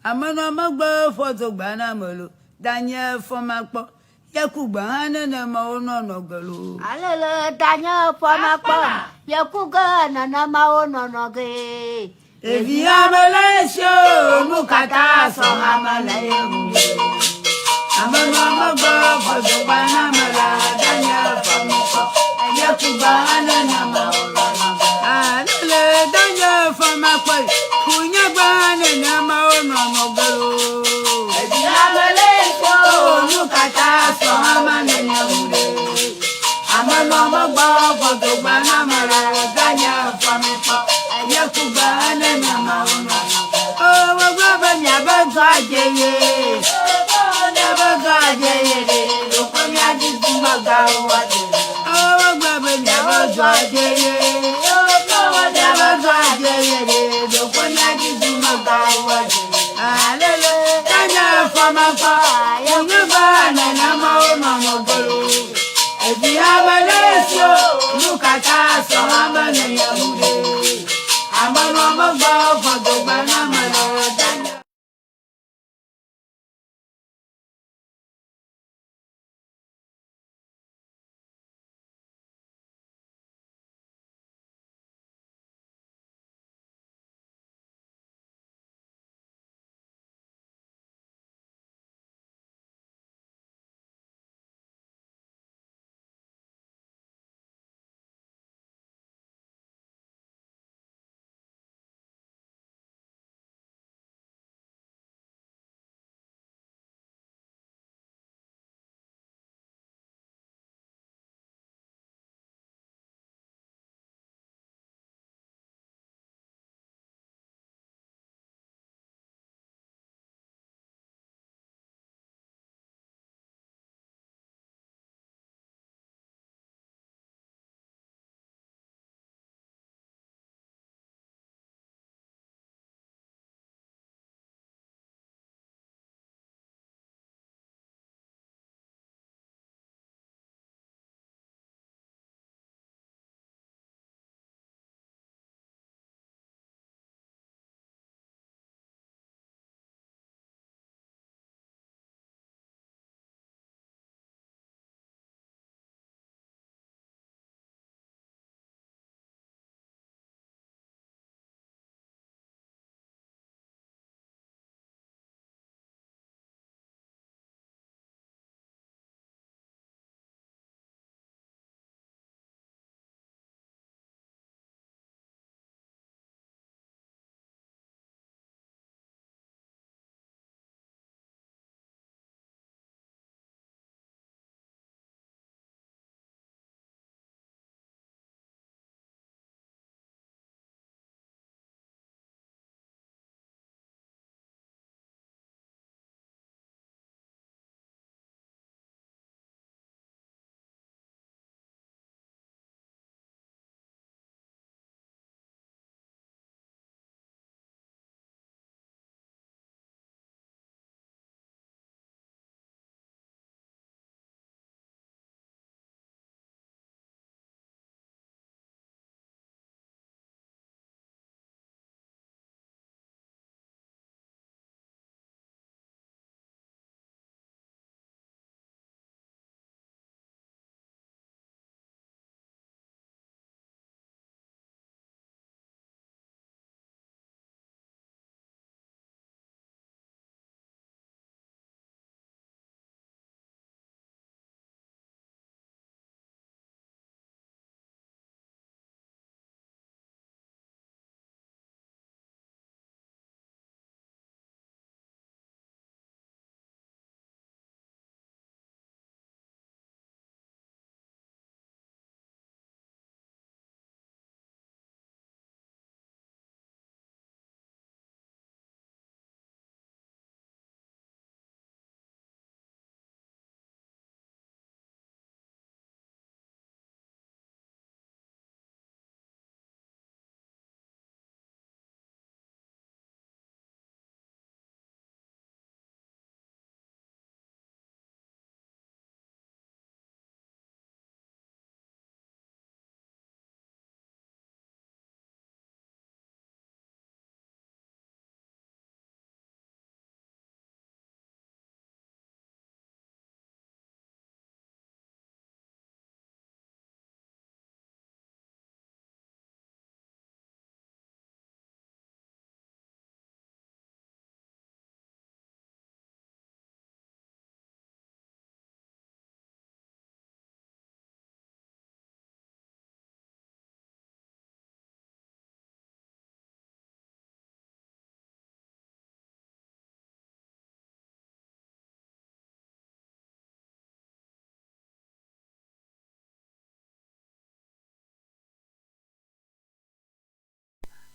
Amenɔ megbe fɔ dogba na ame lo. Danye fɔ makpɔ. Yeku gbe hã nenema wonɔnɔ ge lo. Alele danye fɔ makpɔ. Yeku ge nenema wonɔnɔ ge. Evi ame le esi o, nu katã sɔ ame le ye ŋu. Amenɔ megbe fɔ dogba na ame la, danye fɔ makpɔ. Yeku gbe hã nenema wonɔnɔ ge. Alele danye fɔ makpɔ. Kunye gbe hã nenema wonɔnɔ ge lo. Evi ame le esi o, Nu katã sɔ ame le ye ŋu ɖe. Amenɔ megbe fɔ dogba na ame la, danye fɔ makpɔ. Yeku gbe hã nenema wonɔnɔ ge. O, wogblɔ be miabe dɔ adze ye. Miabe dɔ adze ye ɖe. Ɖokpe miadzi dumegãwo adze. O, wogblɔ be miabe dɔ adze ye. Miabe dɔ adze ye ɖe. Ɖokpe miadzi dumegãwo adze. Alele, danye fɔ makpɔ. Nye gbe nenema wonɔnɔ ge lo. Evi ame le esi o, nu katã sɔ ame le ye ŋu ɖe. Amenɔ megbe fɔ dogba na ame le danye.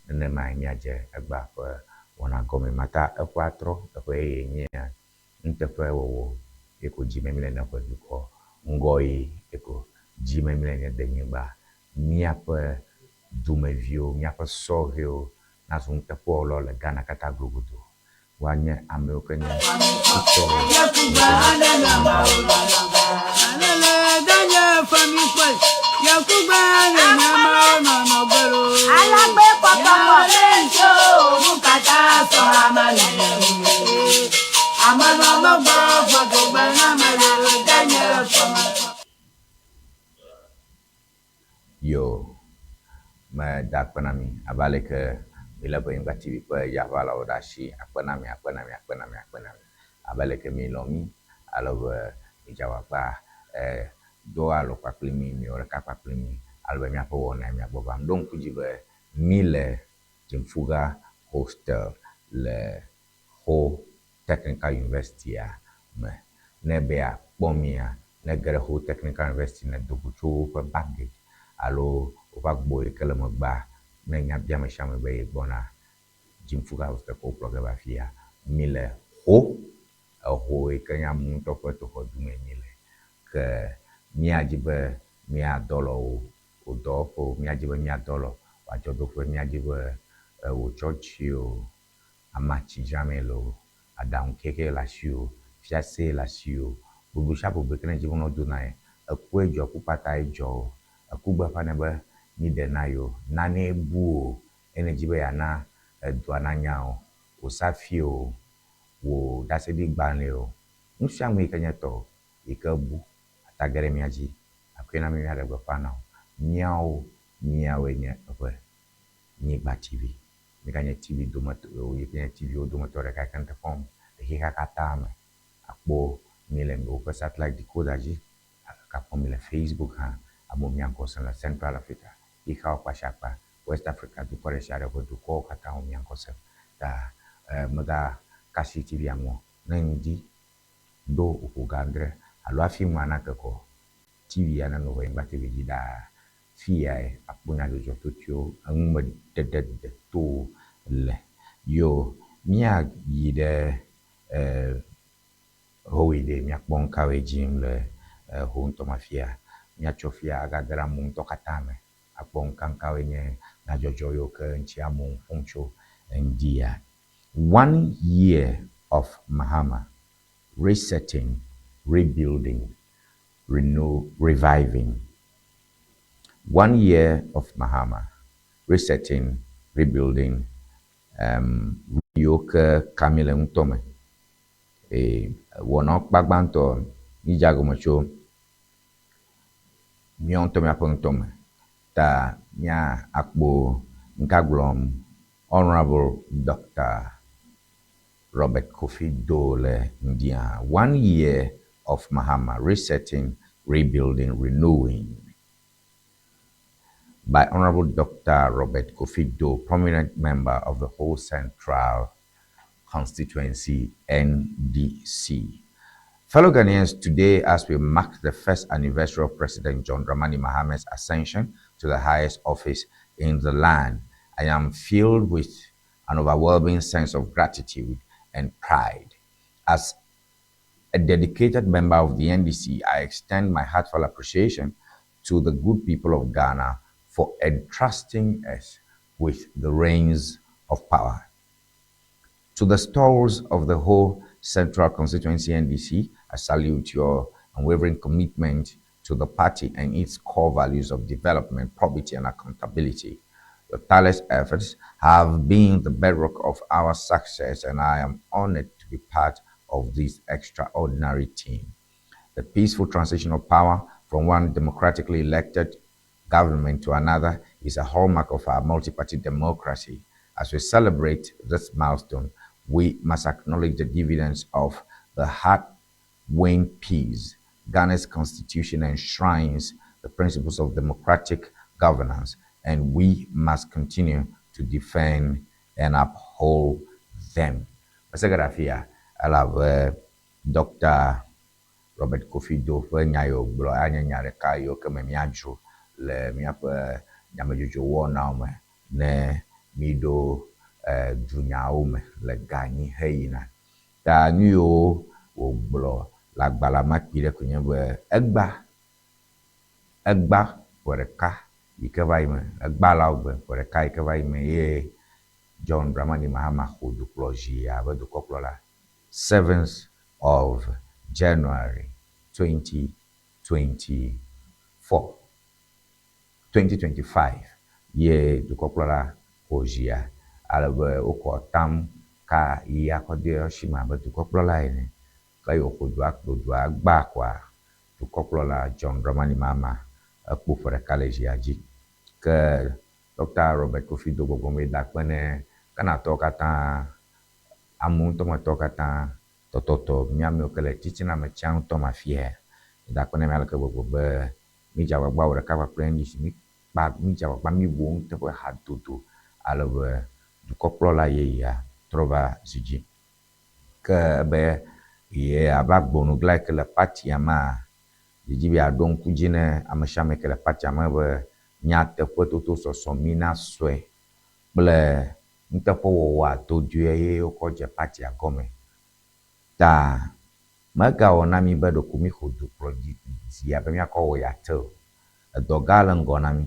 Nenemae míadze egbea ƒe wɔna gɔmee. Mata eƒea trɔ, eƒe yeye nyea nuteƒewɔwɔ ye ko dzi memile ne ƒe dukɔ. Ŋgɔyi ye ko dzi memile ne denyigba. Míaƒe dumeviwo, míaƒe sɔhɛwo nazu nuteƒewɔlawo le Ghana katã globodo. Woanye amewo ke nye futɔwo, Yo, meda akpe na mi abe aleke milé Ʋenyigba TV ƒe yaʋalawo ɖe asi. Akpe na mi, akpe na mi, akpe na mi, akpe na mi. Abe aleke milɔ̃ mí ale be midze agbagba e do alɔ kpakpli mí, miwɔ ɖeka kpakpli mí ale be míaƒe wɔnae miagbɔ vam. Ɖo ŋku dzi be míle Jimfuga Hostel le Ho Technical University-a me. Ne ebe yeakpɔ mía, ne ege ɖe Ho Technical University ne do go tso woƒe back gate alo woƒe agbo yi ke le megbea, ne nya bia amesiame be yegbɔna Jimfuga Hostel ko wokplɔ ge va afia. Míle Ho, eho yi ke nye ame ŋutɔ ƒe toxɔdu mee míle. Ke míadi be míadɔ lɔ wò, wò dɔwɔƒe o, míadi be míadɔ lɔ wò adzɔdoƒe, míadi be wò tsɔtsi o, amatsi dzramee le o, aɖaŋu kekee le asiwò, fiasee le asiwò, bubu sia bubu ke nèdi be nɔdo na ye, ekue dzɔ, ku kpatae dzɔ o, eku gbeƒã nɛ be míɖe na ye o, nanee bu o, eye nèdi be yeana edɔa nanya o, wò safie o, wò ɖaseɖigbalẽe o, nu sia nu yi ke nye tɔwò yi ke bu ata ge ɖe mía dzi, akɔe na mí míaɖe gbeƒã na wò. Míawo, míawoe nye eƒe Nyigba TV. Míganye TV dometɔ, yi ke nye TV-wo dometɔ ɖeka yi ke ŋte kpɔm le xexea katã me. Akpɔ mí le woƒe satellite decoder dzi, agakpɔ mí le Facebook hã. Amewo mía ŋkɔ sem le Central Africa, xexeawo kpashiakpa, West Africa dukɔ ɖesiaɖe ƒe dukɔwo katã wo mía ŋkɔ sem. Ta mega ka asi TV-a ŋu o. Ne ŋdi ɖo ƒo ga adre alo hafi ŋua nake kɔ, TV-a nenɔ ʋenyigba TV dzi ɖaa. Fiyae akpɔ nyadzɔdzɔ totoewo, enumeɖeɖe detowo le. Yo, míayi ɖe e Howi ɖe míakpɔ nukawoe dzim le e ho ŋutɔ me afia. Míatsɔ fia agage ɖe amewo ŋutɔ katã me akpɔ nukanukawoe nye nyadzɔdzɔ yiwo ke ŋuti amewo ƒom tso ŋdi ya. One year of Mahama, resetting, rebuilding, renew, reviving. One year of Mahama, resetting, rebuilding, um, yiwo ke ka mi le ŋutɔ me. Ee, wɔnawo kpa gbãtɔ, mídze agɔme tso míawo ŋutɔ míaƒe ŋutɔ me. Ta mía akpo ŋka gblɔm Honorable Doctor Robert Kofi Doe le ŋdia. One year of Mahama, resetting, rebuilding, renewing. By Honorable Dr. Robert Kofi Doe, prominent member of the Ho Central Constituency, NDC. Fellow Ghanaians, today as we mark the first anniversary of President John Dramani Mahama's ascension to the highest office in the land, I am filled with an overwhelming sense of gratitude and pride. As a dedicated member of the NDC, I extend my heartfelt appreciation to the good people of Ghana for entrusting us with the reins of power. To the stalls of the Ho Central Constituency NDC, I salute your unwavering commitment to the party and its core values of development, probity, and accountability. Your tireless efforts have been the bedrock of our success, and I am honored to be part of this extraordinary team. The peaceful transition of power from one democratically elected government to another is a hallmark of our multi-party democracy. As we celebrate this milestone, we must acknowledge the dividends of the hard-won peace. Ghana's constitution enshrines the principles of democratic governance, and we must continue to defend and uphold them. Mese ge ɖe afia elabe Dr. Robert Kofi Doe ƒe nya yi wògblɔ anye nya ɖeka yiwo ke me míadzro le míaƒe nyamedzodzro wɔnawo me ne míɖo dunyawo me le ganyi heyina. Ta nu yiwo wògblɔ le agbalẽa me kpui ɖe koe nye be egba egba ƒe ɖeka yi ke va yi me egba la gbe ƒe ɖeka yi ke va yi me ye John Dramani Mahama xɔ dukplɔzi abe dukɔkplɔla 7th of January 2024 2025 ye dukɔkplɔla xɔ zia ale be wokɔ tam ka yi akɔ de asi me abe dukɔkplɔla ene. Ke yi wòƒo dua kplɔ dua gba koa dukɔkplɔla John Dramani Mahama ekpo ƒe ɖeka le zia dzi. Ke Dr. Robert Kofi do gbɔgbɔ me da akpe ne Ghanatɔwo katã, amewo ŋutɔ metɔwo katã, tɔtɔtɔ mía amewo ke le titina me tsã ŋutɔ me afia. Da akpe ne mi aleke gbegbe be mídze agbagba wɔ ɖeka kpakple NDC, míkpa mídze agbagba míwɔ nuteƒe hadodo ale be dukɔkplɔla yeyea trɔ va zi dzi. Ke ebe ye abe agbonugla yi ke le patia mea, didi be yeaɖo ŋku dzi ne ame sia ame yi ke le patia me be nyateƒetoto sɔsɔ mina sɔe kple nuteƒewɔwɔ adodoe ye wokɔ dze patia gɔme. Ta megawɔ na mí be ɖeko míxɔ dukplɔdzi abe míakɔ wɔ ya te o. Edɔ gã le ŋgɔ na mí.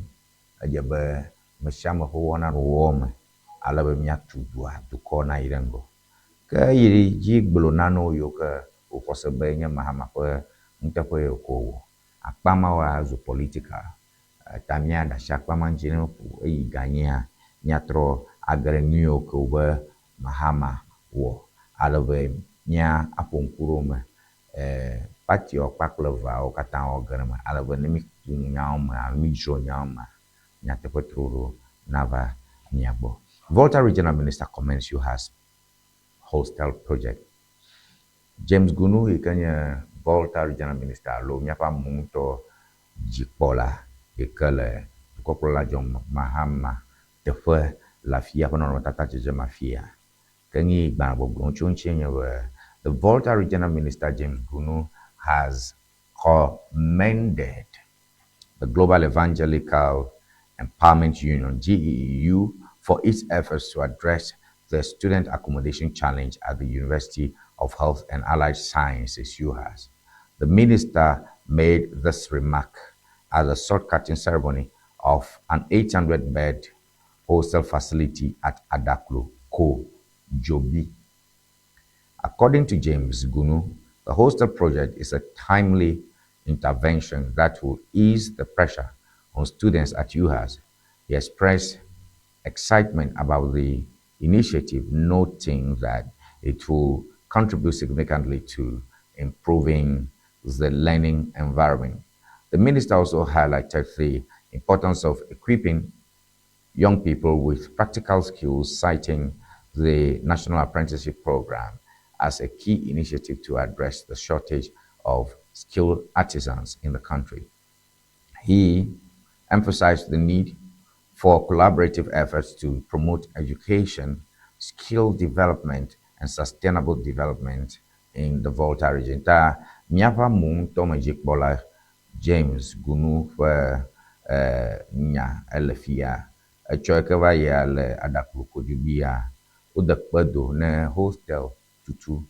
Edze be ame sia ame ƒe wɔna ɖo wɔwɔ me ale be míatu dua dukɔ nayi ɖe ŋgɔ. Ke eyi dzi gblɔ nanewo yiwo ke wòxɔ se be nye Mahama ƒe nuteƒe ye wòkɔ wɔ. Akpa mawoa ezu political. Ta míaɖe asi akpa ma ŋuti ne ƒo eyi ganyia míatrɔ age ɖe nu yiwo ke wobe Mahama wɔ ale be mía aƒo ŋku ɖe wo me. Patiawo kpakple eveawo katã woage ɖe eme ale be ne míku nyawo me alo mídzro nyawo mea, nyateƒe troɖo nava mía gbɔ. Volta Regional Minister commends UHAS hostel project. James Gunu yi ke nye Volta Regional Minister alo míaƒe amewo ŋutɔ dzikpɔla yi ke le dukɔkplɔla John Mahama teƒe le afia ƒe nɔnɔmetata dzedzem afia. Ke nu yi gbã gbɔgblɔm tso eŋutie nye be the Volta Regional Minister James Gunu has commended the Global Evangelical Empowerment Union, GEEU, for its efforts to address the student accommodation challenge at the University of Health and Allied Sciences, UHAS. The minister made this remark at the sod-cutting ceremony of an 800-bed hostel facility at Adaklu, Kodjobi. According to James Gunu, the hostel project is a timely intervention that will ease the pressure on students at UHAS. He expressed excitement about the initiative, noting that it will contribute significantly to improving the learning environment. The minister also highlighted the importance of equipping young people with practical skills, citing the National Apprenticeship Program as a key initiative to address the shortage of skilled artisans in the country. He emphasized the need for collaborative efforts to promote education, skill development, and sustainable development in the Volta region. Ta míaƒe amewo ŋutɔ me dzikpɔla James Gunu ƒe nya ele fia. Etsɔ yi ke va yia le Adaklu Kodjogbia, wode kpe do ne hostel tutu.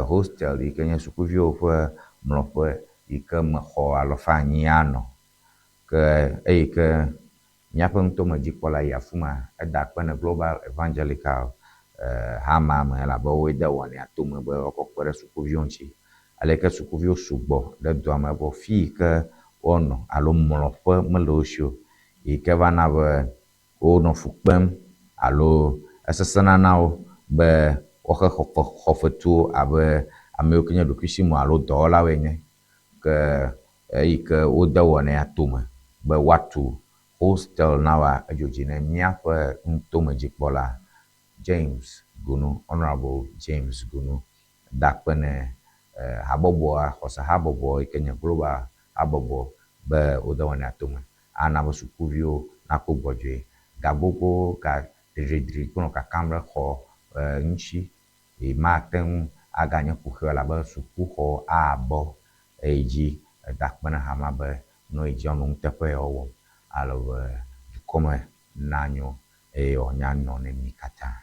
Hostel yi ke nye sukuviwo ƒe mlɔƒe yi ke me xɔ alafa anyi anɔ. Ke eyi ke míaƒe ŋutɔme dzikpɔla yi afi ma, eda akpe ne Global Evangelical hama me elabe woe de wɔnɛ tome be woakɔ kpe ɖe sukuviwo ŋuti. Ale yi ke sukuviwo sugbɔ ɖe dua me vɔ fi yi ke woanɔ alo mlɔƒe mele wo si o yi ke va na be wonɔ fu kpem alo esesẽna na wo be woaxe xɔfetuwo abe ame yiwo ke nye ɖokuisimɔ alo dɔwɔlawoe ene. Ke eyi ke wode wɔnɛ tome be woatu hostel na woa, edzo dzi ne míaƒe ŋutome dzikpɔla James Gunu, Honorable James Gunu da akpe ne habɔbɔa, xɔse habɔbɔ yi ke nye Global habɔbɔ be wode wɔnɛ tome ana be sukuviwo nakpɔ gbɔdzɔe. Ga gbogbo ga dridridri kple nɔ kakam ɖe xɔ ŋuti yi mate ŋu aganye kuxi o elabe sukuxɔ abɔ eye dzi eda akpe ne hama be ne yi dzi woanɔ nuteƒe yawo wɔm ale be dukɔme nanyo. eye wòanya nɔ ne mí katã.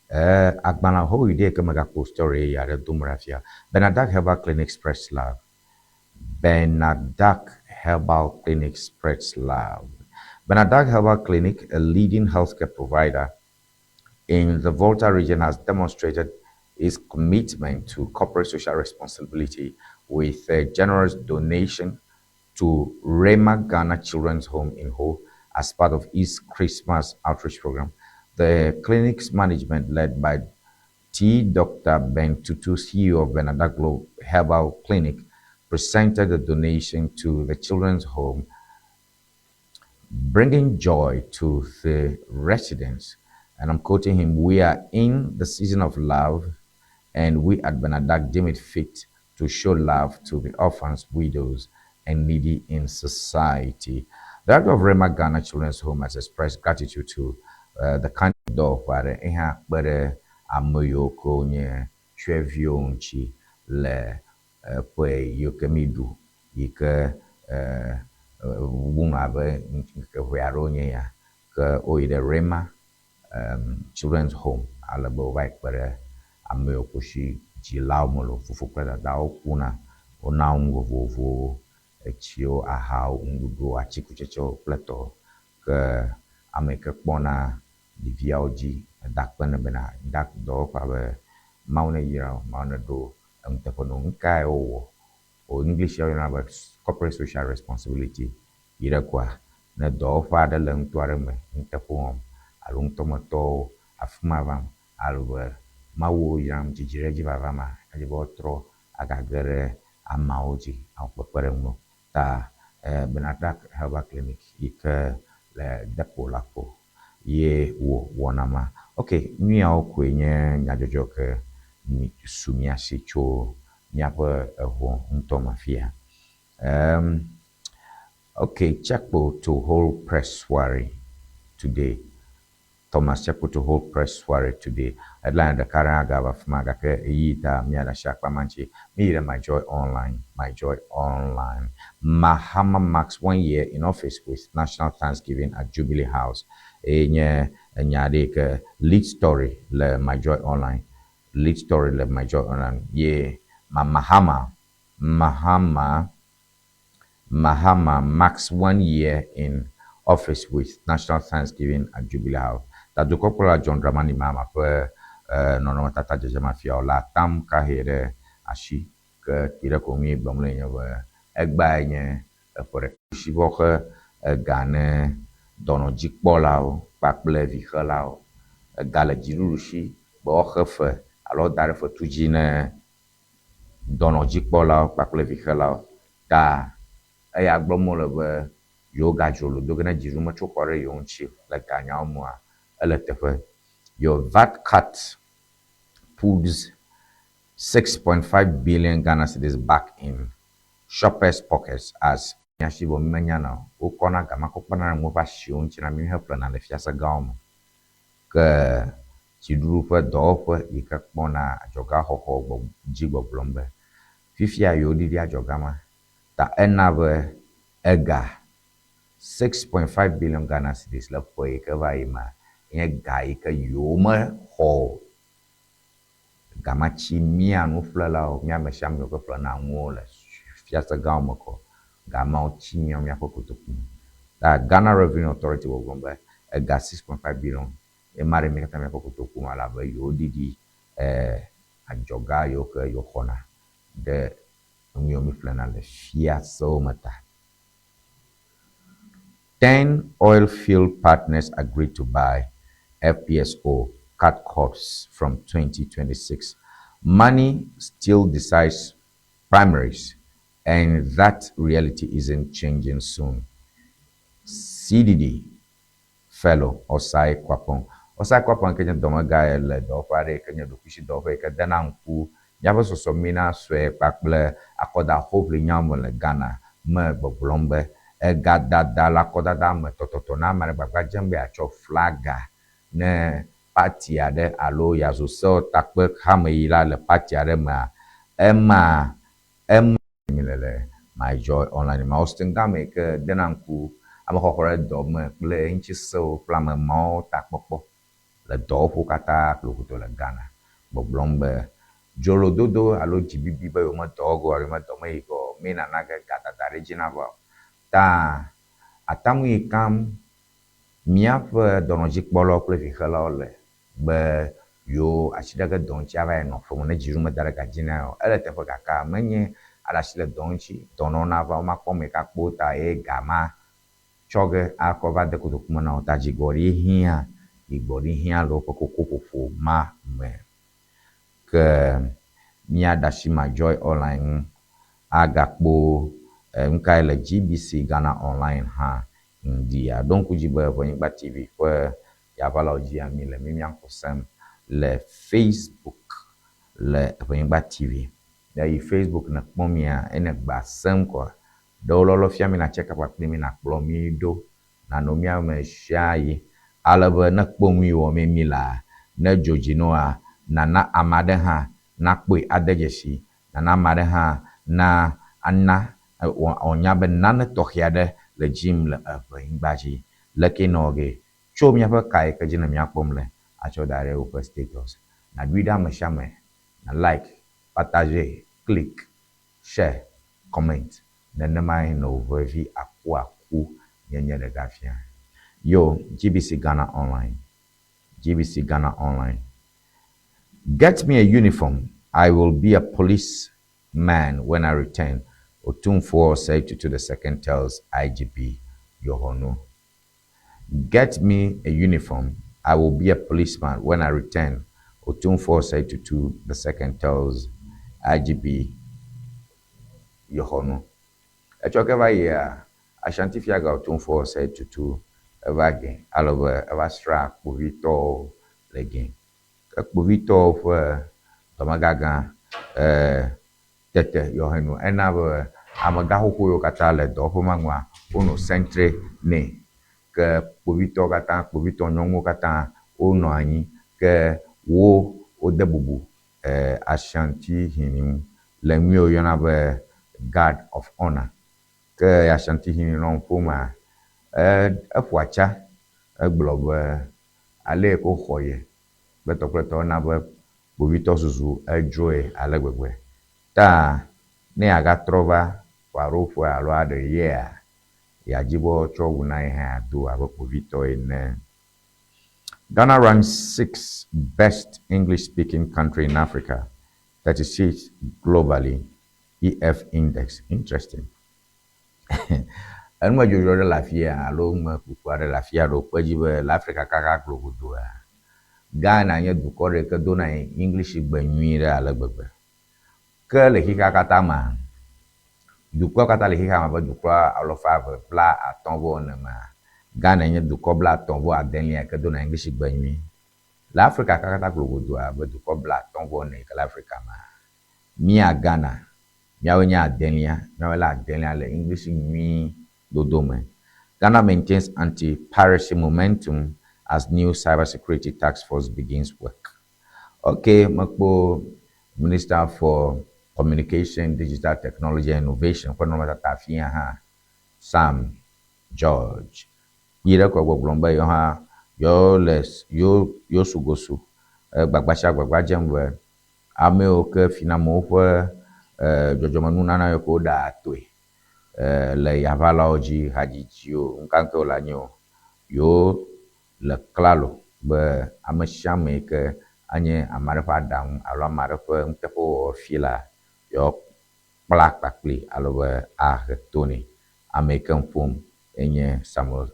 E, agbalẽ hoɣi ɖe ke megakpɔ story eye aɖe dom ɖe afia. Benadak Herbal Clinic spreads love. Benadak Herbal Clinic spreads love. Benadak Herbal Clinic, a leading healthcare provider in the Volta region, has demonstrated its commitment to corporate social responsibility with a generous donation to Rema Ghana Children's Home in Ho as part of its Christmas outreach program. The clinic's management, led by T. Dr. Ben Tutu, CEO of Benadak Herbal Clinic, presented the donation to the children's home, bringing joy to the residents. And I'm quoting him: "We are in the season of love, and we at Benadak deem it fit to show love to the orphans, widows, and needy in society." The director of Rema Ghana Children's Home has expressed gratitude to the kind dɔwɔƒe aɖe eha kpe ɖe ame yiwo ke wonye tsyɔ̃eviwo ŋuti le ƒe yiwo ke mi ɖu yi ke wu abe ŋkeke ʋɛ aɖewo nye ya ke woyi ɖe Rema Children's Home ale be wova yi kpe ɖe ame yiwo ke si dzilawo mele o, fofo kple dadawo kuna, wona nu vovovowo, etsiwo, ahawo, nuɖuɖuwo, atikutsetsewo kple tɔwo ke ame yi ke kpɔna ɖeviawo dzi eda akpe nɛ bena dɔwɔƒea be Mawu ne yra wo, Mawu ne ɖo enuteƒe na wo. Nu kae wowɔ? O English woyɔna be corporate social responsibility yi ɖe koa ne dɔwɔƒe aɖe le nuto aɖe me nuteƒe wɔm alo ŋutɔmetɔwo afi ma vam alo be Mawu yram dzidziɖedzi vava ma edzi be woatrɔ agage ɖe ameawo dzi awɔ kpekpeɖeŋu ta Benadak Herbal Clinic yi ke le Depo Lakpo ye wɔ wɔna ma. Ok, nu yawo koe nye nyadzɔdzɔ ke mi su mía si tso míaƒe eʋɔ ŋutɔ me fia. Okay, Tsekpo to hold press soiree today. Thomas Tsekpo to hold press soiree today. Headline ɖeka ɖe hã gava afi ma gake ɣeyiɣi ta míaɖe asi akpa ma ŋuti. Mi yi ɖe My Joy Online. My Joy Online. Mahama marks one year in office with National Thanksgiving at Jubilee House. Eye nye enya aɖe yi ke lead story le My Joy Online. Lead story le My Joy Online. Ye ma Mahama marks one year in office with National Thanksgiving at Jubilee House. Ta dukɔkplɔla John Dramani Mahama ƒe nɔnɔmetata dzedzem afia le atam ka he ɖe asi ke kpi ɖe ko ŋui gblɔm le nye be egbae nye eƒe ɖeka si vɔ xe ega ne dɔnɔdzikpɔlawo kpakple vixelawo. Ega le dziɖuɖu si be woaxe fe alo woda ɖe fetu dzi ne dɔnɔdzikpɔlawo kpakple vixelawo. Ta eya gblɔm wole be yewo gadzro lo do ge ne dziɖuɖu metso xɔ ɖe yewo ŋuti le ganyawo mea, ele teƒe. Your VAT cut puts 6.5 billion Ghana cedis back in shoppers' pockets as míasi vɔ mi menyana o. Wokɔna gama kɔ kpena ɖe nuwo ƒe asiwo ŋuti na mí heƒlena le fiase gãwo me. Ke dziɖuɖu ƒe dɔwɔƒe yi ke kpɔna adzɔgaxɔxɔ gbɔ dzi gbɔgblɔm be fifia yewo ɖiɖi adzɔga ma ta ena be ega 6.5 billion Ghana cedis le ƒe yi ke va yi ma nye ga yi ke yewo mexɔ o. Ga ma tsi mía nuƒlelawo, mía ame sia ame yiwo ke ƒlena nuwo le fiase gãwo me kɔ. Ga mawo tsi míawo míaƒe kotoku me. Ta Ghana Revenue Authority gbɔgblɔm be ega 6.5 billion ema ɖe mí katã míaƒe kotoku me elabe yewo ɖiɖi adzɔga yiwo ke yewo xɔna ɖe nu yiwo mi ƒlena le fiasewo me ta. 10 oil field partners agreed to buy FPSO cut costs from 2026. Money still decides primaries, and that reality isn't changing soon. CDD fellow Osai Kwapong. Osai Kwapong ke nye dɔmegã le dɔwɔƒe aɖe yi ke nye ɖokuisi dɔwɔƒe yi ke dena ŋku míaƒe sɔsɔmina sue kpakple akɔdahoʋlinyawo me le Ghana me gbɔgblɔm be egadada le akɔdada me tɔtɔtɔ na ame aɖe gbagba dzem be yeatsɔ flaga ne party aɖe alo yeazu sewɔtakpehame le party aɖe mea ema ema mi le le My Joy Online ma Austin Game yi ke dena ŋku. Amexɔxɔ ɖe dɔ me kple eŋutisewo kple ame mawo takpɔkpɔ le dɔwɔƒewo katã kple godo le Ghana gbɔgblɔm be dzolododo alo dzibibi be yewomedɔ wɔ ge o alo yewomedɔ me yi ge o mee nana ge gadada ɖe edzi nava o. Ta atamu yi kam míaƒe dɔnɔdzikpɔlawo kple vixelawo le be yewo asi ɖe ge dɔ ŋuti ava yi nɔ ƒeme ne dziɖuɖu meda ɖe ga dzi na yewo o. Ele teƒe gake menye aɖe asi le dɔ ŋuti, dɔnɔwo nava womakpɔ ame yi ke akpɔ wo ta eye ga ma tsɔ ge akɔ va de kotoku me na wo ta dzigbɔɖi hiã, dzigbɔɖi hiã le woƒe kokoƒoƒo ma me. Ke míaɖe asi ma Joy Online ŋu agakpɔ nukae le GBC Ghana Online hã ŋdi. Aɖo ŋku dzi be Ʋenyigba TV ƒe yaʋalawo dzia mí le mí mía ŋku sem le Facebook le Ʋenyigba TV. Ne yi Facebook nèkpɔ mía eye nègbea sem koa, Ɖewo lɔlɔ fia mí natse kaba kpli mí nakplɔ mí ɖo nanɔ mía me ɣesiaɣi, ale be ne kpɔ nu yi wɔmee mí lea, ne dzo dzi nɔa, nana ame aɖe hã nakpɔe ade dzesi, nana ame aɖe hã na ana wòanya be nane tɔxɛ aɖe le dzim le eŋenyigba dzi. Lekee nɔ gee? Tso míaƒe ka yi ke dzi nɔ mía kpɔm le atsɔ da ɖe woƒe status. Nàɖui ɖe amesiame, na like, partager, click, Share, comment, nenemae nɔ vevi akuaku nyenye ɖeka fia. Yo, GBC Ghana Online, GBC Ghana Online. Get me a uniform, I will be a police man when I return, Otumfuo Osei Tutu the second tells IGP Yohonu. Get me a uniform, I will be a policeman when I return, Otumfuo Osei Tutu the second tells IGP Yohonu. Etsɔ ke va yia, Ashanti Fiaga Otumfuo Osei Tutu eva ge ale be eva srã kpovitɔwo le ge. Ke kpovitɔwo ƒe dɔmegagã e Tete Yohanu ena be amegãxoxo yiwo katã le dɔwɔƒe ma nua, wonɔ sɛntre nɛ. Ke kpovitɔwo katã, kpovitɔ nyɔnuwo katã wonɔ anyi. Ke wo wode bubu Ashanti hini ŋu le nu yi woyɔna be Guard of Honour. Ke Ashanti hini nɔ nu ƒom maa, eƒo atsa egblɔ be ale yi ke woxɔ ye kple tɔ kple tɔ ena be kpovitɔ zuzu edzroe ale gbegbe. Ta ne yeagatrɔ va ƒe aɖewo ƒe alo aɖe yea, yeadi be woatsɔ wu na ye hã yeado abe kpovitɔ ene. Ghana ranks sixth best English-speaking country in Africa, 36th globally, EF Index. Interesting. Enumedzodzro aɖe le afia alo numekuku aɖe le afia ɖo kpe edzi be le Afrika kaka kple godoa, Ghana nye dukɔ ɖe ke dona English gbe nyui ɖe ale gbegbe. Ke le xexea katã mea, dukɔa katã le xexea me abe dukɔ alafa eve bla atɔ̃ vɔ ene mea, Ghana nye dukɔ bla atɔ̃ vɔ adelia yi ke dona English gbe nyui. Le Afrika kaka kple godoa abe dukɔ bla atɔ̃ vɔ ene yi ke le Afrika mea, mía Ghana Míawoe nye adelia, míawoe le adelia le English nyui dodo me. Ghana maintains anti-piracy momentum as new cybersecurity task force begins work. Ok, mekpɔ Minister for Communication, Digital Technology and Innovation ƒe nɔnɔmetata afia hã, Sam George. Kpui ɖe kɔ gbɔgblɔm be yewo hã yewo le yewo yewo sugosu gbagba sia gbagba dzem be Ame yiwo ke fina amewo ƒe dzɔdzɔmenunana yiwo ke woɖea toe le yaʋalawo dzi, hadzidziwo, nukaŋke wole anyi o, yewo le klalo be ame sia ame yi ke anye ame aɖe ƒe aɖaŋu alo ame aɖe ƒe nuteƒewɔwɔ fi la, yewoakpla kpakpli alo be ahe to nɛ. Ame yi ke nu ƒom enye Samuel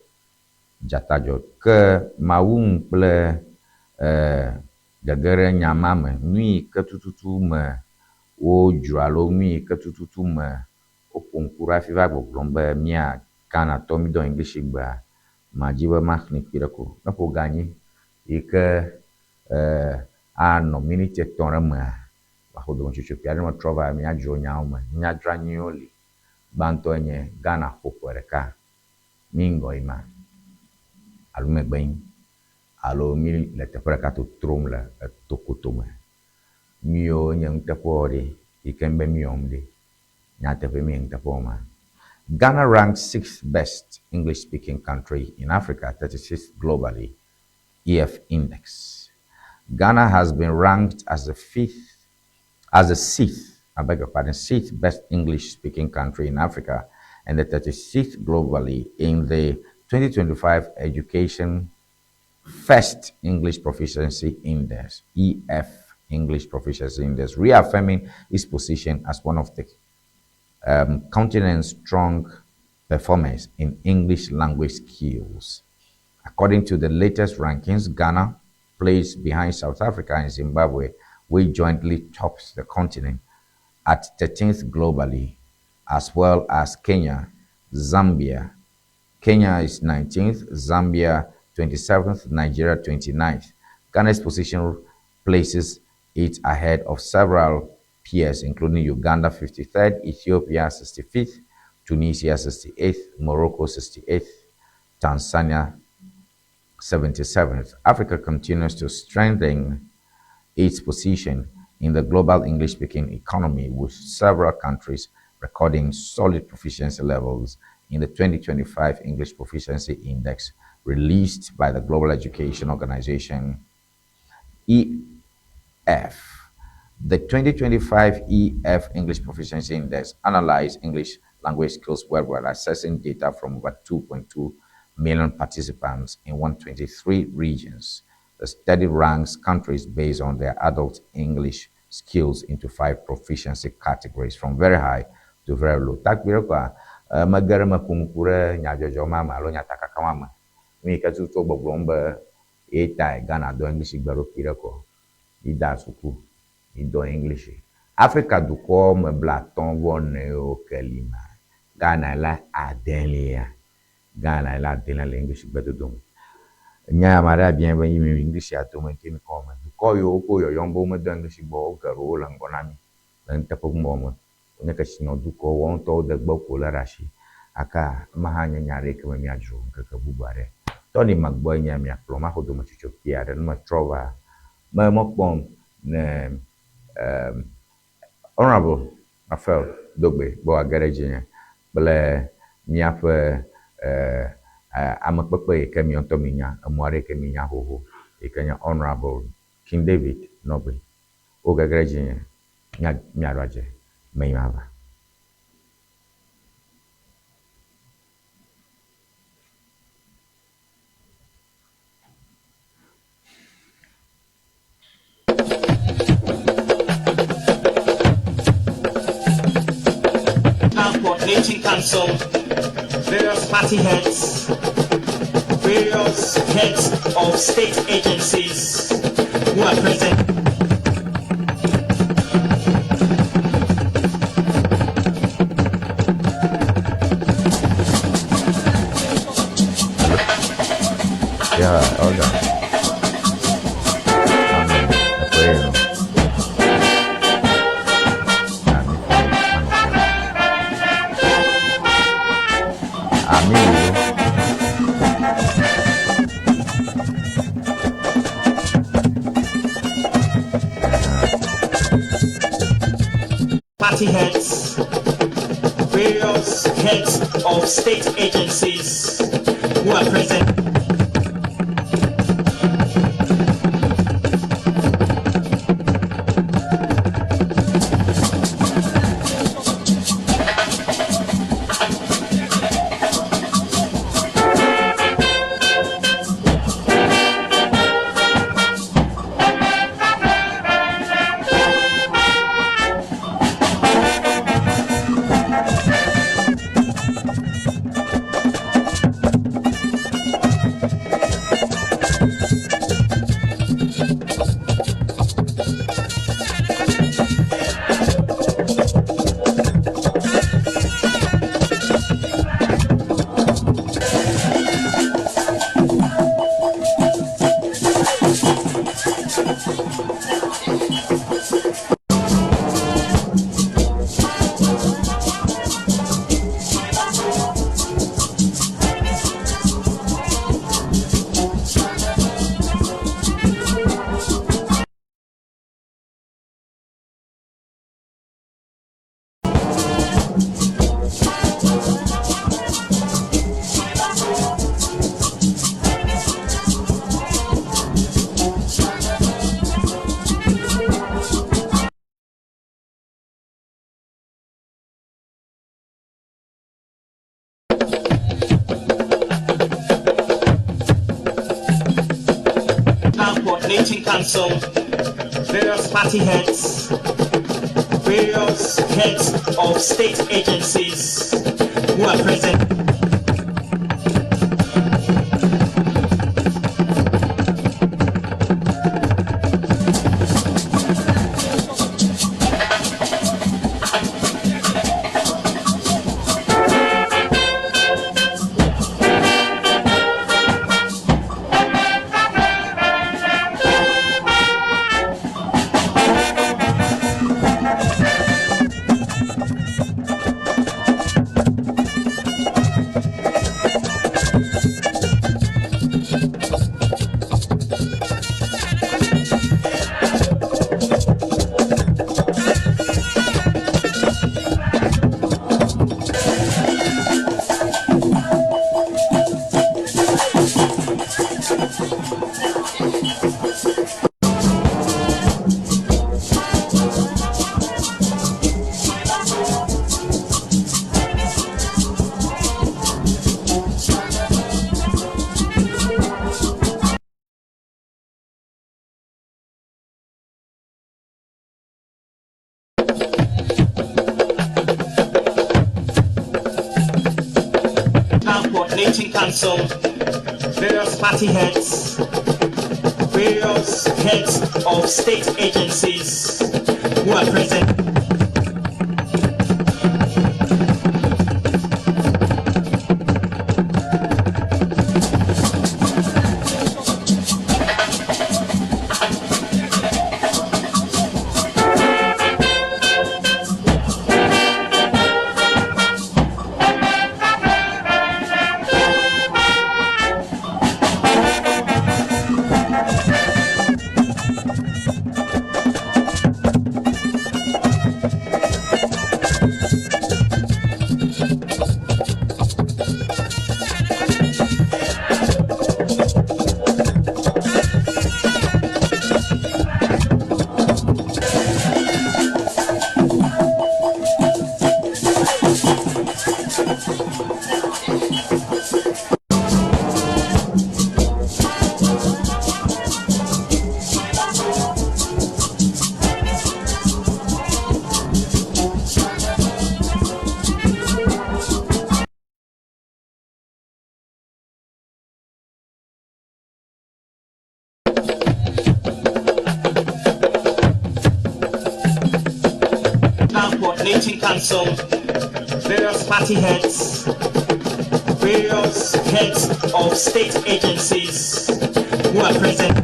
Dzatadzɔ. Ke Mawu ŋu kple gege ɖe nya ma me, nu yi ke tututu me wodzro alo nu yi ke tututu me woƒo ŋku ɖo hafi va gbɔgblɔm be mía Ghanatɔ mído Englishgbea, madi be maxlẽe kpuiɖe ko. Ne ƒo ga anyi yi ke anɔ miniti etɔ̃ ɖe mea, maxɔ dometsotso kpui aɖe ne metrɔ va míadzro nyawo me. Nyadzra nyuiwo li. Gbãtɔe nye Ghana ƒo ƒe ɖeka. Mí ŋgɔ yi ma alo megbe yi. alo mí le teƒe ɖeka totrom le etokoto me. Míwo nye nuteƒewɔwɔ ɖe yi ke be mí wɔm ɖe, nyateƒe mí nuteƒe wɔma? Ghana ranked sixth best English speaking country in Africa, 36th globally, EF Index. Ghana has been ranked as the fifth, as the sixth, I beg your pardon, sixth best English speaking country in Africa and the 36th globally in the 2025 Education First English Proficiency Index, EF English Proficiency Index, reaffirming its position as one of the continent's strong performers in English language skills. According to the latest rankings, Ghana placed behind South Africa and Zimbabwe, which jointly tops the continent at 13th globally, as well as Kenya, Zambia. Kenya is 19th, Zambia 27th, Nigeria 29th. Ghana's position places it ahead of several peers, including Uganda 53rd, Ethiopia 65th, Tunisia 68th, Morocco 68th, Tanzania 77th. Africa continues to strengthen its position in the global English speaking economy, with several countries recording solid proficiency levels in the 2025 English Proficiency Index released by the Global Education Organization EF. The 2025 EF English Proficiency Index analyzed English language skills worldwide, assessing data from over 2.2 million participants in 123 regions. The study ranks countries based on their adult English skills into five proficiency categories, from very high to very low. Takpui ɖe koa, mege ɖe eme ƒo nu ku ɖe nyadzɔdzɔ ma me alo nyatakaka ma me. Nu yi ke tutu gbɔgblɔm be ye tae Ghana do English gbe ɖo kpui ɖe ko. Yi da suku, yi do English. Afrika dukɔ me 54 yiwo ke li ma, Ghana la adelia. Ghana la adelia le English gbedodo me. Nya ame aɖe abia be yi mi English ya dome ŋuti ŋkɔ me. Dukɔ yiwo ko yɔyɔm be womedo English gbɔ wo geɖewo le ŋgɔ na mi le nuteƒe me. Wonye kesinɔdukɔ woawo ŋutɔwo degbe ko lé ɖe asi. Aka ema hã nye nya ɖe yi ke me míadzro ŋkeke bubu aɖe. Tɔni magbɔe nye miakplɔ maxɔ dometsotso kpui aɖe ne metrɔ va me mɔ kpɔm ne Honorable Raphael Dogbe be wòage ɖe dzinye kple míaƒe amekpekpe yi ke miɔ ŋutɔ minya, emɔ aɖe yi ke minya xoxo yi ke nye Honorable King David Nɔgbe. Wo gege ɖe dzinye míaɖo adze meyi mava. Coordinating Council, various party heads, various heads of state agencies who are present. Yeah, hold on. Amen. Ɛkɔyɛ no. Ah, me phone, man Ah, me wo. Party heads, various heads of state agencies who are present. Coordinating Council, various party heads, various heads of state agencies who are present. Coordinating Council, various party heads, various heads of state agencies who are present. Coordinating Council, various party heads, various heads of state agencies who are present.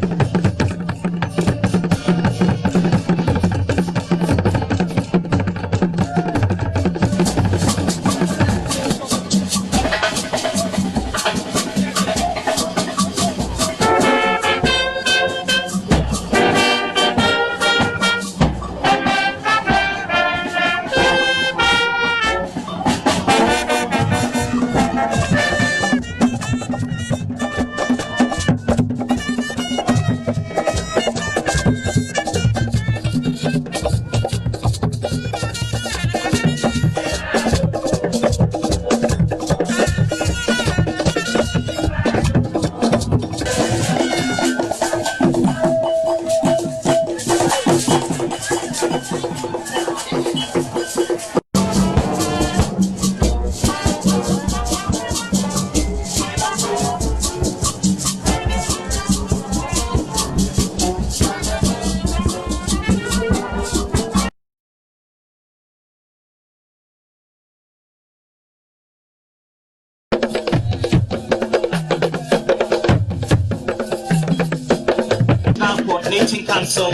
Coordinating Council,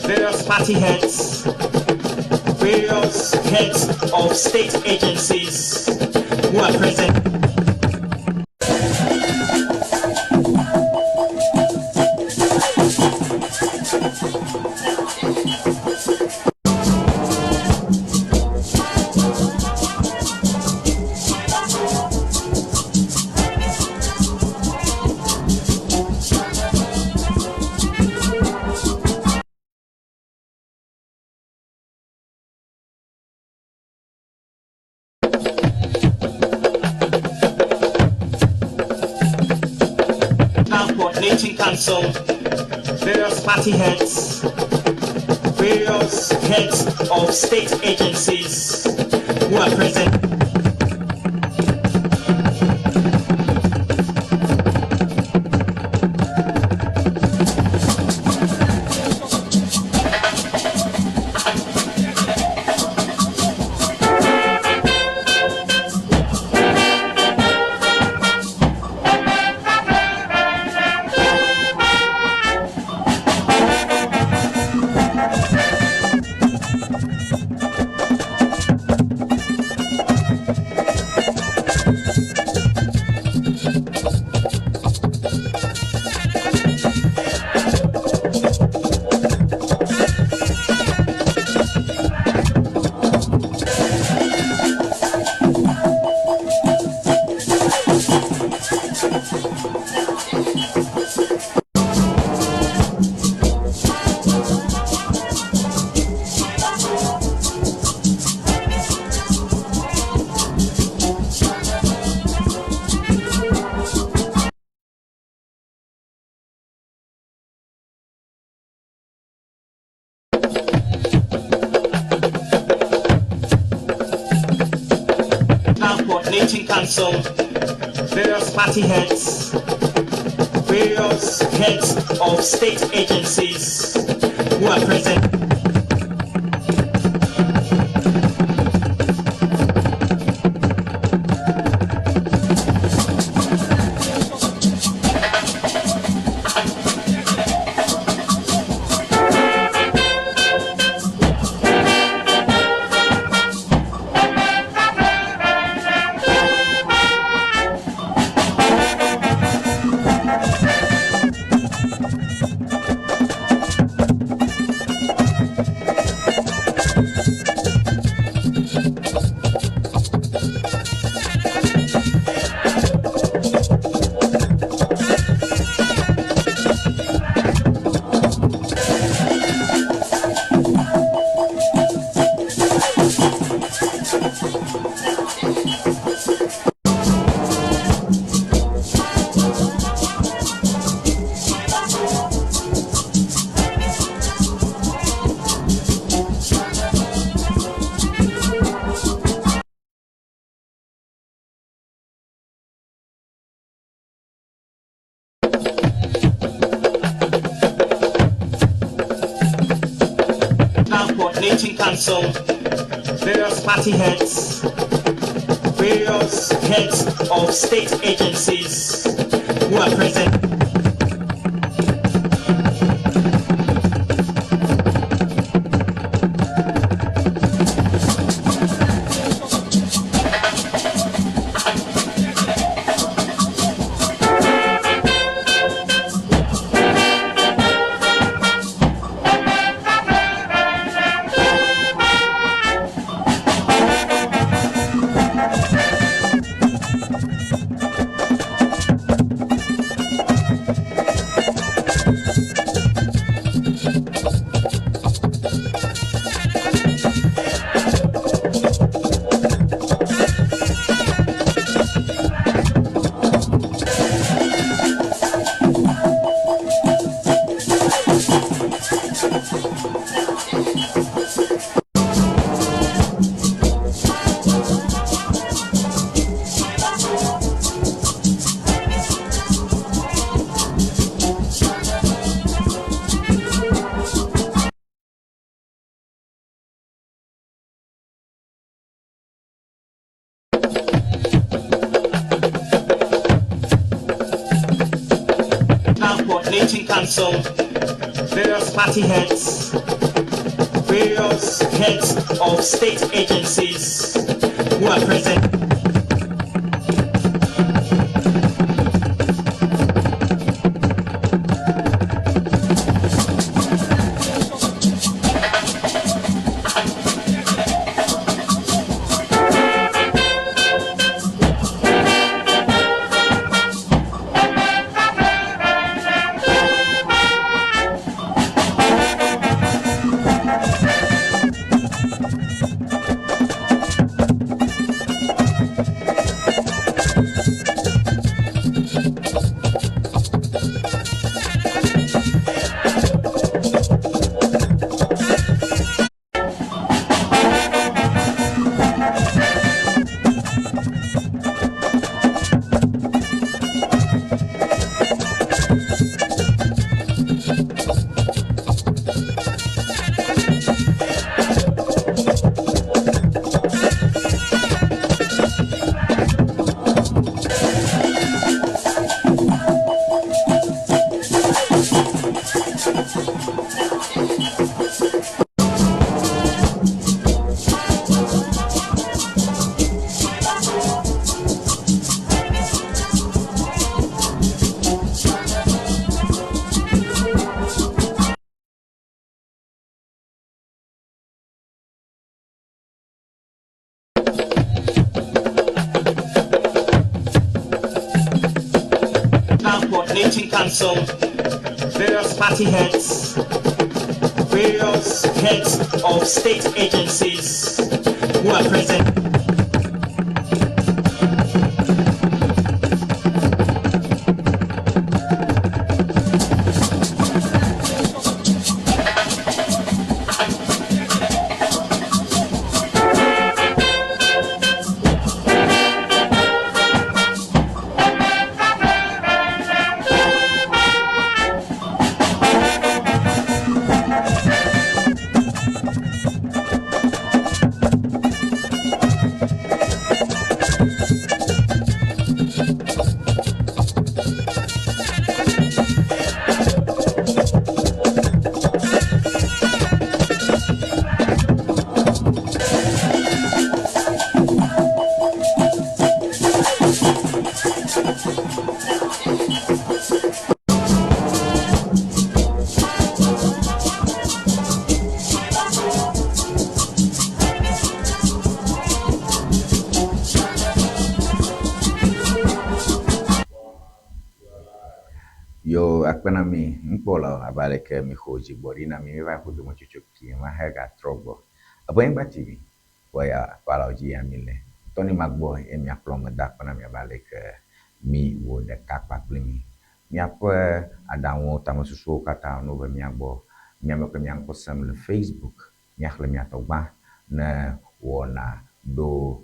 various party heads, various heads of state agencies who are present. Coordinating Council, various party heads, various heads of state agencies who are present. National Coordinating Council, various party heads, various heads of state agencies who are present. National Coordinating Council, various party heads, various heads of state agencies who are present. National Coordinating Council, various party heads, various heads of state agencies who are present. Coordinating Council, various party heads, various heads of state agencies who are present. Yo akpe na mi nukpɔlawo abe aleke mixɔ dzigbɔɖi na mi míeva ƒo dometsotso kpuie ma hegatrɔ gbɔ. Eʋenyigba TV ƒe ya ƒalawo dzi ya mi le. Tɔni magbɔ ye miakplɔ me da akpe na mi abe aleke mi wɔ ɖeka kpakple mi. Miaƒe aɖaŋuwo, tamesusuwo katã no be miagbɔ. Miame ƒe miaŋkɔ sem le Facebook. Miaxlẽ miatɔ gbã ne wɔna ɖo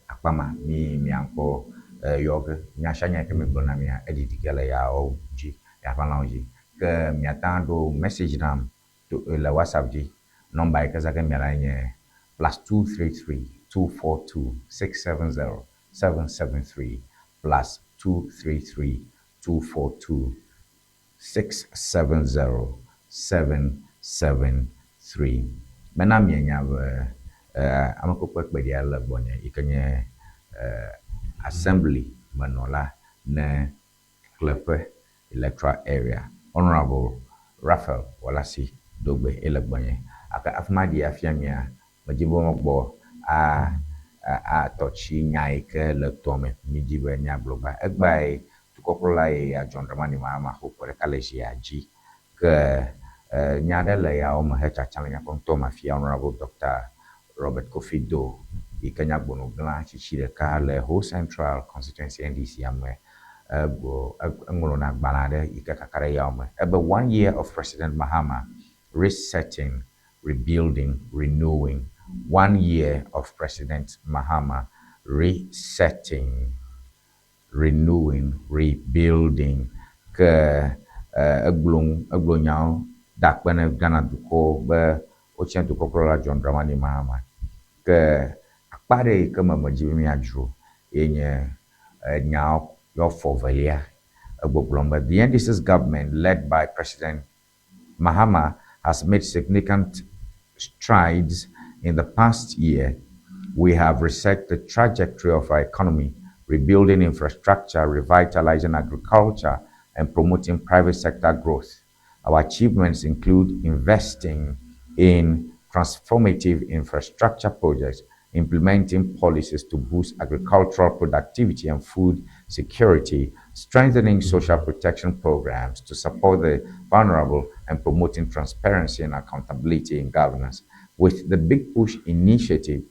akpa ma mi miaŋkɔ yɔ ge. Nya sia nya yi ke mi gblɔ na mia eɖiɖi ge le yawo dzi, yaʋalawo dzi. Ke miate ŋu aɖo message nam to le WhatsApp dzi. Nɔmba yi ke zã ge miala nye +233 242 670 773 +233 242 670 773. Mena mienya be ame kpekpe kpeɖia le gbɔnye yi ke nye assembly menɔla ne Kleƒe Electoral Area, Honorable Raphael Worlasi Dogbe ye le gbɔnye. Ake hafi maɖi afia mia, medzi be magbɔ a atɔ tsi nya yi ke le toa me mídi be míagblɔ gbã. Egbeae dukɔkplɔla ye ya John Dramani Mahama xo ƒe ɖeka le zia dzi. Ke nya aɖe le yawo me hetsatsam le míaƒe ŋutɔ me afia Honorable Doctor Robert Kofi Doe yi ke nye agbonɔglã tsitsi ɖeka le Ho Central Constituency NDC me. Egbɔ eŋlɔ na agbalẽ aɖe yi ke kaka ɖe yawo me. Ebe One year of President Mahama, resetting, rebuilding, renewing. One year of President Mahama, resetting, renewing, rebuilding. Ke egblɔ nu, egblɔ nyawo da akpe ne Ghana dukɔ be wotia dukɔkplɔla John Dramani Mahama. Ke akpa ɖe yi ke me medzi be míadzro ye nye nyawo yɔ fɔ velia. Egbɔgblɔm be the NDC's government led by President Mahama has made significant strides in the past year. We have reset the trajectory of our economy, rebuilding infrastructure, revitalizing agriculture, and promoting private sector growth. Our achievements include investing in transformative infrastructure projects, implementing policies to boost agricultural productivity and food security, strengthening social protection programs to support the vulnerable, and promoting transparency and accountability in governance. With the Big Push initiative,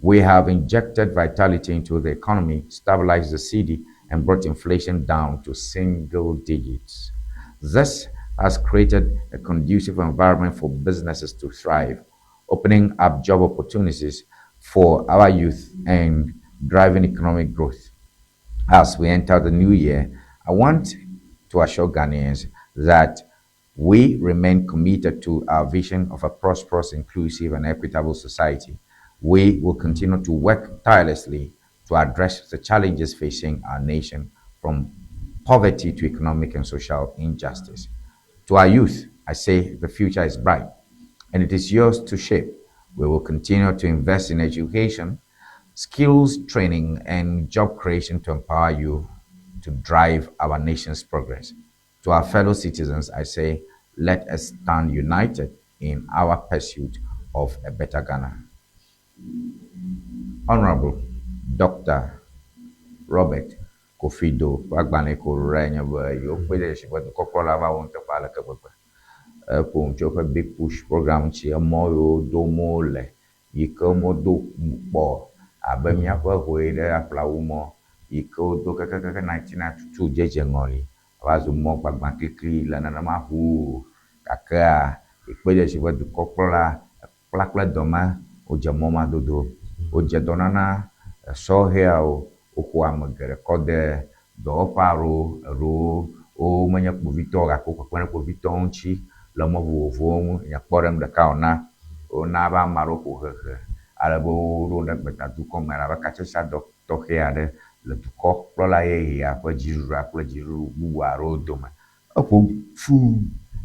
we have injected vitality into the economy, stabilized the cedi, and brought inflation down to single digits. This has created a conducive environment for businesses to thrive, opening up job opportunities for our youth and driving economic growth. As we enter the new year, I want to assure Ghanaians that we remain committed to our vision of a prosperous, inclusive, and equitable society. We will continue to work tirelessly to address the challenges facing our nation, from poverty to economic and social injustice. To our youth, I say the future is bright and it is yours to shape. We will continue to invest in education, skills training, and job creation to empower you to drive our nation's progress. To our fellow citizens, I say, let us stand united in our pursuit of a better Ghana. Honorable Dr. Robert Kofi Doe ƒe agbalẽ yi ke wòɖo nye be yewokpɔe ɖe dzesi be dukɔkplɔla va wɔ nuteƒe aleke gbegbe. Eƒo nu tso eƒe Big Push program ŋuti, emɔ yiwo dom wole yi ke womedo kpɔ o abe míaƒe hoe ɖe aƒlawu mɔ yi ke wodo kekeake 1992 dzedze ŋɔli va zu mɔ gbagbã klikli le nenema ʋuu gakea ekpe ɖe dzesi be dukɔkplɔla kpla kple dɔme wodze mɔ ma dodo. Wodze dɔ nana sɔhɛawo, woxɔ ame geɖe kɔ de dɔwɔƒe alo eɖewo womenye kpovitɔwo o gake wokpekpem ɖe kpovitɔwo ŋuti le mɔ vovovowo ŋu. Nye kpɔɖeŋu ɖeka wòna, wona be ame aɖewo ƒo hehe ale be woɖo ɖe gbetadukɔ me abe katsatsadɔ tɔxɛ aɖe le dukɔkplɔla yeyea ƒe dziɖuɖua kple dziɖuɖu bubu aɖewo dome. Eƒo fũu,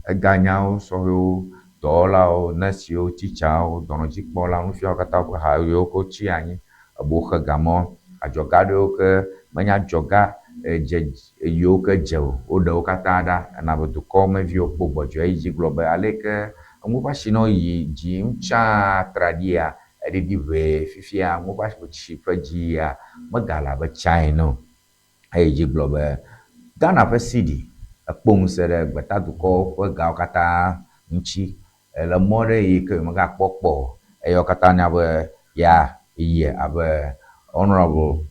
eganyawo, sɔhɛwo, dɔwɔlawo, nɛsiwo, tsitsawo, dɔnɔdzikpɔlawo, nufialawo katã ƒe ha yiwo ke wotsi anyi ebo xe gamɔ, adzɔga aɖewo ke menye adzɔga dze yiwo ke dze o, woɖe wo katã ɖa ena be dukɔmeviwo kpɔ gbɔdzɔe yi dzi gblɔ be aleke enu ƒe asi nɔ yi dzi tsã traɖia eɖiɖi ʋɛ fifia nu ƒe asi ƒe dzia megale abe tsã ene o. Eyi dzi gblɔ be Ghana ƒe cedi ekpɔ ŋusẽ ɖe gbetadukɔwo ƒe gawo katã ŋuti le mɔ ɖe yi ke yewomegakpɔ kpɔ o eye wo katã nya be ya yi abe Honourable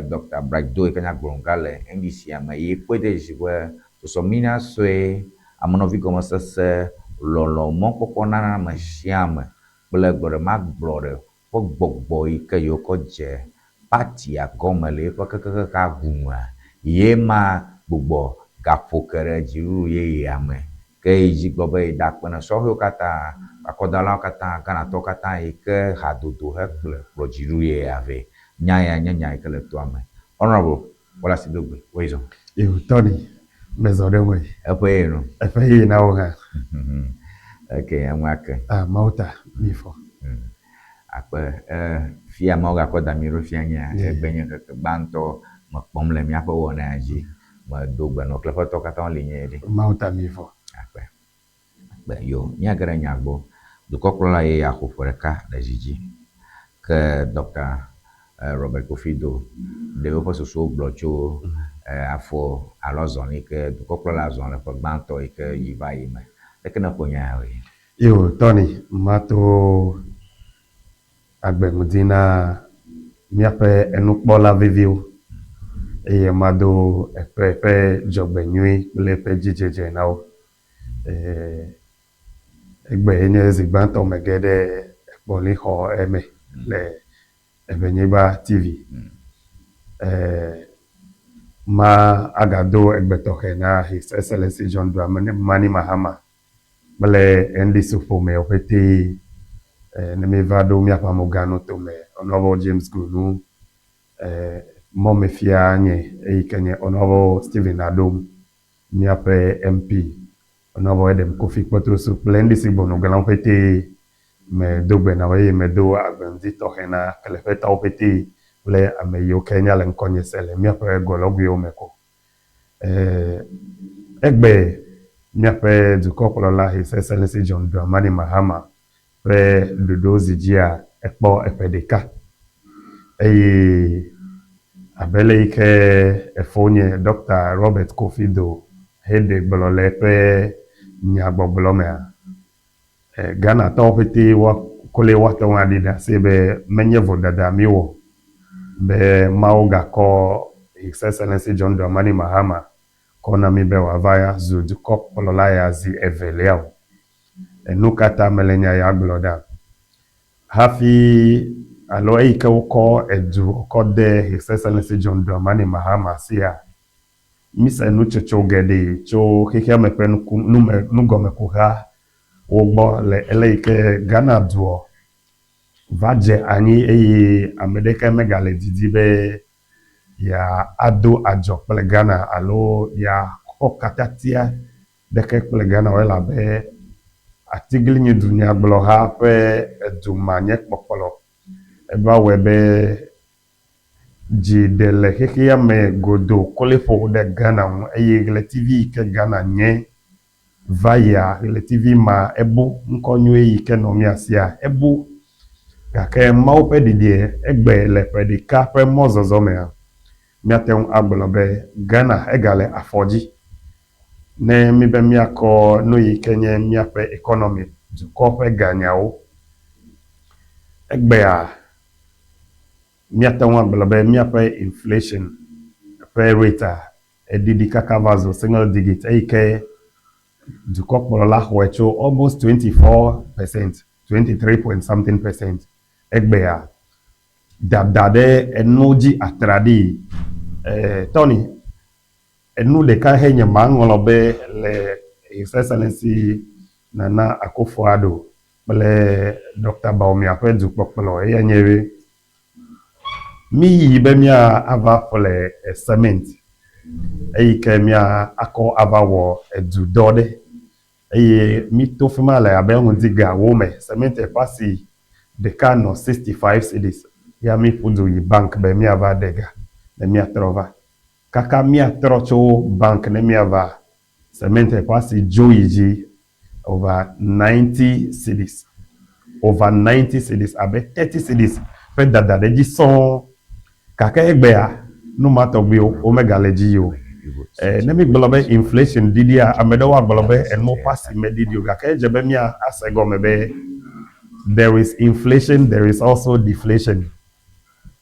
Doctor Bright Doe yi ke nye agblɔŋga le NDC me ye kpɔe de dzesi be sɔsɔmina sue, amenɔvigɔmesese, lɔlɔ̃, mɔkpɔkpɔ nana ame sia ame kple gblɔɖemagblɔɖe ƒe gbɔgbɔ yi ke yewokɔ dze patia gɔme le eƒe kekekeka ŋu mea, ye ma gbugbɔ gaƒo ke ɖe dziɖuɖu yeyea me. Ke yi dzi gblɔ be yeda akpe na sɔhɛwo katã, akɔdalawo katã, Ghanatɔwo katã yi ke hadodo hekple kplɔ dziɖuɖu yeyea vɛ. Nya ya nye nya yi ke le toa me. Honourable Bola Sidogbe, woe zɔ. Eo Tony, mezɔ ɖe ŋue. Eƒe ye no. Eƒe ye na wo hã. Ok, eŋua ke. Ah, Mawu ta, mi fɔ. Akpe, e, fia Mawu gakɔ da mi ɖo fia nyea, egbe nye ŋkeke gbãtɔ mekpɔm le míaƒe wɔna ya dzi. Medo gbe nɔ kleƒetɔwo katã woli nyuie ɖe. Mawu ta mi fɔ. Akpe. Akpe, yo, míage ɖe nya gbɔ. Dukɔkplɔla ye ya xo ƒe ɖeka le zi dzi. Ke Dɔkta Robert Kofi Doe ɖe woƒe susuwo gblɔ tso afɔ alo azɔli yi ke dukɔkplɔla zɔ le ƒe gbãtɔ yi ke yi va yi me. Leke nèƒo nya ya woe? Yo, Tony, mato agbe ŋdi na míaƒe enukpɔla veviwo eye mado eƒe ƒe dzɔgbenyui kple eƒe dzidzedze na wo. Egbe nye zi gbãtɔ mege ɖe ekpɔlixɔ eme le Eʋenyigba TV. Ma agado egbe tɔxɛ na His Excellency John Dramani Mahama kple NDC ƒomewo ƒete ne míeva ɖo míaƒe amugã nutome Honourable James Gunu, mɔmefia nye eyi ke nye Honourable Stephen Adom, míaƒe MP Honourable Edem Kofi Kpotosu kple NDC gbɔnugãwo ƒete medo gbe na wo eye medo agbeŋdi tɔxɛ na keleƒetɔwo ƒete kple ame yiwo ke nya le ŋkɔnye se le míaƒe gɔlɔgoewo me ko. Egbe míaƒe dukɔkplɔla His Excellency John Dramani Mahama ƒe ɖoɖo zi dzia, ekpɔ eƒe ɖeka. Eye abe le yi ke efonye Ɖɔkta Robert Kofi Doe heɖe gblɔ le eƒe nyagbɔgblɔ mea, Ghanatɔwo ƒete kloe woate ŋu aɖi ɖase be menye vodada míwɔ be Mawu gakɔ His Excellency John Dramani Mahama kɔ na mí be wòava zu dukɔkplɔla ya zi evelia o. Nukata mele nya ya gblɔ ɖa? Hafi alo eyi ke wokɔ edu kɔ de His Excellency John Dramani Mahama sia, Mise nutsotso geɖe tso xexea me ƒe nume nugɔmekuha wo gbɔ le ele yi ke Ghana duɔ va dze anyi eye ame ɖeke megale didi be ya ado adzɔ kple Ghana alo ya xɔ katatia ɖeke kple Ghana o elabe atiglinyi dunyagblɔha ƒe edu ma nye kpɔkplɔ eva wɔe be Dzi ɖe le xexea me godoo kloe ƒo ɖe Ghana ŋu eye ɣletivi yi ke Ghana nye va yia, ɣletivi ma ebu, ŋkɔ nyui yi ke nɔ mía sia, ebu. Gake Mawu ƒe ɖiɖie egbe le ƒe ɖeka ƒe mɔzɔzɔ mea, Míate ŋu agblɔ be Ghana egale afɔ dzi. Ne míbe míakɔ nu yi ke nye míaƒe economy, dukɔ ƒe ganyawo. Egbea míate ŋu agblɔ be míaƒe inflation ƒe rate eɖiɖi kaka va zu single digit eyi ke dukɔkplɔla xɔe tso almost 24%, 23 point something percent. Egbea dada ɖe enu dzi atraɖii. Tony, enu ɖeka he nye maŋlɔ be le His Excellency Nana Akufo-Addo kple Dr. Bawumia ƒe dukpɔkplɔ eya nye be mi yi be mía ava ƒle cement eyi ke mía akɔ ava wɔ edudɔ ɖe eye mi to fi ma le abe ŋdi gawo me cement ƒe asi ɖeka nɔ 65 cedis ya mi ƒu du yi bank be míava ɖe ga ne míatrɔ va. Kaka míatrɔ tso bank ne míava cement ƒe asi dzo yi dzi over 90 cedis, over 90 cedis abe 30 cedis ƒe dada ɖe dzi sɔŋ. Gake egbea nu ma tɔgbiwo womegale dzi yi o. Ne mi gblɔ be inflation ɖiɖia, ame ɖewo agblɔ be enuwo ƒe asi meɖiɖi o gake edze be mía ase gɔme be there is inflation, there is also deflation.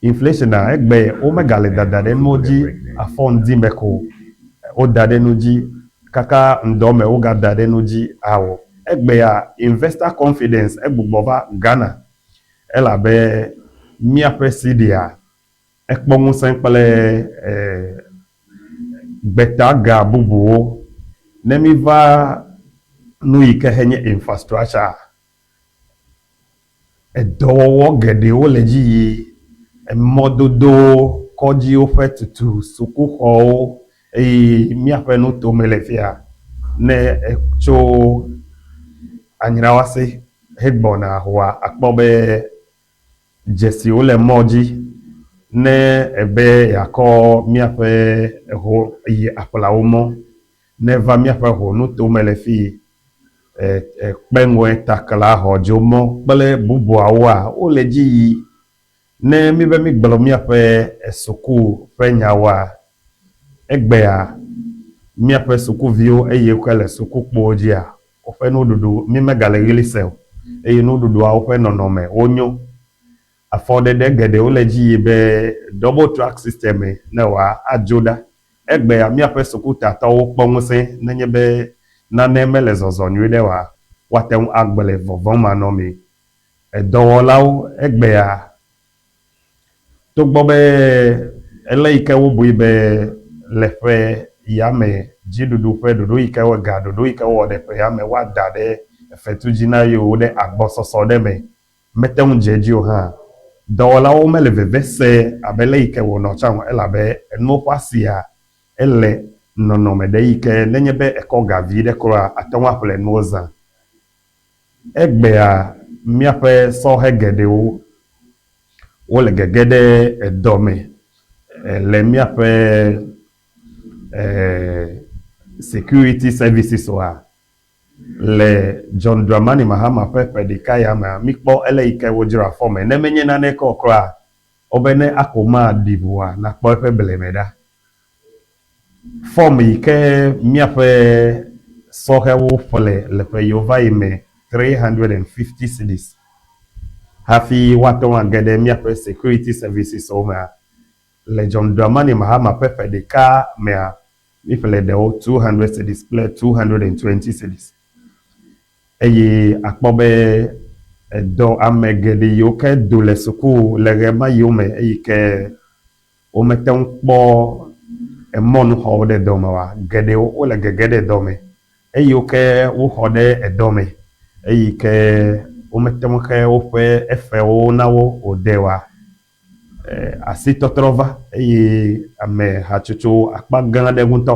Inflation a egbe womegale dada ɖe nuwo dzi afɔ ŋdi me ko woda ɖe nu dzi kaka ŋdɔ me wogada ɖe nu dzi awɔ. Egbea investor confidence egbugbɔ va Ghana elabe míaƒe cedi-a ekpɔ ŋusẽ kple gbetaga bubuwo. Ne mi va nu yi ke henye infrastructure, edɔwɔwɔ geɖewo le dzi yi, emɔdodowo, kɔdziwo ƒe tutu, sukuxɔwo eye míaƒe nutome le fia. Ne etso Anyrawase hegbɔna hoa akpɔ be dzesiwo le mɔ dzi. Ne ebe yeakɔ míaƒe ho yi aƒlawo mɔ, ne va míaƒe ho nutome le fi kpeŋɔe takla xɔdzo mɔ kple bubuawoa wole dzi yi. Ne mi be migblɔ míaƒe suku ƒe nyawoa, egbea míaƒe sukuviwo eye woke le sukukpowo dzia, woƒe nuɖuɖu mi megale ɣli se o eye nuɖuɖuawo ƒe nɔnɔme wonyo. Afɔɖeɖe geɖewo le dzi yi be double track system ne wòa adzo ɖa. Egbea míaƒe sukutatɔwo kpɔ ŋusẽ nenye be nane mele zɔzɔ nyui ɖe oa, woate ŋu agblɔe vɔvɔ̃ manɔmee. Edɔwɔlawo egbea togbɔ be ele yi ke wobui be le ƒe ya me dziɖuɖu ƒe ɖoɖo yi ke ga ɖoɖo yi ke wowɔ ɖe ƒe ya me woada ɖe fetu dzi na yewo ɖe agbɔsɔsɔ ɖe me mete ŋu dze edzi o hã. Dɔwɔlawo mele veve se abe le yi ke wònɔ tsã o elabe enuwo ƒe asia ele nɔnɔme ɖe yi ke nenye be ekɔ ga vi ɖe kura ate ŋu aƒle nuwo zã. Egbea míaƒe sɔhɛ geɖewo wole gege ɖe edɔ me le míaƒe security services oa le John Dramani Mahama ƒe ƒe ɖeka ya mea mikpɔ ele yi ke wodzra fɔme ne menye nane ke o kura wobe ne akoma ɖi ʋua nakpɔ eƒe bleme ɖa. Fɔm yi ke míaƒe sɔhɛwo ƒle le ƒe yiwo va yi me 350 cedis hafi woate ŋu age ɖe míaƒe security services wo mea le John Dramani Mahama ƒe ƒe ɖeka mea míƒle ɖewo 200 cedis kple 220 cedis eye akpɔ be edɔ ame geɖe yiwo ke do le suku le ɣe ma yiwo me eyi ke womete ŋu kpɔ emɔnu xɔ wo ɖe dɔ me oa, geɖewo wole gege ɖe dɔ me eye wo ke woxɔ ɖe edɔ me eyi ke womete ŋu xe woƒe efewo na wo wòde oa, asitɔtrɔ va eye ame hatsotso akpa gã aɖe ŋutɔ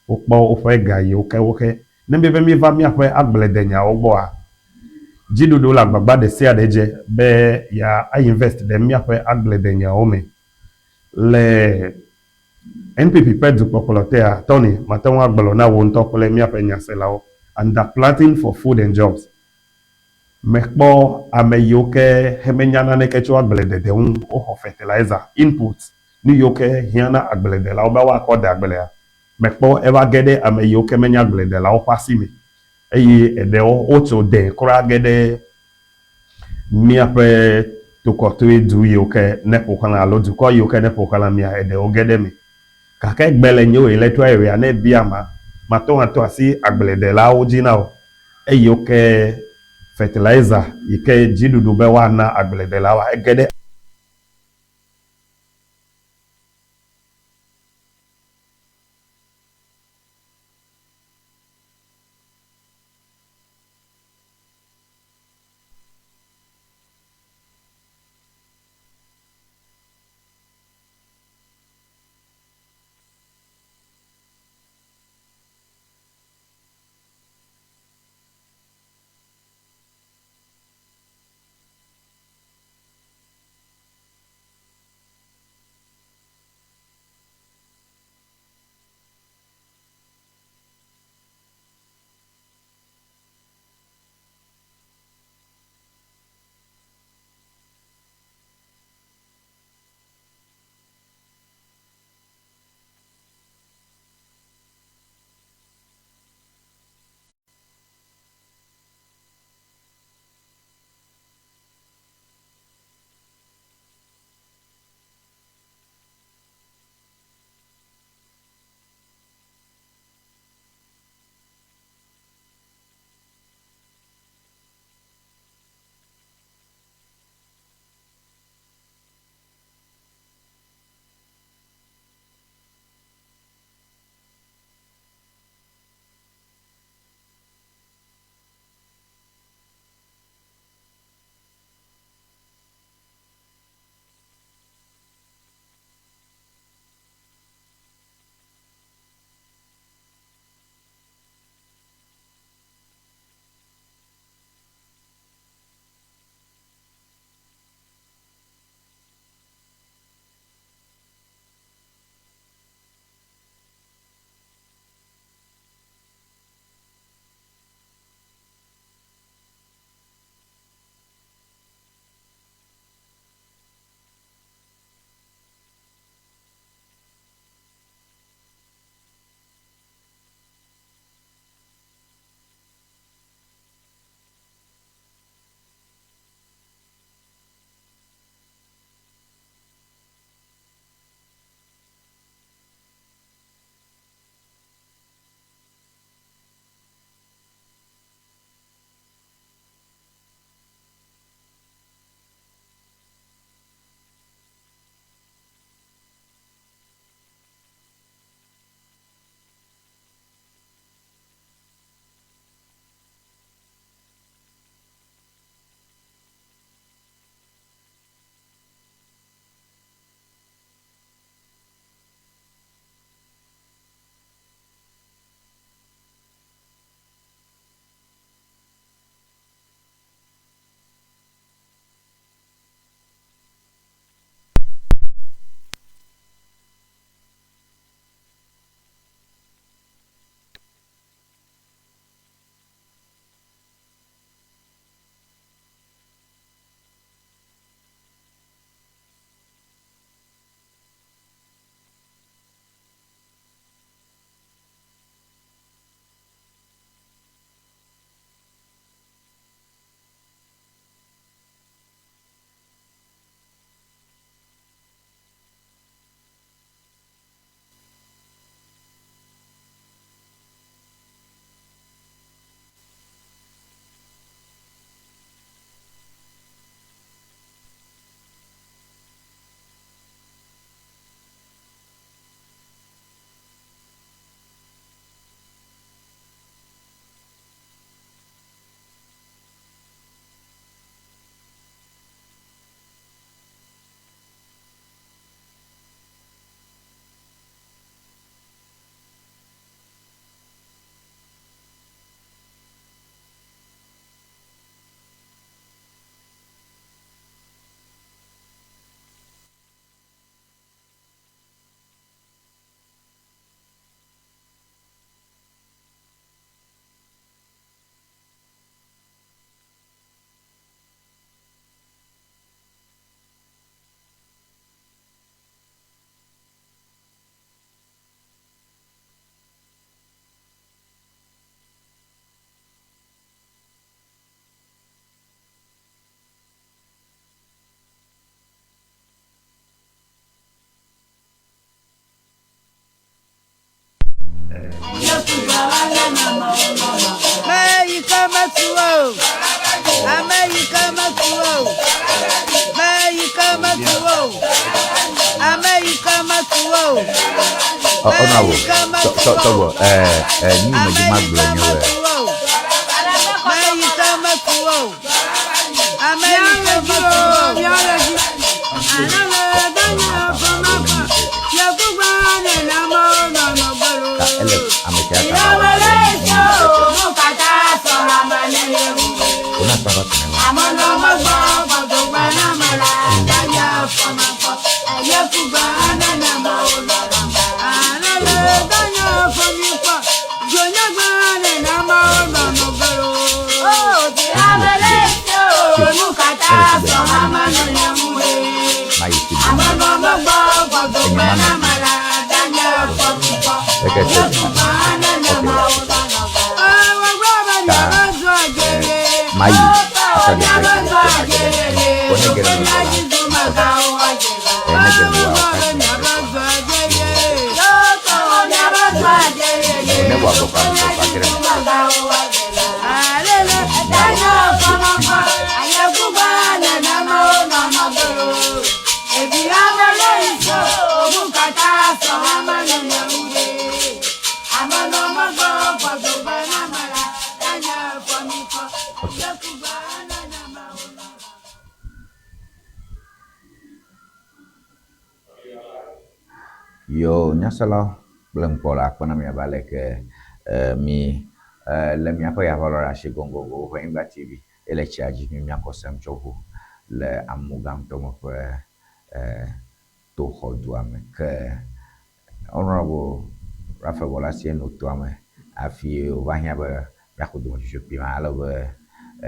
wokpɔ woƒe ga yiwo ke woxe. Ne míebe míva míaƒe agbledenyawo gbɔa, dziɖuɖu le agbagba ɖe sia ɖe dze be ya invest ɖe míaƒe agbledenyawo me. Le NPP ƒe dukpɔkplɔ tea, Tony, mate ŋu agblɔ na wò ŋutɔ kple míaƒe nyaselawo, Underplanting for food and jobs. Mekpɔ ame yiwo ke hemenya naneke tso agbledede ŋu woxɔ fertilizer inputs. Nu yiwo ke hiã na agbledelawo be woakɔ de agblea, mekpɔ eva ge ɖe ame yiwo ke menye agbledelawo ƒe asi me eye eɖewo wotso dee kura ge ɖe míaƒe tokɔtoe du yiwo ke ne ƒo xlã alo dukɔ yiwo ke ne ƒo xlã mía, eɖewo ge ɖe eme. Gake egbe le nyewoe le trɔ ewea ne ebia ma, mate ŋu ato asi agbledelawo dzi na wò. Eyiwo ke fertilizer yi ke dziɖuɖu be woana agbledelawoa, ege ɖe. Honorable, tɔgbɔ, ɛɛ, nu yi me dzi ma gblɔ nye be. Ta ele ame sia ta na wɔ alo nu yi Wona tɔ ɖe tene ma. Mayi ti bo. Enye ma nɔ fi. Eke se ok wa. Ta mayi after the break we go na gere. One gere no la. Oda. Ne gere no wa o ka si Ne wa bo ka so ka gere. Yo nyaselawo kple ŋkpɔla akpe na mi abe aleke mi le miaƒe yaʋalɔ ɖe asi goŋgoŋgo ƒe Anyigba TV ele tsia dzi mi miakɔ sem tsɔ ʋu le Amugãtɔme ƒe toxɔdua me ke Honorable Raphael Bolasie no toa me hafi wòva hiã be míaxɔ dometsotso kpli ma ale be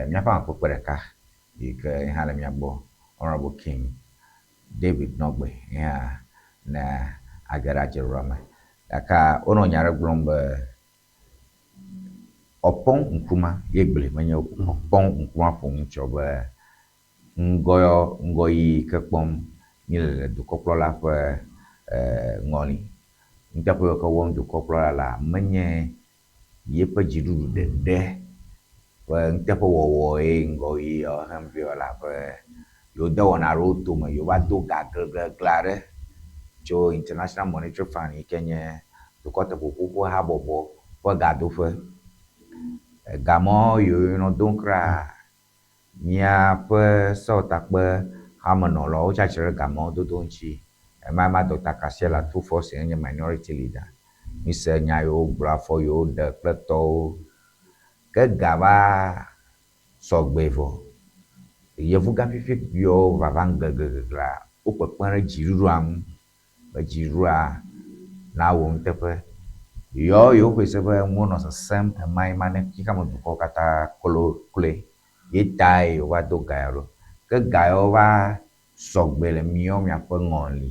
míaƒe amekpekpe ɖeka yi ke hã le mía gbɔ Honorable King David Nɔgbe hã ne age ɖe adzeɖoɖoa me. Gake wonɔ nya aɖe gblɔm be Ɔpɔŋ ŋkuma ye gblɔe menye Ɔpɔŋ ŋkuma ƒo nu tsɔ be ŋgɔyɔ ŋgɔyiyi ke kpɔm míele le dukɔkplɔla ƒe ŋɔli. Nuteƒe yiwo ke wɔm dukɔkplɔla la menye yeƒe dziɖuɖu ɖeɖe ƒe nuteƒewɔwɔ ye ŋgɔyiyi hem vɛ o elabe yewo de wɔna aɖewo tome yewova do ga gleglegle aɖe tso International Monetary Fund yi ke nye dukɔteƒoƒo ƒe habɔbɔ ƒe gadoƒe. Gamɔ yiwo nɔ dom kura míaƒe sewɔtakpe hamenɔlawo tsi atsitre ɖe gamɔwo dodo ŋuti. Ema ma Dr. Kasiela Tufo si nye minority leader. Mise nya yiwo gblɔ afɔ yiwo ɖe kple tɔwo. Ke ga va sɔgbe vɔ. Yevuga fifi yiwo vavam glegleglea wo kpekpem ɖe dziɖuɖua ŋu be dziɖuɖua nawɔ nuteƒe. Yewo yewo xɔe se be nuwo nɔ sesẽm ɣemaɣi ma ne xexeame dukɔwo katã klo kloe ye tae wova do ga ya ɖo. Ke ga yawo va sɔgbe le miawo miaƒe ŋɔli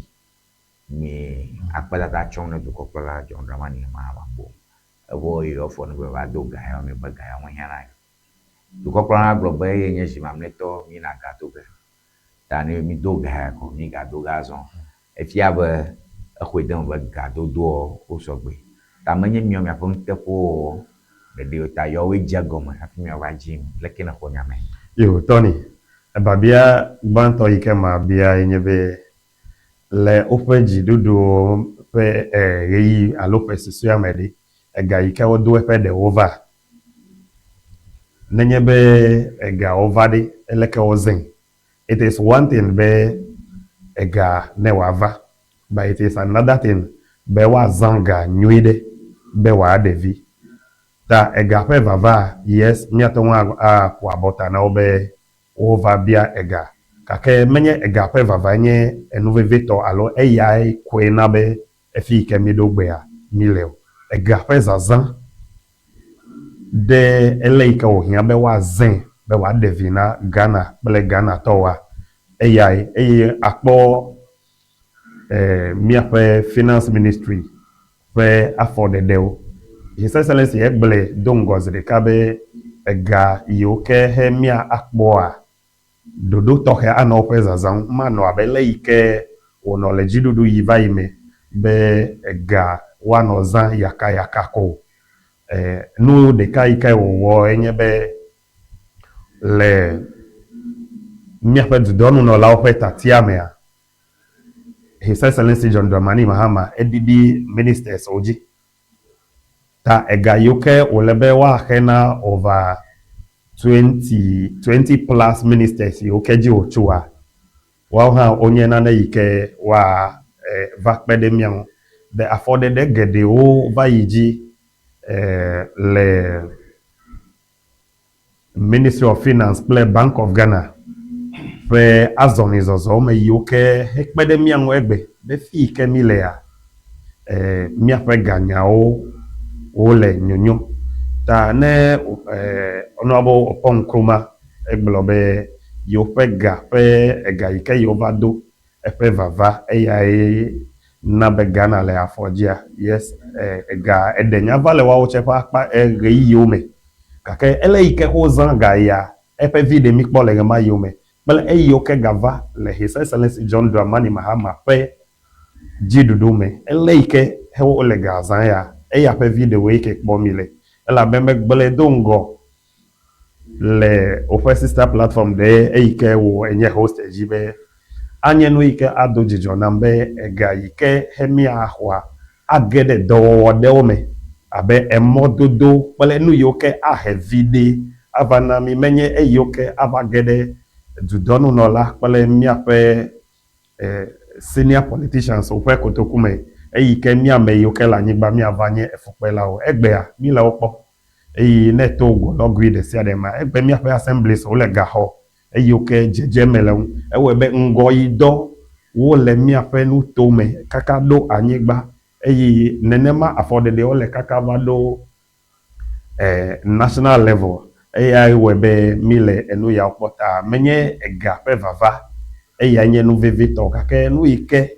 mi akpedada tsɔm ne dukɔkplɔla John Dramani Mahama boŋ. Evɔ yewo fɔ nu be va do ga yawo mi be ga yawo mehiã na yewo. Dukɔkplɔla gblɔ be eye nye zi mamlɛtɔ míyina ga do ge. Ta ne mi do ga ya ko mi ga do ge azɔ. Efia be exɔe de eme be gadodoa wo sɔgbe. Ta menye miawo miaƒe nuteƒewɔwɔ ɖeɖe o ta yewoe dze egɔme hafi miava dzi nu. Leke nèxɔ nya me? Yo, Tony, biabia gbãtɔ yi ke mabia ye nye be, le woƒe dziɖuɖu ƒe ɣeyiɣi alo ƒe susɔea me ɖe, ega yi ke wodo eƒe ɖewo va? Nenye be egawo va ɖe, leke wozãe? It is one thing be ega ne wòava, but it is another thing be woazã ga nyui ɖe be wòaɖe vi. Ta ega ƒe vava, yes, míate ŋu aƒo abɔta na wo be wova bia ega. Gake menye ega ƒe vavae nye enu vevitɔ alo eyae koe na be efi yi ke míɖo gbea míle o. Ega ƒe zazã ɖe ele yi ke wòhiã be woazãe be wòaɖe vi na Ghana kple Ghanatɔwoa, eyae. Eye akpɔ míaƒe Finance Ministry ƒe afɔɖeɖewo. His Excellency egblɔe do ŋgɔ zi ɖeka be ega yiwo ke he mía akpɔa, ɖoɖo tɔxɛ anɔ woƒe zazã ŋu. Manɔ abe le yi ke wònɔ le dziɖuɖu yi va yi me be ega. woanɔ zã yakayaka ko o. Nu ɖeka yi ke wòwɔ enye be le míaƒe dudɔnunɔlawo ƒe tatia mea, His Excellency John Dramani Mahama eɖiɖi ministers wo dzi. Ta ega yiwo ke wòle be woaxe na over 20, 20 plus ministers yiwo ke dzi wòtsoa, woawo hã wonye nane yi ke woa va kpe ɖe mía ŋu. Be afɔɖeɖe geɖewo va yi dzi le Ministry of Finance kple Bank of Ghana ƒe azɔlizɔzɔ me yiwo ke hekpe ɖe mía ŋu egbe be fi yi ke mí lea, míaƒe ganyawo wole nyonyo. Ta ne Honorable Oppong Nkrumah egblɔ be yewoƒe ga ƒe ega yi ke yewova do eƒe vava eyae na be Ghana le afɔ dzia. Yes, ega eɖe nya va le woawo tse ƒe akpa ɣeyiɣiwo me. Gake ele yi ke wozã ga ya eƒe viɖe míkpɔ le ɣemaɣiwo me kple eyiwo ke gava le His Excellency John Dramani Mahama ƒe dziɖuɖu me. Ele yi ke wole ga zã ya eya ƒe viɖewoe ke kpɔ mí le. Elabe megblɔe do ŋgɔ le woƒe sister platform ɖe eyi ke wò enye host dzi be anye nu yi ke ado dzidzɔ nam be ega yi ke he míaxɔa age ɖe dɔwɔwɔ ɖewo me abe emɔdodo kple nu yiwo ke ahe viɖe ava na mí menye eyiwo ke ava ge ɖe dudɔnunɔla kple míaƒe senior politicians woƒe kotoku me eyi ke mía ame yiwo ke le anyigba míava nye efukpelawo. Egbea míle wo kpɔ eye ne eto golɔgui ɖe sia ɖe ma egbe míaƒe assemblies wole gaxɔ eyiwo ke dzedzeme le ŋu. Ewɔe be ŋgɔyidɔ wole míaƒe nutome kaka ɖo anyigba eye nenema afɔɖeɖewo le kaka va ɖo national level. Eyae wɔe be míle enu yawo kpɔ ta menye ega ƒe vava eyae nye nu vevitɔ gake nu yi ke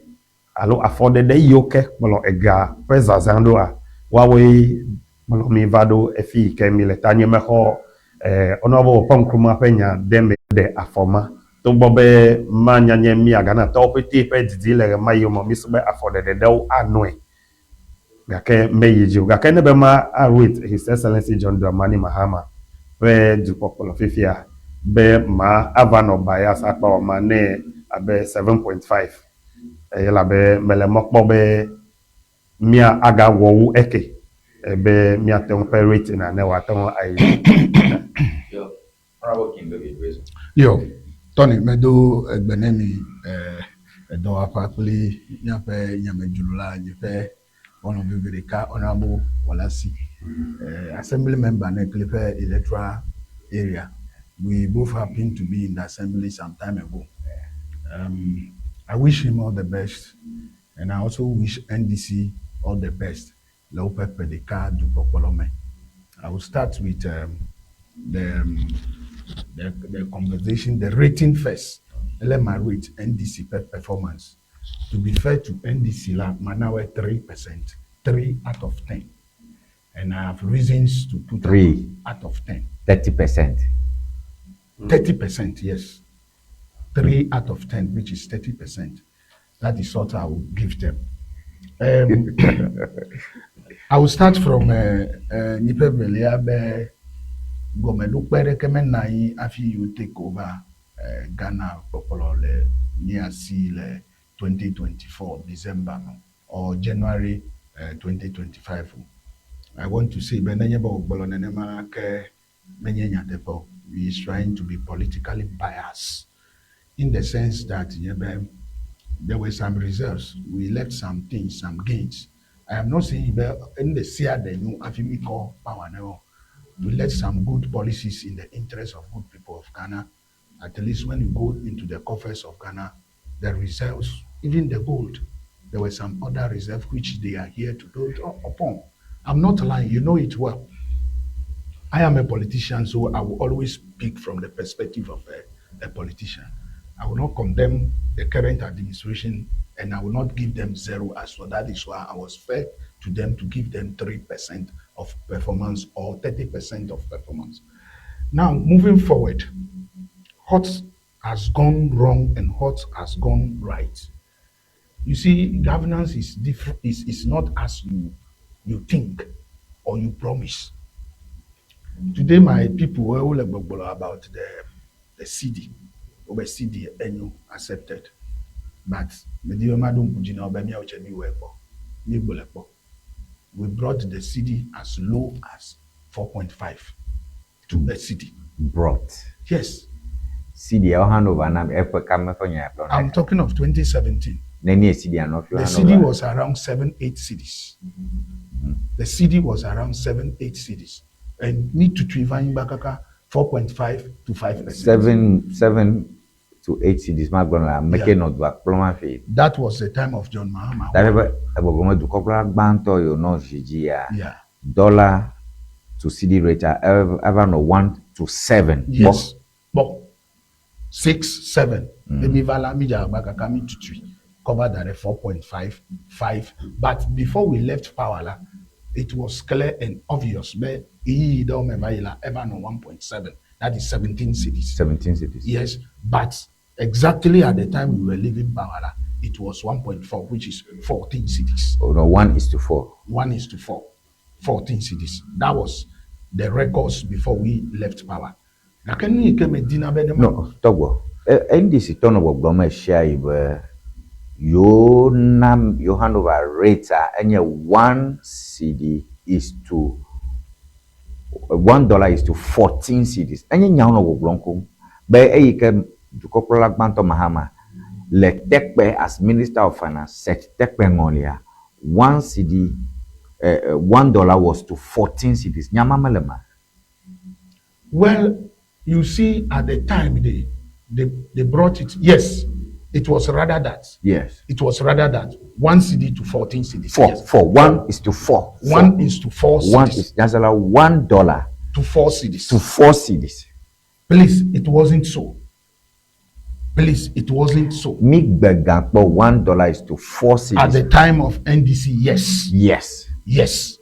alo afɔɖeɖe yiwo ke kplɔ ega ƒe zazã ɖoa, woawoe kplɔ mi va ɖo efi yi ke míle. Ta nye mexɔ Honorable Oppong Nkrumah ƒe nya ɖe me ɖe afɔ ma. Togbɔ be manya nye mía Ghanatɔwo ƒete ƒe didi le ɣemaɣiwo me o, mísu be afɔɖeɖe ɖewo anɔe gake meyi dzi o. Gake ne be ma rate His Excellency John Dramani Mahama ƒe dukpɔkplɔ fifia be ma ava nɔ bias akpa o, ma nɛ abe 7.5 elabe mele mɔ kpɔ be mía agawɔ wu eke be míate ŋu ƒe rating ne wòate ŋu ayi dzi. Yo, Honorable King David Wezo. Yo, Tony, medo egbe ne mi edɔwɔƒea kple míaƒe nyamedzrola nye ƒe xɔlɔ̃ vevi ɖeka Honorable Walasi, assembly member ne kple ƒe electoral area. We both happened to be in the assembly some time ago. I wish him all the best and I also wish NDC all the best le woƒe ƒe ɖeka dukpɔkplɔ me. I will start with the conversation, the rating first. Let my rate NDC per performance. To be fair to NDC, la, mana we 3%, 3 out of 10. And I have reasons to put 3 out of 10. 30%. 30%, yes. 3 out of 10, which is 30%. That is what I will give them. I will start from Nipe Velia be gɔmeɖokpe ɖeke mena anyi hafi you take over Ghana kpɔkplɔ le mía si le 2024 December no or January 2025. I want to say be nenye be wògblɔ nenema la ke menye nyateƒe o. He is trying to be politically biased in the sense that nye be there were some reserves, we left some things, some gains. I am not saying be in the sia ɖe nyo hafi mi kɔ power ne o. We left some good policies in the interest of good people of Ghana. At least when you go into the coffers of Ghana, the reserves, even the gold, there were some other reserves which they are here to build upon. I'm not lying, you know it well. I am a politician, so I will always speak from the perspective of a politician. I will not condemn the current administration and I will not give them zero as well. That is why I was fair to them to give them 3% of performance or 30% of performance. Now, moving forward, what has gone wrong and what has gone right? You see, governance is different. Is not as you think or you promise. Today, my people were all gbɔgblɔ about the cedi. Obe cedi enyo accepted, but medi be maɖo ŋku dzi na wo be míawo tse mi wɔe kpɔ, mi gblɔe kpɔ. We brought the cedi as low as 4.5 to a cedi. Brought. Yes. Cedi a wo hand over na eƒe kame ƒe nya gblɔ. I'm talking of 2017. Nenie cedi anɔ fi The hand cedi over? Was around 7, 8 cedis. The cedi was around 7, 8 cedis. And need to va anyigba kaka 4.5 to 5%. 7 to 8 cedis ma gblɔ la ame ke nɔ dua kplɔm hafi. That was the time of John Mahama. Ta be egbɔgblɔ me dukɔkplɔla gbãtɔ yiwo nɔ zi dzia Yeah. dollar to cedi rate a eva nɔ 1 to 7. Yes. But 6, 7. Mm. Mi va la mi dze agba kaka mi tutui cover that 4.5, 5. But before we left power la, it was clear and obvious be eyi ɖewo me va yi la eva nɔ 1.7. That is 17 cedis. 17 cedis. Yes, but exactly at the time we were leaving power, la, it was 1.4, which is 14 cedis. Oh, no, 1 is to 4. 1 is to 4, 14 cedis. That was the records before we left power. Gake nu yi ke medina be ne ma No, tɔgbɔ. NDC tɔ nɔ gbɔgblɔm esia yi be yewo na yewo hand over rate a enye 1 cedi is to $1 is to 14 cedis. Enye nyawo nɔ gbɔgblɔm koŋ be eyi ke dukɔkplɔla gbãtɔ Mahama le tekpe as Minister of Finance set tekpe ŋɔlia 1 cedi $1 was to 14 cedis. Nyama mele ma. Well, you see, at the time they brought it, yes, it was rather that. It was rather that 1 cedi to 14 cedis. Four, Yes. four. 1 is to 4. 1 is to 4 One cedis. is that's like $1 to 4 cedis. To 4 cedis. Please, it wasn't so. Please, it wasn't so. Mi gbe gakpɔ $1 is to 4 At cedis. The time of NDC, yes. Yes. Yes.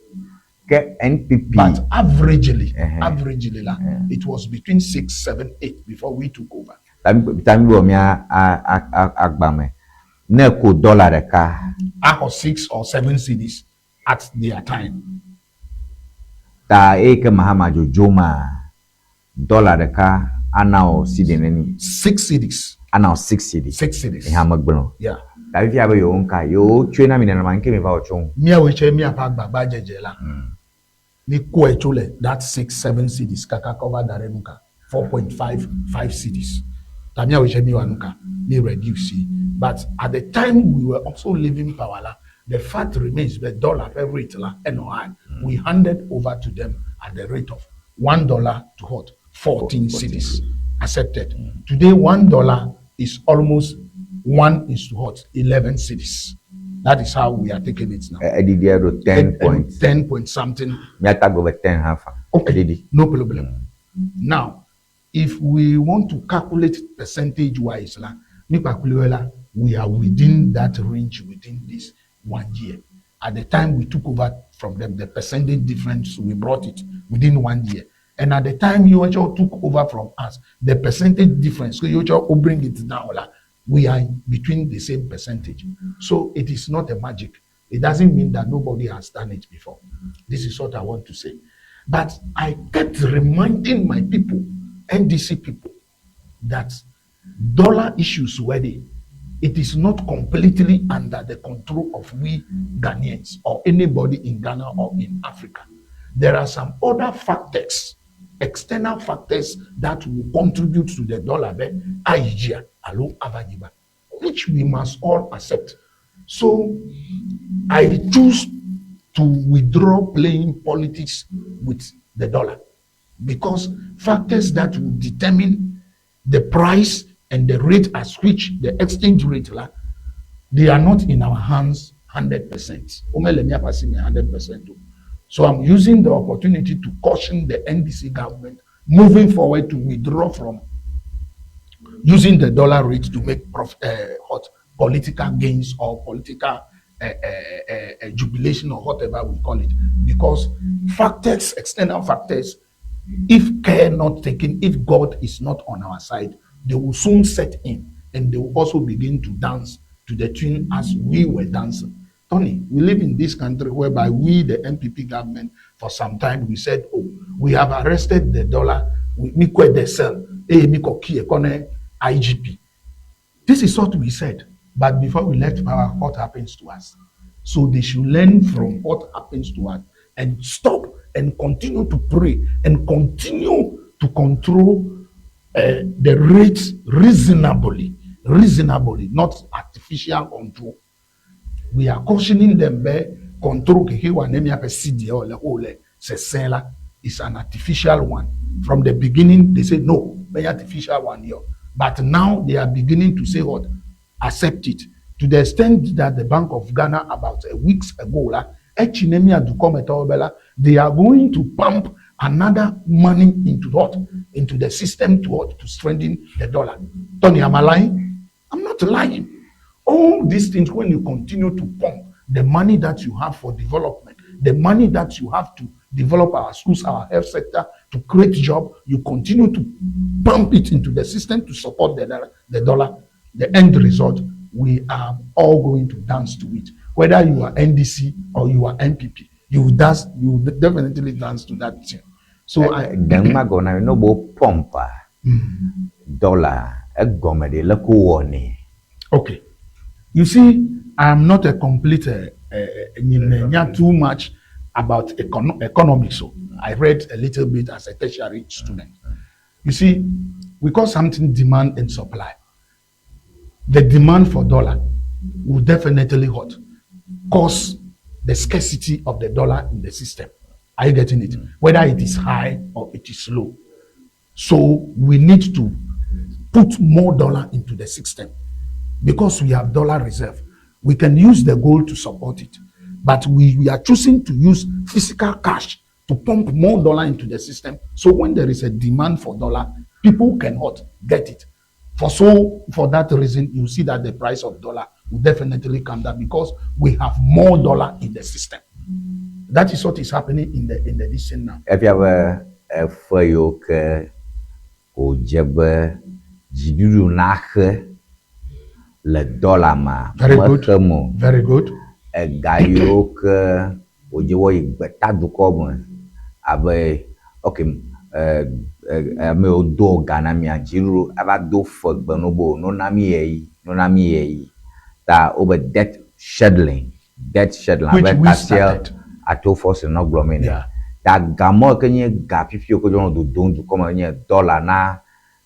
Ke NPP. But averagely, averagely, la, it was between 6, 7, 8 before we took over. Tami tami bɔ mia a a a agbame. Ne ko dollar ɖeka. Out 6 or 7 cedis at their time. Ta eyi ke Mahama dzodzo ma dollar ɖeka ana wò cedi neni? 6 cedis. Ana wò 6 cedis. 6 cedis. Eha megblɔ. Yeah. Ta fifia be yewo ŋka yewo tsoe na mi nenema ŋke mi va wɔ tso ŋu. Míawoe tse míaƒe agbagba dzedze la, mi kɔe tso le that 6, 7 cedis kaka kɔ va da ɖe nu ka 4.5, 5 cedis. Ta míawoe tse mi wa nu ka mi reduce yi. But at the time we were also leaving power la, the fact remains the dollar ƒe rate la enɔ high. We handed over to them at the rate of $1 to what? 14 cedis. Accepted. Today $1 is almost 1 is to what? 11 cedis. That is how we are taking it now. Eɖiɖi ɖo 10 point. 10 point something. Míata gblɔ be 10 hã fa. Okay, Eɖiɖi. No problem. Now, if we want to calculate percentage wise, la, mi calculate la, we are within that range within this one year. At the time we took over from them, the percentage difference, we brought it within one year. And at the time you actually took over from us, the percentage difference, so you actually bring it down, la, we are between the same percentage. So it is not a magic. It doesn't mean that nobody has done it before. This is what I want to say. But I kept reminding my people, NDC people, that dollar issues were there. It is not completely under the control of we Ghanaians or anybody in Ghana or in Africa. There are some other factors, external factors that will contribute to the dollar be ayidzia alo avanyiba, which we must all accept. So I choose to withdraw playing politics with the dollar because factors that will determine the price and the rate at which the exchange rate la, they are not in our hands 100%. Omele mi apasi mi 100%. So I'm using the opportunity to caution the NDC government moving forward to withdraw from using the dollar rate to make what, political gains or political jubilation or whatever we call it. Because factors, external factors, if care not taken, if God is not on our side, they will soon set in and they will also begin to dance to the tune as we were dancing. Tony, we live in this country whereby we, the NPP government, for some time we said, oh, we have arrested the dollar, we mi the sell, eh, mi ko ki ekone IGP. This is what we said. But before we left power, what happens to us? So they should learn from what happens to us and stop and continue to pray and continue to control the rates reasonably, reasonably, not artificial control. We are cautioning them be control keke wa ne miaƒe cedi le o le sesẽ la is an artificial one. From the beginning, they say no, very artificial one here. But now they are beginning to say what? Accept it. To the extent that the Bank of Ghana about a weeks ago, la, etsi ne mia dukɔmetɔwo be la, they are going to pump another money into what? Into the system to what? To strengthen the dollar. Tony, am I lying? I'm not lying. All these things, when you continue to pump the money that you have for development, the money that you have to develop our schools, our health sector, to create job, you continue to pump it into the system to support the dollar. The end result, we are all going to dance to it. Whether you are NDC or you are NPP, you will dance, you will definitely dance to that tune. So I, Ɖe gɔ na mi ne wo pump dollar egɔme ɖe leke wowɔnɛ. Okay. You see, I am not a complete, not too much about economics. So I read a little bit as a tertiary student. You see, we call something demand and supply. The demand for dollar will definitely what? Cause the scarcity of the dollar in the system. Are you getting it? Whether it is high or it is low. So we need to put more dollar into the system because we have dollar reserve. We can use the gold to support it, but we are choosing to use physical cash to pump more dollar into the system. So when there is a demand for dollar, people can what? Get it. For that reason, you see that the price of dollar will definitely come down because we have more dollar in the system. That is what is happening in the this thing now. Efia be efe yiwo ke wòdze be dziɖuɖu naxe le dollar ma Very good. mexem o. Very good. Ega yiwo ke wòdze woayi gbetadukɔ me abe ok ame yiwo do ga na mia dziɖuɖu ava do fe gbe no be no na mi ye yi no na mi ye yi ta wobe debt scheduling Which abe we Cassiel started. Ato Forson nɔ gblɔm ene. Ta gamɔ ke nye ga fifi wo ke nɔ dodom dukɔ me nye dollar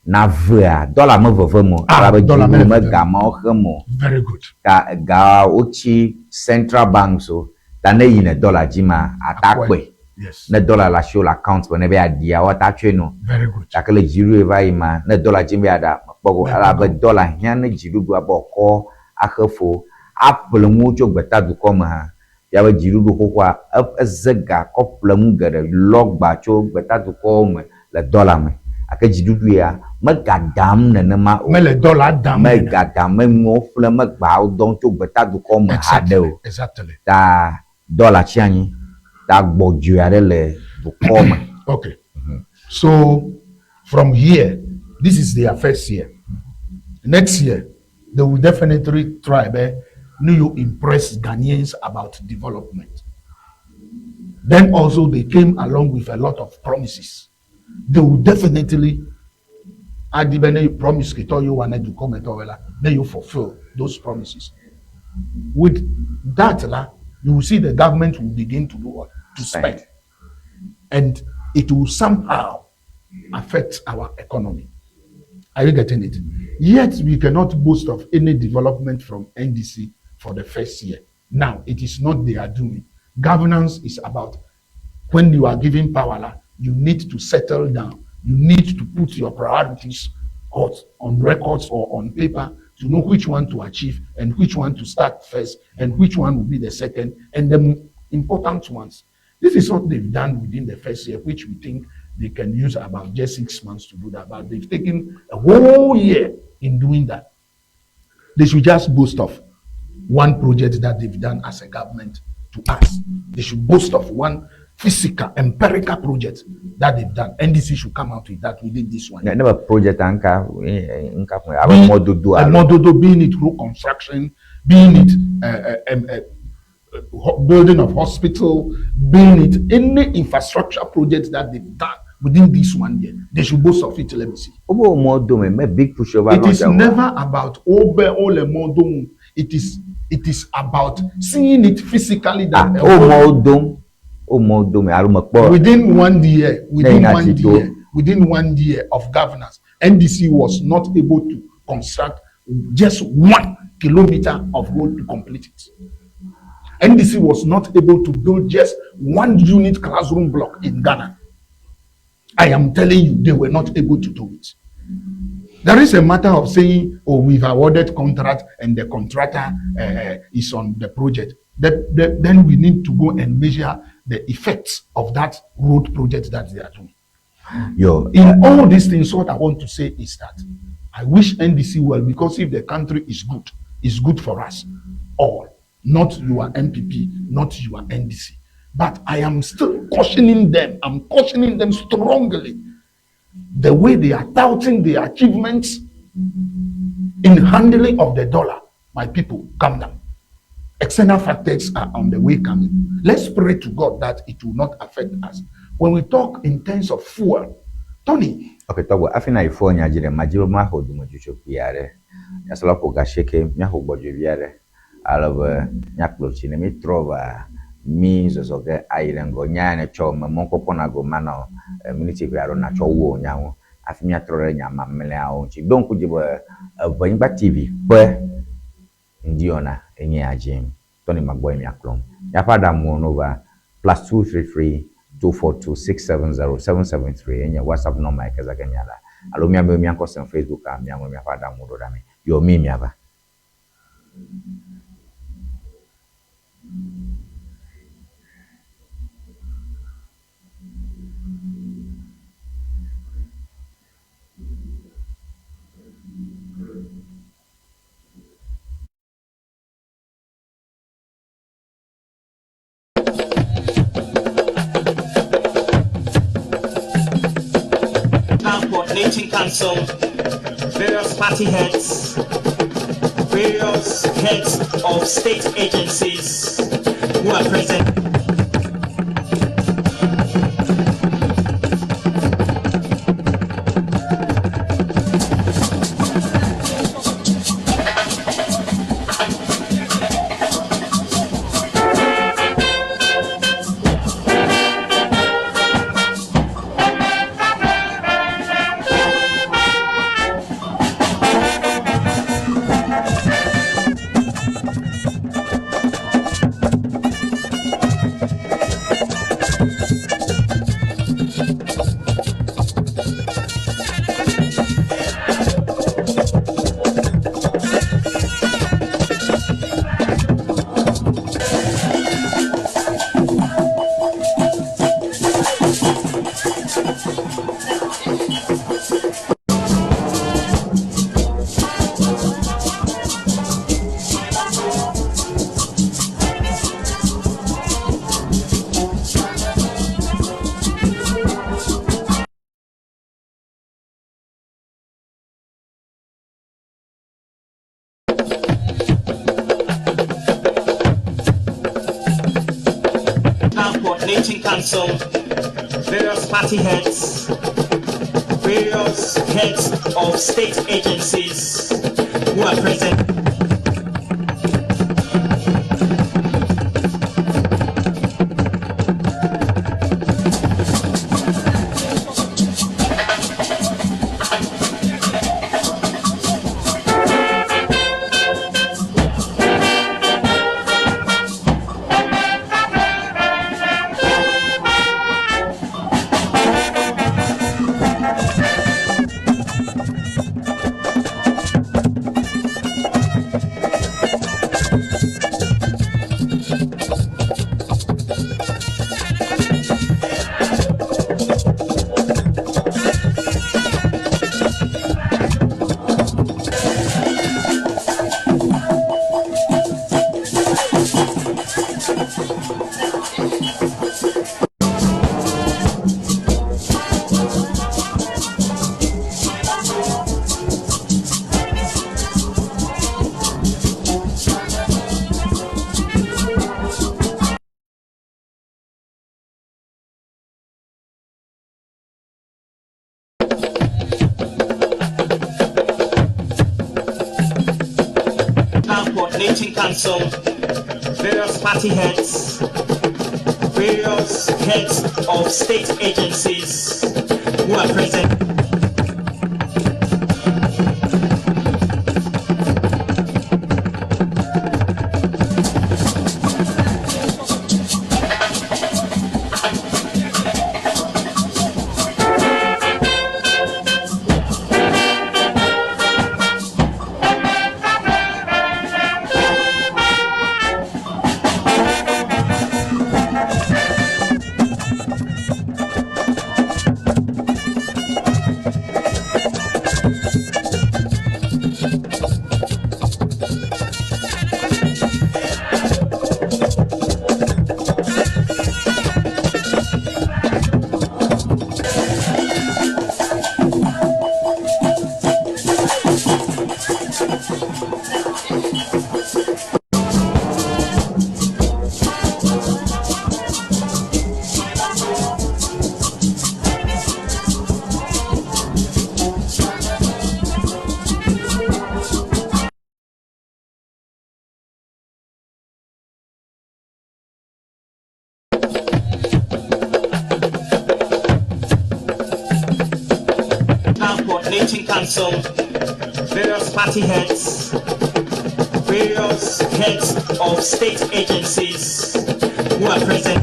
na vea dollar me veve me o Ah, elabe dollar me dziɖuɖu me veve. gamawo xem o. Very good. Ta ga wotsi central bank so ta ne yina dollar dzi ma ata Akɔe. kpɔe. Ne dollar le asiwò le account me ne be yeaɖia woata tsɔe no. Very good. Gake le dziɖuɖu yi va yi ma ne dollar dzi be yeaɖa mekpɔ go elabe dollar hiã ne dziɖuɖua be wòakɔ axe fo aƒle nuwo tso gbetadukɔ me hã. Yabe dziɖuɖu xoxoa eze ga kɔ ƒle nu geɖe lɔ gba tso gbetadukɔwo me le dollar me. Gake dziɖuɖu ya megadam nenema o. Mele dollar dam. Megadam menuwo ƒle megbawo dɔm tso gbetadukɔ me haɖe o. Exactly. Ta dollar tsi anyi ta gbɔdzɔe aɖe le dukɔ me. Okay. So from here, this is their first year. Next year, they will definitely try be new you impress Ghanaians about development. Then also they came along with a lot of promises. They will definitely add the promise ke you wanted to come and then you fulfill those promises. With that, la, you will see the government will begin to do what? To spend. Spend. And it will somehow affect our economy. Are you getting it? Yet we cannot boast of any development from NDC for the first year. Now, it is not their doing. Governance is about when you are giving power, la, you need to settle down. You need to put your priorities out on records or on paper to know which one to achieve and which one to start first and which one will be the second and the important ones. This is what they've done within the first year, which we think they can use about just 6 months to do that. But they've taken a whole year in doing that. They should just boast of one project that they've done as a government to us. They should boast of one physical, empirical project that they've done. NDC should come out with that within this one. Ne be project nka nka fún abe mɔdodo A alo mɔdodo, being it road construction, being it building of hospital, being it any infrastructure project that they've done within this one year, they should boast of it. Let me see. Wobe mɔ dome me big push over It is never about obe ole modum. It is about seeing it physically Ah, that wo mɔwo dom, wo mɔwo dome alo mekpɔ. Within one year, within Then one Atito. year, within 1 year of governance, NDC was not able to construct just 1 kilometer of road to complete it. NDC was not able to build just one unit classroom block in Ghana. I am telling you, they were not able to do it. There is a matter of saying, oh, we've awarded contract and the contractor is on the project. Then we need to go and measure the effects of that road project that they are doing. Yo, In all these things, what I want to say is that I wish NDC well, because if the country is good, it's good for us all. Not you are NPP, not you are NDC. But I am still cautioning them. I'm cautioning them strongly. The way they are touting their achievements in handling of the dollar, my people, calm down. External factors are on the way coming. Let's pray to God that it will not affect us. When we talk in terms of fuel, Tony, Ok, tɔgbe hafi na yi fɔ nya dzi ɖe madzi be maxɔ dometsotso kpui aɖe. Nyasela ƒo gasieke míaxɔ gbɔdzɔe aɖe ale be míakplɔ tsi ne mítrɔ va mí zɔzɔ ge ayi ɖe ŋgɔ. Nya ya netsɔ me mɔkpɔkpɔ na go manɔ miniti ʋɛ aɖewo natsɔ wu wò nyawo hafi míatrɔ ɖe nya mamlɛawo ŋuti. Ɖo ŋku dzi be Eʋenyigba TV ƒe ŋdiwɔna enye ya dzi. Tony Magbɔ ye miakplɔm. Míaƒe aɖaŋuwo no va +233 242 670 773 enye WhatsApp number yi ke zã ge míala alo míabe míakɔ sem Facebook a míaŋlɔ míaƒe aɖaŋuwo ɖo ɖa mi. Yɔ mí míava. Coordinating Council, various party heads, various heads of state agencies who are present. Coordinating Council, various party heads, various heads of state agencies who are present. Council, various party heads, various heads of state agencies who are present. National Coordinating Council, various party heads, various heads of state agencies who are present.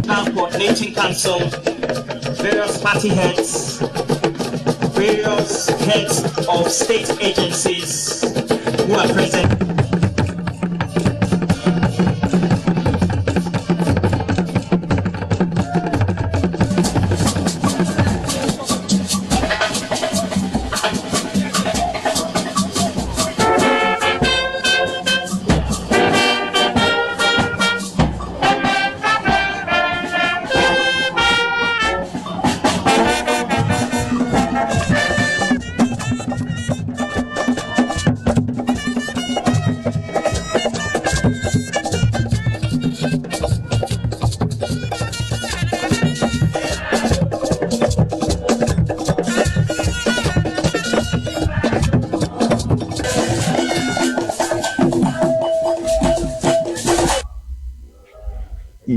National Coordinating Council, various party heads, various heads of state agencies who are present.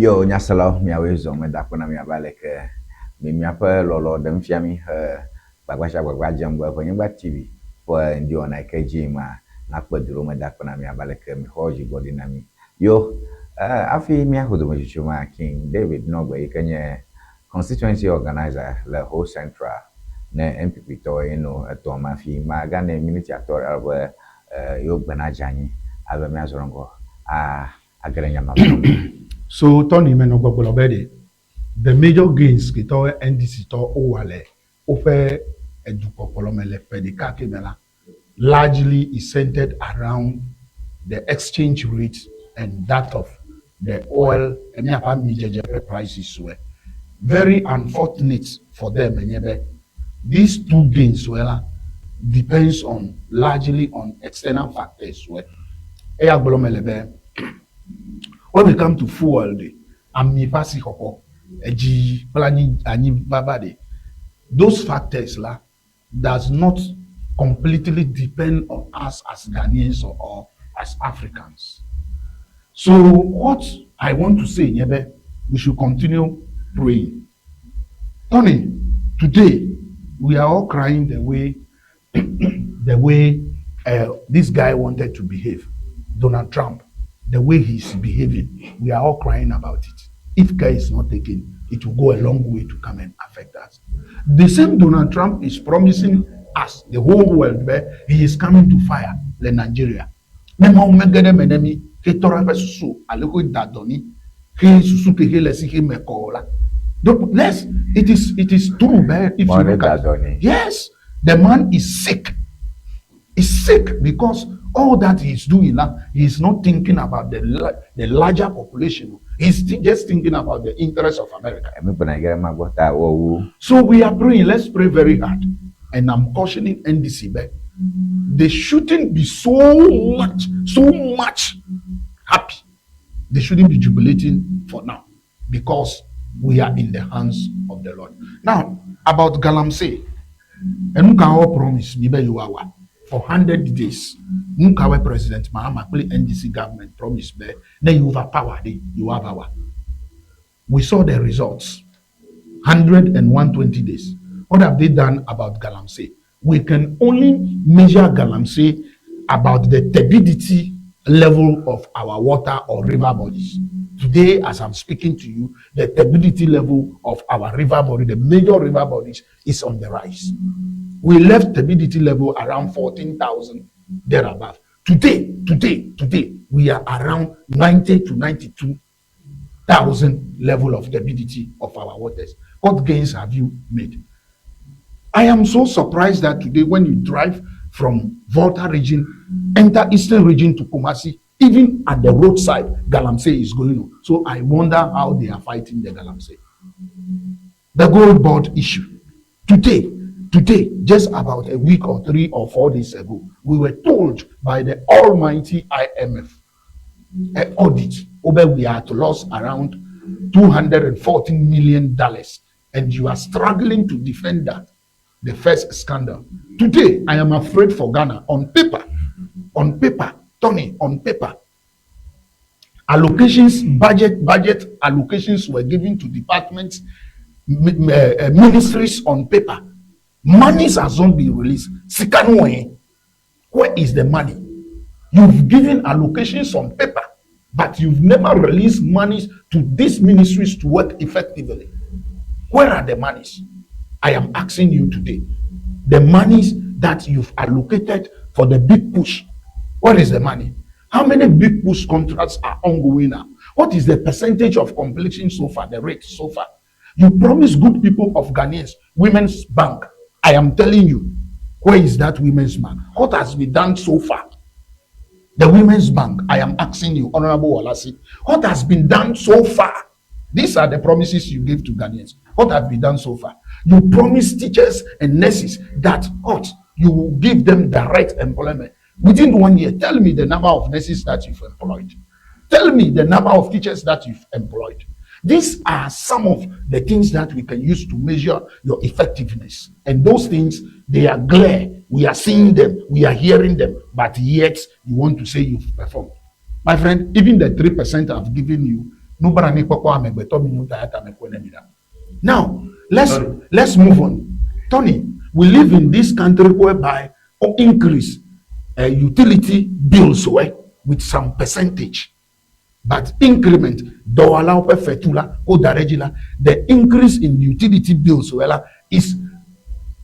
Yo nyaselawo miawoe zɔ meda akpe na mi abe aleke mi miaƒe lɔlɔ ɖem fia mi he gbagba sia gbagba dzem be Ʋenyigba TV ƒe ŋdiwɔna yi ke dzi ma nakpe du ɖo meda akpe na mi abe aleke mixɔ dzigbɔɖi na mi. Yo eh, hafi míaxɔ dometsotso ma King David Nɔgbe yi ke nye constituency organizer le Ho Central ne NPP tɔwo ye no etɔ ma fi magane miniti atɔ ɖe be eh, yewo gbe nadze anyi abe míazɔ ɖe ŋgɔ a age ɖe nya ma me. So Tony menɔ gbɔgblɔ be ɖe the major gains ke tɔwo NDC tɔ wowɔ le woƒe edukpɔkplɔ me le ƒe ɖeka ke me la largely is centered around the exchange rate and that of the oil míaƒe amidzedze ƒe prices were. Very unfortunate for them enye be these two gains were la depends on largely on external factors were. Eya gblɔ mele be when we come to fuel ɖe ami ƒe asixɔxɔ edzi kple anyi anyivava ɖe those factors la does not completely depend on us as Ghanaians or, or as Africans. So what I want to say nye be we should continue praying. Tony, today we are all crying the way the way this guy wanted to behave, Donald Trump, the way he's behaving. We are all crying about it. If care is not taken, it will go a long way to come and affect us. The same Donald Trump is promising us, the whole world, where he is coming to fire the Nigeria. Ne Mawu mege ɖe eme ne mí he tɔ ɖe eƒe susu alo he da dɔ ni he susu ke he le si he me kɔ o la. Don't, let's, it is true, man. If you look at, yes, the man is sick. He's sick because all that he's doing now, he's not thinking about the larger population. He's just thinking about the interests of America. So we are praying. Let's pray very hard. And I'm cautioning NDC back. They shouldn't be so much, so much happy. They shouldn't be jubilating for now because we are in the hands of the Lord. Now, about Galamsey, enu ka wo promise mi be yewoawa for 100 days. Nu ka wo President Mahama kple NDC government promise be ne yewo power de yewoava wa. We saw the results. 120 days. What have they done about Galamsey? We can only measure Galamsey about the turbidity level of our water or river bodies. Today, as I'm speaking to you, the turbidity level of our river body, the major river bodies, is on the rise. We left turbidity level around 14,000 thereabout. Today, we are around 90 to 92,000 level of turbidity of our waters. What gains have you made? I am so surprised that today when you drive from Volta region, enter Eastern region to Kumasi, even at the roadside, Galamsey is going on. So I wonder how they are fighting the Galamsey. The gold board issue. Today, just about a week or 3 or 4 days ago, we were told by the almighty IMF audit over we are to loss around $214 million. And you are struggling to defend that. The first scandal. Today, I am afraid for Ghana on paper, Tony, on paper. Allocations, budget allocations were given to departments, ministries on paper. Monies has not been released. Sika no wɔ Where is the money? You've given allocations on paper, but you've never released monies to these ministries to work effectively. Where are the monies? I am asking you today. The monies that you've allocated for the big push, where is the money? How many big push contracts are ongoing now? What is the percentage of completion so far, the rate so far? You promise good people of Ghanaians, Women's Bank. I am telling you, where is that Women's Bank? What has been done so far? The Women's Bank, I am asking you, Honorable Walasi, what has been done so far? These are the promises you gave to Ghanaians. What have been done so far? You promised teachers and nurses that what? You will give them direct employment. Within one year, tell me the number of nurses that you've employed. Tell me the number of teachers that you've employed. These are some of the things that we can use to measure your effectiveness. And those things, they are clear. We are seeing them, we are hearing them, but yet you want to say you've performed. My friend, even the 3% I've given you, nobody. Now, let's move on. Tony, we live in this country whereby increase utility bills with some percentage. But increment, dɔwɔlawo ƒe fetu la, ko da ɖe dzi la, the increase in utility bills well is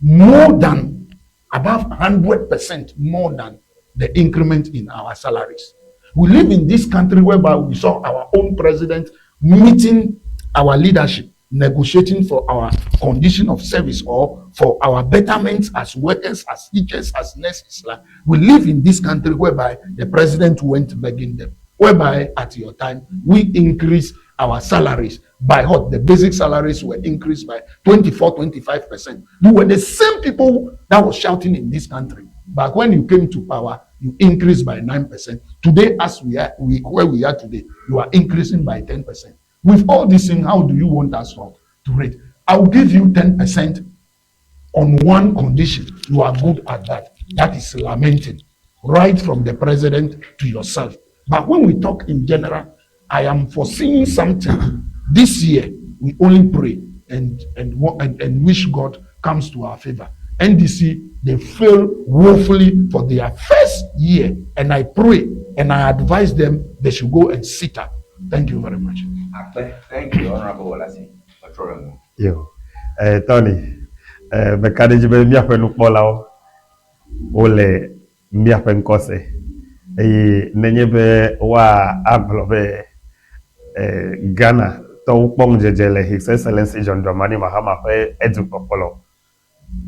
more than above 100% more than the increment in our salaries. We live in this country whereby we saw our own president meeting our leadership, negotiating for our condition of service or for our betterment as workers, as teachers, as nurses. We live in this country whereby the president went begging them, whereby at your time we increase our salaries by what? The basic salaries were increased by 24, 25%. You were the same people that was shouting in this country. But when you came to power, you increased by 9%. Today, as we are we, where we are today, you are increasing by 10%. With all this thing, how do you want us to rate? I'll give you 10% on one condition. You are good at that. That is lamenting. right from the president to yourself. But when we talk in general, I am foreseeing something this year. We only pray and and and, and wish God comes to our favor. NDC they fail woefully for their first year, and I pray and I advise them they should go and sit up. Thank you very much. Akpe, thank you, Honorable Wolasi. Metrɔ ɖe ŋu. Yo, eh, Tony, eh, meka ɖe edzi be míaƒe nukpɔlawo wole míaƒe ŋkɔ se eye nenye be woa agblɔ be eh, Ghana tɔwo kpɔ ŋudzedze le His Excellency John Dramani Mahama ƒe edukpɔkplɔ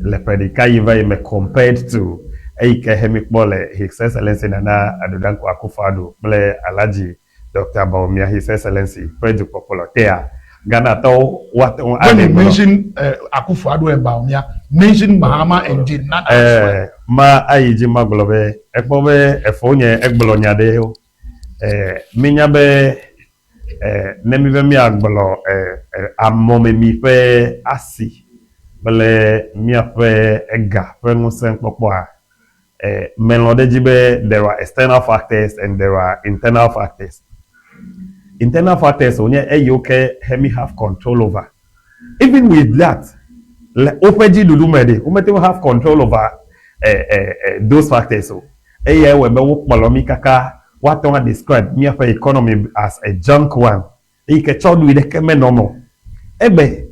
le ƒe ɖeka yi va yi me compared to eyi ke he mikpɔ le His Excellency Nana Addo Dankwa Akufo-Addo kple Alhaji Dr. Bawumia His Excellency ƒe dukpɔkplɔ tea Ghana tɔwo woate ŋu When you aɖe gblɔ. mention Akufo-Addo and Bawumia, mention Mahama and Jane Nana as well. Eh, ma ayi dzi ma gblɔ be ekpɔ be efo nye egblɔ nya ɖewo. Eh, minya be eh, ne mi be miagblɔ eh, eh, amɔmemi ƒe asi kple míaƒe ega ƒe ŋusẽ kpɔkpɔa, eh, melɔ̃ ɖe edzi be there are external factors and there are internal factors. Internal factors wonye eyiwo ke he mi have control over. Even with that, le woƒe dziɖuɖu me ɖe, womete ŋu have control over eh, eh, eh, those factors o. Eyae wɔe be wokplɔ mí kaka woate ŋu describe míaƒe economy as a junk one eyi ke tsɔ ɖui ɖeke menɔ eme o. Egbe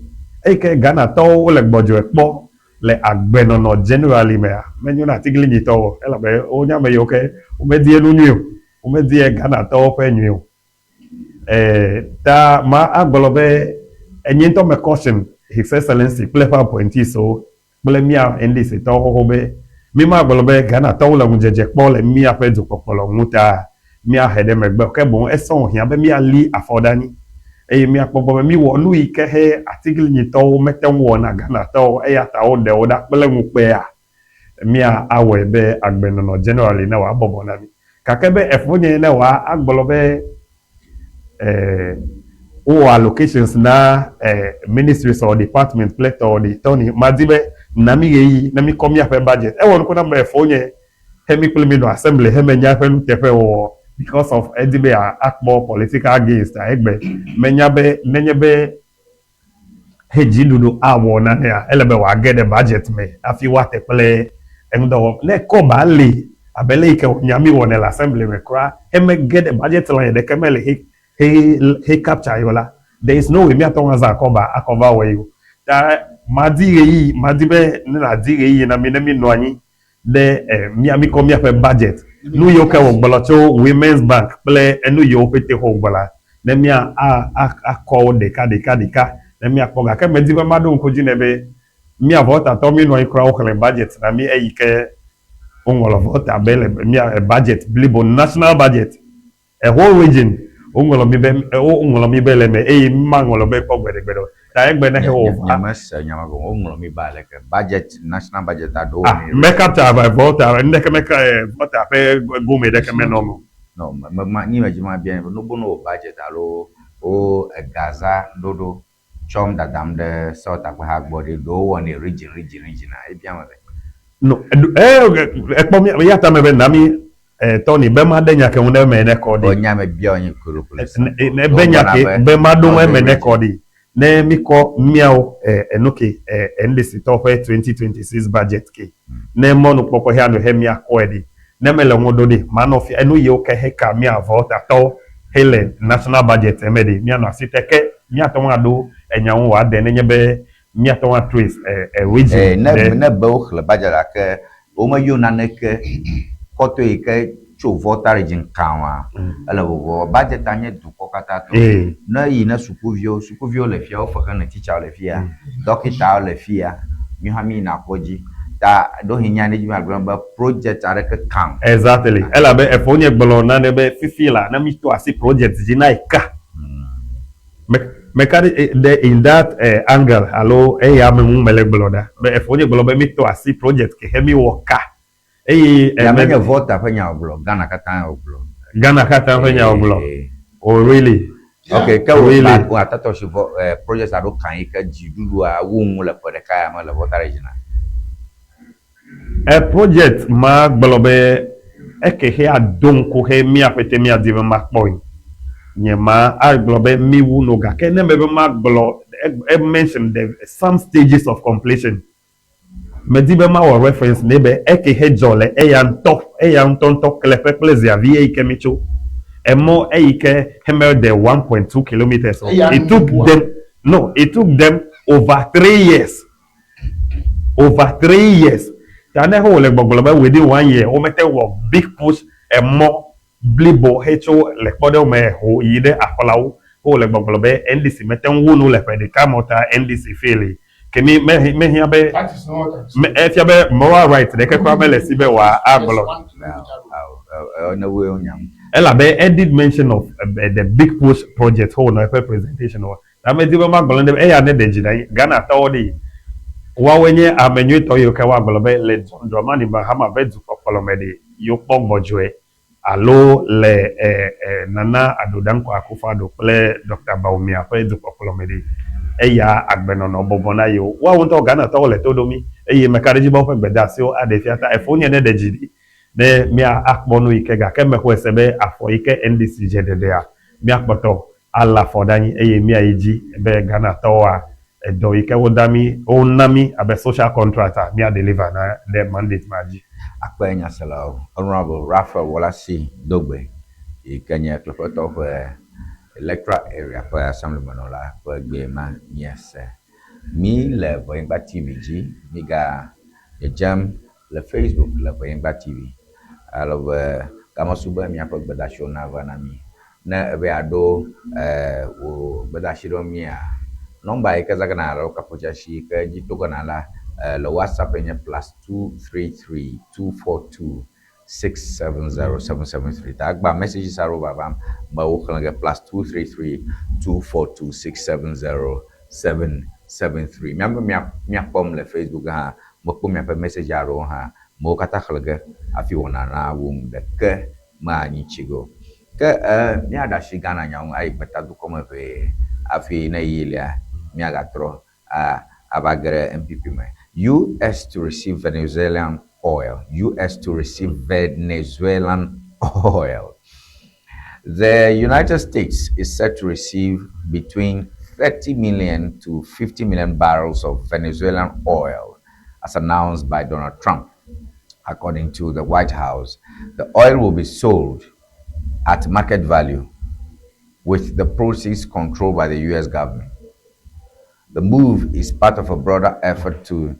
eyi ke Ghanatɔwo wole gbɔdzɔe kpɔ le agbenɔnɔ generally mea, menyo na atiglinyitɔwo o elabe wonye ame yiwo ke womedie nu nyui o. Womedie Ghanatɔwo ƒe nyui o. Eh, ta ma agblɔ be enye ŋutɔ me caution His Excellency kple eƒe appointees wo kple mía NDC tɔwo xoxo be mi ma gblɔ be Ghanatɔwo le ŋudzedze kpɔ le míaƒe dukpɔkplɔ ŋu ta míahe ɖe megbe o. Ke boŋ esɔ wòhiã be míali afɔ ɖe anyi eye míakpɔ gbɔ be míwɔ nu yi ke he atiglinyitɔwo mete ŋu wɔ na Ghanatɔwo eya ta woɖe wo ɖa kple ŋukpea mía awɔe be agbenɔnɔ generally ne wòabɔbɔ na mí. Gake be efonye ne wòa agblɔ be eh, wowɔ allocations na eh, ministries or department kple tɔwo ɖi tɔni madi be na mi ɣeyiɣi ne mikɔ míaƒe budget. Ewɔ nuku nam be efonye he mi kple mi nɔ assembly he menya eƒe nuteƒewɔwɔ because of edi be akpɔ political gains ta egbe menya be nenye be he dziɖuɖu awɔ nanea, ele be wòage ɖe budget me hafi woate kple eŋudɔ wɔm. Ne ekɔ ba li abe le yi ke nya mi wɔnɛ le assembly me kura he mege ɖe budget line ɖeke meli he he he capture yi o la, there is no way míate ŋu azã akɔba akɔ va wɔe o. Ta madi ɣeyiɣi, madi be ne nàdi ɣeyiɣi na mí ne mínɔ anyi ɖe eh, mía míkɔ míaƒe budget nu yiwo ke wògblɔ tso Women's Bank kple enu yiwo ƒete xɔ wògblɔ la, ne mía a a akɔ wo ɖeka ɖeka ɖeka ne míakpɔ. Gake medi be maɖo ŋku dzi nɛ be mía Voltatɔwo míenɔ anyi kura woxlẽ budget na mí eyi ke woŋlɔ Volta be le mía budget blibo national budget A whole region woŋlɔ mi be woŋlɔ mi be le eme eye mi maŋlɔ be kpɔ gbeɖegbeɖe o. Ta egbe ne xewo va. Nye mese nya ma gɔme. Woŋlɔ mi be aleke? Budget, national budget a ɖewo Ah, me capture va Volta, ŋɖeke me ka Volta ƒe gome ɖeke menɔ eme o. No, me me ma nyi me dzi ma bia nye be no bo no wɔ budget alo wo egaza ɖoɖo tsɔm dadam ɖe sewɔtakpeha gbɔ ɖe ɖewo wɔnɛ region region region a ebia me be. No, ekpɔ mi eya ta me be na mi Tony be ma ɖe nya ke ŋu ne eme ne kɔ ɖi. Nya me bia wonye kuro kple Ne be nya ke be ma ɖo eme ne kɔ ɖi. Ne mi kɔ miawo enu ke NDC tɔwo ƒe 2026 budget ke. Ne mɔnukpɔkpɔ hea nu he mia kɔe ɖi. Ne mele ŋu ɖo ɖi, manɔ fia enu yiwo ke he ka mia Volta tɔwo he le national budget me ɖi, mianɔ asi te ke miate ŋu aɖo enya ŋu wòade nenye be miate ŋu atrace region Eh, ne ɖe. ne be woxlẽ budget gake womeyɔ naneke kɔtɔe yi ke tso Volta region kã oa, ele vovovo. Budget nye dukɔ katã tɔ. Ne eyi ne sukuviwo, sukuviwo le fia, wo fexe ne titsawo le fia, dɔkitawo le fia, míwo hã míyina kɔdzi. Ta ɖewohĩ nya ɖe dzi magblɔ be project aɖeke kã o. Exactly. Elabe efonye gblɔ nane be fifi la ne míto asi project dzi na eka. Me meka ɖe ɖe in that angle alo eya me ŋu mele gblɔ ɖa be efonye gblɔ be míto asi project ke he míwɔ ka eye Ya menye Volta ƒe nya wògblɔ, Ghana katã wògblɔ. Ghana katã ƒe nya wògblɔ. Oh really? Ok, ke wò Really? wò atatɔ si vɔ project aɖo kan yi ke dziɖuɖua wu ŋu le ƒe ɖeka ya me le Volta region a? E project ma gblɔ be Eke xe ado ŋku xe mía ƒete míadi be makpɔe. Nye ma agblɔ be míwu nu gake ne mebe magblɔ e mention the some stages of completion. Medi be mawɔ reference nɛ be eke xe dzɔ le eya ŋutɔ eya ŋutɔŋutɔ kleƒe kple ziavi eyi ke mitso. Emɔ eyi ke hemel de 1.2 kilometers o. Eya It took nubua. them no it took them over 3 years, over 3 years. Ta ne wole gbɔgblɔ be within one year womete wɔ big push emɔ blibo hetso le kpɔɖeŋu me ho yi ɖe aƒlawo wole gbɔgblɔ be NDC mete ŋu wu nu le ƒe ɖeka me o ta NDC fail ke mi mehiã be That is not what I'm saying. Efia be moral right ɖeke kura mele si be wòa agblɔ. Ne woe nyam. Elabe e did mention of the big push project ho nɔ eƒe presentation wa. Ame di be magblɔ ne eya ne ɖe dzi na Ghana tɔwo ɖi. Woawoe nye ame nyuitɔ yiwo ke woagblɔ be le John Dramani Mahama ƒe dukɔkplɔ me ɖi yewo kpɔ gbɔdzɔe alo le Nana Addo Dankwa Akufo-Addo kple Dr. Bawumia ƒe dukɔkplɔ me ɖi eya agbenɔnɔ bɔbɔ na yewo. Woawo ŋutɔ Ghana tɔwo le to ɖom mi eye meka ɖe edzi be woƒe gbedeasiwo aɖe fia ta efo nye ne ɖe dzi ɖi ne mía akpɔ nu yi ke gake mexɔe se be afɔ yi ke NDC dze ɖeɖea míakpɔtɔ alé afɔ ɖe anyi eye míayi dzi be Ghana tɔwoa edɔ yi ke woda mí wona mí abe social contract a mía deliver na ɖe mandate ma dzi. Akpe nyaselawo, Honorable Raphael Worlasi Dogbe yi ke nye Kleƒetɔwo ƒe electoral area ƒe assemblymenɔla ƒe gbee ma míase. Mí le Ʋenyigba TV dzi, míga dzedzem le Facebook le Ʋenyigba TV. Ale be gamesu be míaƒe gbedeasiwo nava na mí. Ne ebe yeaɖo wò gbedeasi ɖo mía, nɔmba yi ke zãgena alo kaƒodzesi yi ke dzi togena la le WhatsApp nye +233 242 670 773. Ta agba messages aɖewo vavam mewo xlẽ ge +233 242 670 773. Míabe míakpɔm le Facebook hã mekpɔ miaƒe message aɖewo hã mewo katã xlẽ ge hafi wɔna na wum ɖeke meanyi tsi go. Ke míaɖe asi Ghana nyawo ŋu ayi gbetadukɔ me ʋee hafi ne yi lia míagatrɔ ava ge ɖe NPP me. US to receive Venezuelan oil. US to receive Venezuelan oil. The United States is set to receive between 30 million to 50 million barrels of Venezuelan oil, as announced by Donald Trump. According to the White House, the oil will be sold at market value, with the proceeds controlled by the US government. The move is part of a broader effort to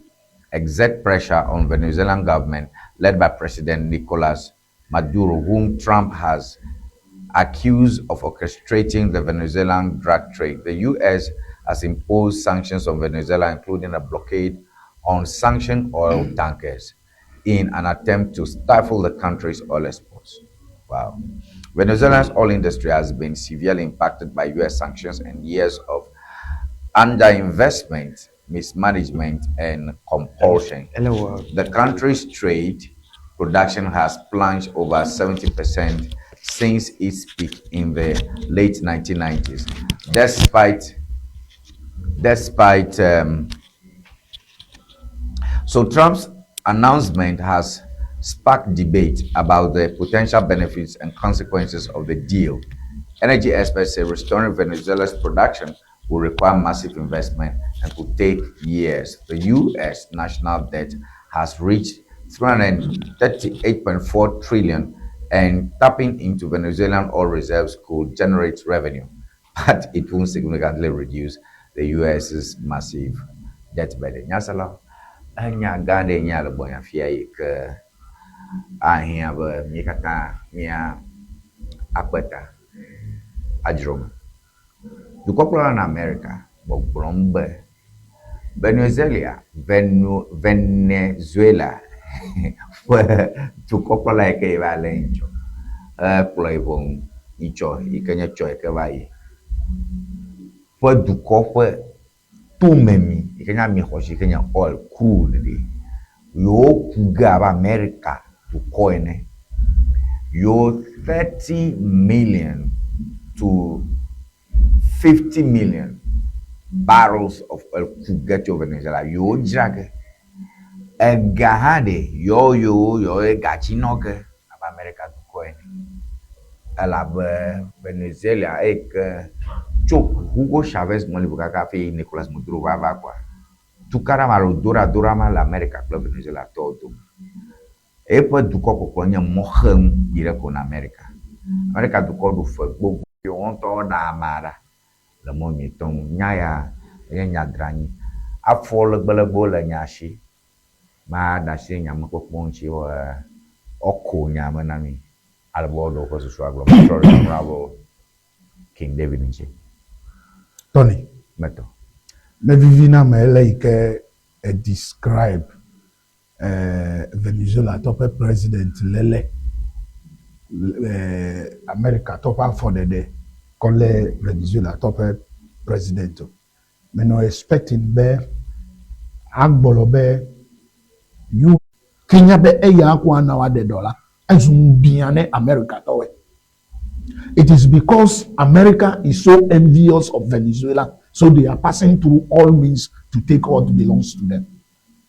exert pressure on Venezuelan government led by President Nicolas Maduro, whom Trump has accused of orchestrating the Venezuelan drug trade. The U.S. has imposed sanctions on Venezuela, including a blockade on sanctioned oil tankers, in an attempt to stifle the country's oil exports. Wow. Venezuela's oil industry has been severely impacted by U.S. sanctions and years of underinvestment, mismanagement, and compulsion. The country's trade production has plunged over 70% since its peak in the late 1990s. Despite, so Trump's announcement has sparked debate about the potential benefits and consequences of the deal. Energy experts say restoring Venezuela's production will require massive investment and could take years. The U.S. national debt has reached 338.4 trillion, and tapping into Venezuelan oil reserves could generate revenue, but it won't significantly reduce the U.S.'s massive debt burden. Nyasala, enya gã ɖe nye le gbɔnya fia yi ke ahiã be mí katã mía akpe ta adzro me. Dukɔkplɔla na Amerika gbɔgblɔm be Venezuela, Venezuela ƒe dukɔkplɔla yi ke yi va le ŋtsɔ ekplɔ yi ʋɔnu ŋtsɔ yi ke nye tsɔ yi ke va yi ƒe dukɔ ƒe tomemi yi ke nye ami xɔasi yi ke nye oil crude ɖi yewo ku ge abe Amerika dukɔ ene yewo 30 million to 50 million barrels of oil ku ge tso Venezuela yewo dzra ge ega hã ɖe yewo yewo yewo gatsi nɔ ge abe Amerika. Elabe Venezuela eyi ke tso Hugo Chavez ŋɔli kaka hafi Nicolas Maduro va va kɔa, tukaɖa ma alo doɖadoɖa ma le Amerika kple Venezuela tɔwo dome. Eƒe dukɔ kpɔkplɔ nye mɔxenu yi ɖe ko na Amerika. Amerika dukɔ ɖu fe gbogbo wo ŋutɔ ɖa amea ɖa le mɔ nyuitɔ nu. Nya ya enye nya dranyi. Afɔ legbelegbewo le nya si. Ma ɖe asi ɖe nyamekpɔkpɔ ŋuti woako nya me na mi ale be woaɖe woƒe susu agblɔ. Matrɔ ɖe Honorable King David ŋuti. Tony. Metɔ. Mevivi na me ele yi ke e describe Venezuela tɔ ƒe president lele America tɔ ƒe afɔɖeɖe kɔ lé Venezuela tɔ ƒe president o. Menɔ expecting be agblɔ be you kenya be eya ko ana woaɖe dɔ la ezu ŋubiã ne America tɔwoe. It is because America is so envious of Venezuela, so they are passing through all means to take what belongs to them.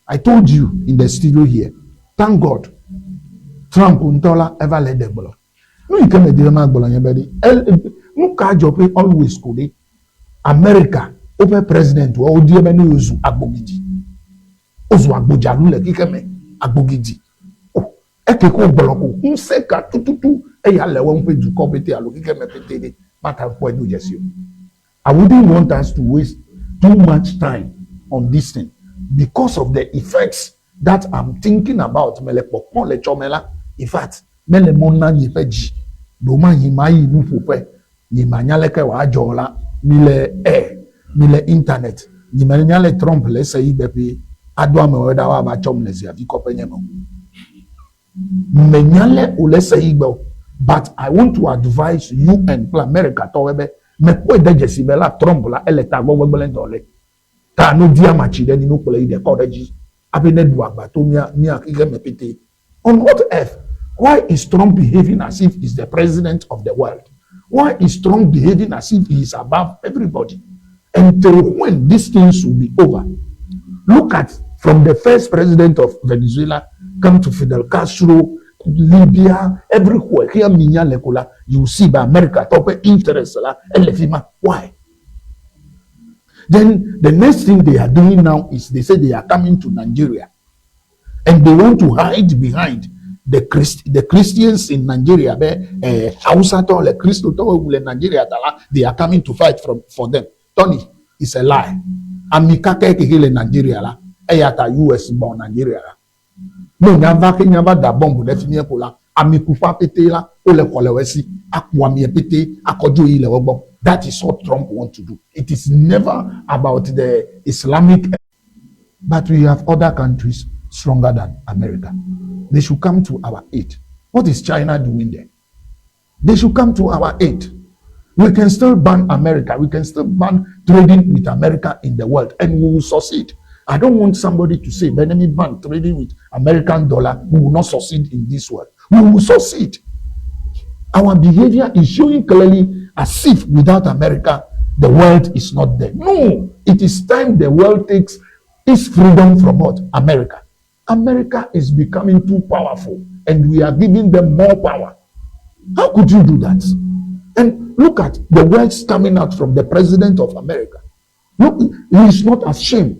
I told you in the studio here, thank God, Trump ŋutɔ la eva le ɖe gblɔ. Nu yi ke me di be magblɔ nye be ɖi, nu ka dzɔ ƒe always ko ɖe America woƒe president wo di be ne yewozu agbogidi. Wozu agbodzalu le xixe me, agbogidi. Oh, eke ko gblɔ ko ŋusẽ ka tututu eya le wo ƒe dukɔ pete alo xixe me pete ɖe mata kpɔe do dzesi o. I wouldn't want us to waste too much time on this thing because of the effects that I'm thinking about. Mele kpɔkpɔ le tsɔme la, in fact, mele mɔ na nye ƒe dzi. Ɖewomahi mayi nuƒoƒe, nye manya leke wòadzɔ la, mi le air, mi le internet, nye menya le Trump le ese yi gbe ƒe ado amewo ɖa woava tsɔm le zia vi kɔƒe nye me o. Menya le wòle ese yi gbe o. But I want to advise UN kple America tɔwo be mekpɔe de dzesi be la Trump la ele tagbɔ gbegblẽ dɔ le. Ta no di amatsi ɖe ni no kplɔ yi ɖe kɔ ɖe dzi hafi ne ɖu agba to mía mía xixe me pete. On what earth? Why is Trump behaving as if he's the president of the world? Why is Trump behaving as if he is above everybody? Until when these things will be over? Look at from the first president of Venezuela come to Fidel Castro, Libya, everywhere. Here, Minya Lekola, you see by America top interest la, elefima. Why? Then the next thing they are doing now is they say they are coming to Nigeria and they want to hide behind the Christians in Nigeria. Be, Hausa to le Christo to le Nigeria tala, they are coming to fight for them. Tony, it's a lie. Ami kake keke le Nigeria la, eya ta US gbɔ Nigeria la. No nyava ke nyava da bomb ɖe fi mie ko la, ami kuƒa pete la, wole xɔ le wo si, aku amie pete, akɔdzo yi le wo gbɔ. That is what Trump want to do. It is never about the Islamic, but we have other countries stronger than America. They should come to our aid. What is China doing there? They should come to our aid. We can still ban America. We can still ban trading with America in the world, and we will succeed. I don't want somebody to say, enemy ban trading with American dollar, we will not succeed in this world. We will succeed. Our behavior is showing clearly as if without America, the world is not there. No, it is time the world takes its freedom from what? America. America is becoming too powerful, and we are giving them more power. How could you do that? And look at the words coming out from the president of America. No, he is not ashamed.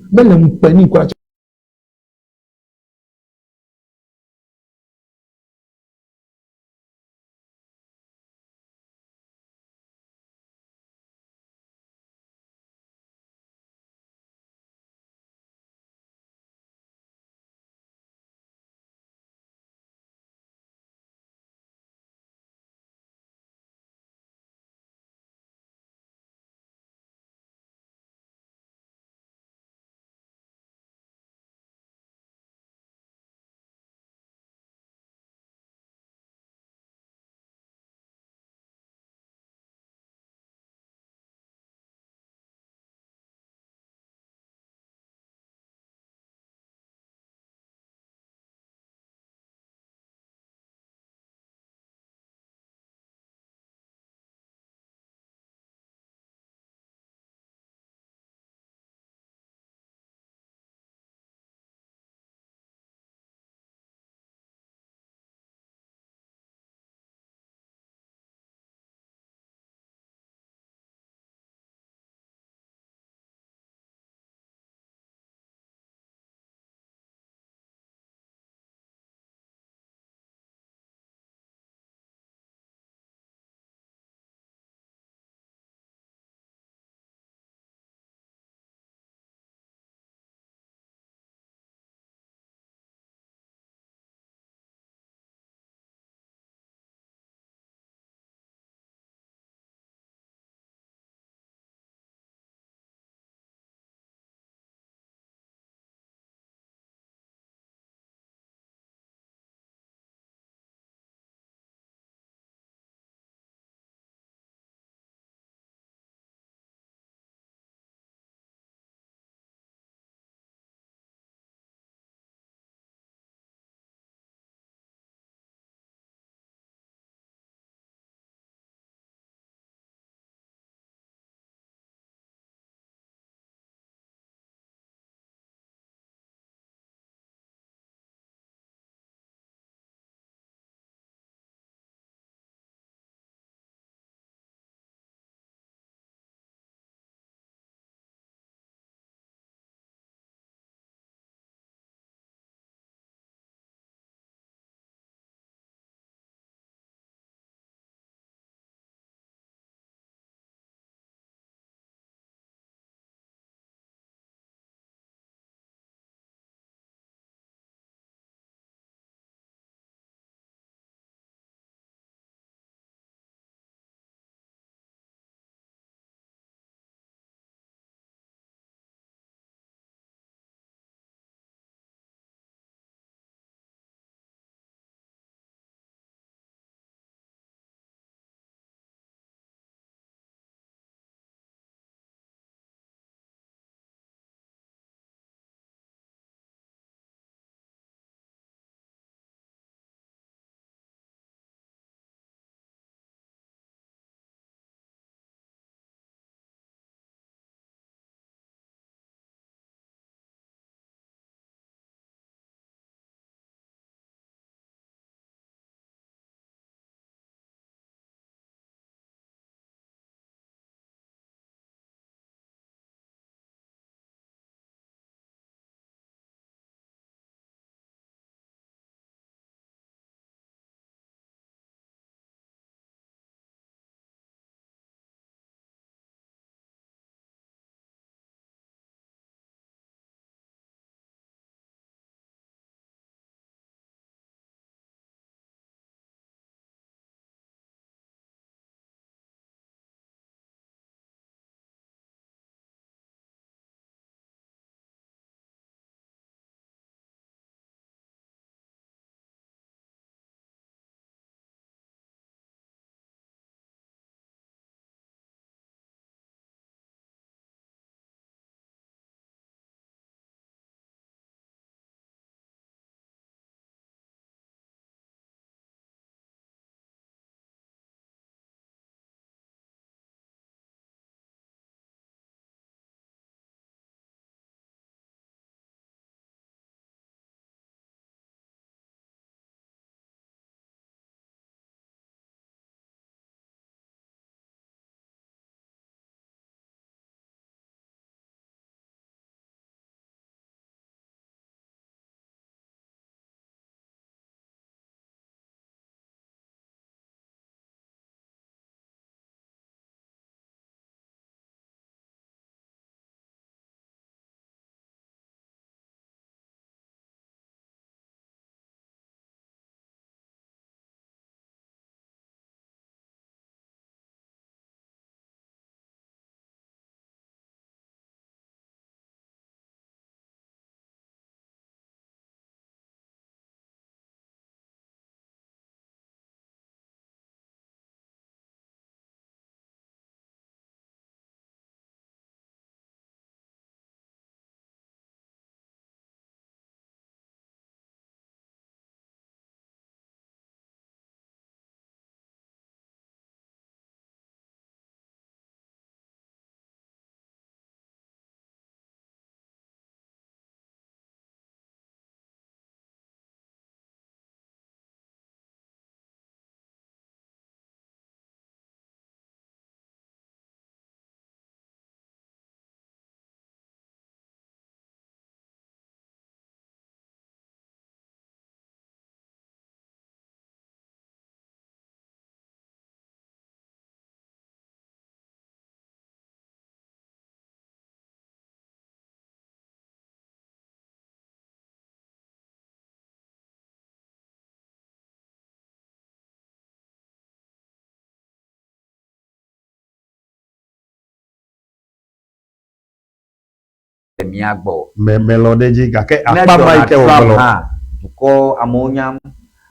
mía gbɔ o. Me melɔ̃ ɖe edzi gake Ne akpa ma yi Donald ke Trump wògblɔ. hã, dukɔ amewo nyam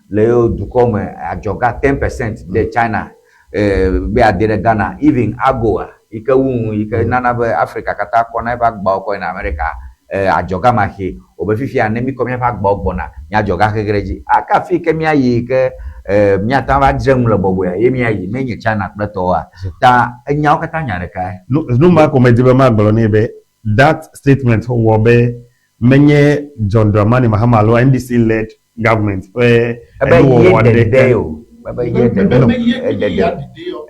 le yewo dukɔ me adzɔga 10% ɖe China be yeade ɖe Ghana, even AGOA yi ke wu nu yi ke nana be Afrika katã kɔna eƒe agbawo kɔ yina Amerika, adzɔga ma xee. Wòbe fifia ne míkɔ míaƒe agbawo gbɔna, mía adzɔga xexe ɖe edzi. Ake afi yi ke míayi yi ke míate ŋu ava dzre nu le bɔbɔea ye míayi, menye China kple tɔwoa. Ta enyawo katã nya ɖekae. Nu, nu ma ko medi be magblɔ nɛ be that statement wɔ be menye John Dramani Mahama alo NDC led government ƒe Ebe ye enuwɔwɔ ɖeɖe ɖeke. o. Ebe ye ɖeɖe No. Eɖeɖe.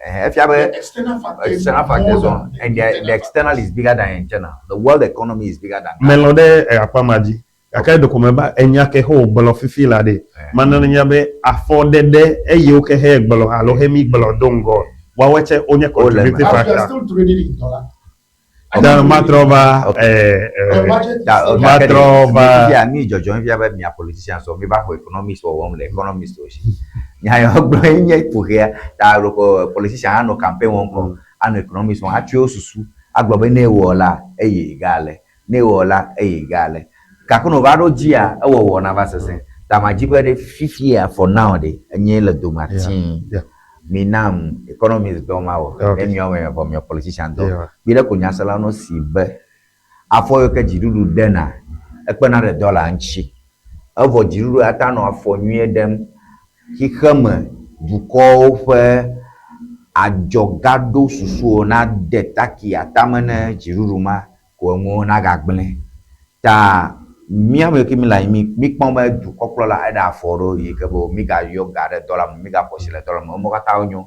Ɛhɛ, efia be external factors on and the external is bigger than internal. The world economy is bigger than Ghana. Melɔ̃ ɖe akpa ma dzi. Gake ɖeko meva enya ke he wògblɔ fifi la ɖe, mana nanya be afɔɖeɖe eyiwo ke he gblɔ alo he mi gblɔ do ŋgɔ, woawoe tse wonye Wole eme. contributing As we are factor. still trading in dollar. Ta matrɔ va The budget is Ta still gake ɖe, matrɔ mi va fifia mi dzɔdzɔm fia be mia politicians wo mi va xɔ economics wɔwɔm le economist wo si. Nya ya gblɔ ye nye kuxia. Ta ɖeko politician anɔ campaign wɔm kɔ, anɔ economics wɔm, atsɔ yewo susu agblɔ be ne ewɔ la eye ga le, ne ewɔ la eye ga le. Gake ne wòva ɖo dzia, ewɔwɔ nava sesẽ. Ta madzi be ɖe fifia for now ɖe, enye le dome tii. Mi nam economist dɔ mawɔ. Ne miawo me miavɔ miɔ politician dɔ. Kpi ɖe ko nyaselawo no si be afɔ yiwo ke dziɖuɖu ɖena, ekpena ɖe dɔla ŋuti. Evɔ dziɖuɖu ate anɔ afɔ nyuie ɖem xixeme dukɔwo ƒe adzɔgaɖosusuwo nade taki atame ne dziɖuɖu ma ko enuwo nagagblẽ. Ta mía ame yiwo ke míle anyi mí míkpɔm be dukɔkplɔla eɖe afɔ ɖo yi ke be mígayɔ ga ɖe dɔla me, mígaƒo asi le dɔla me, emɔ katã wonyo.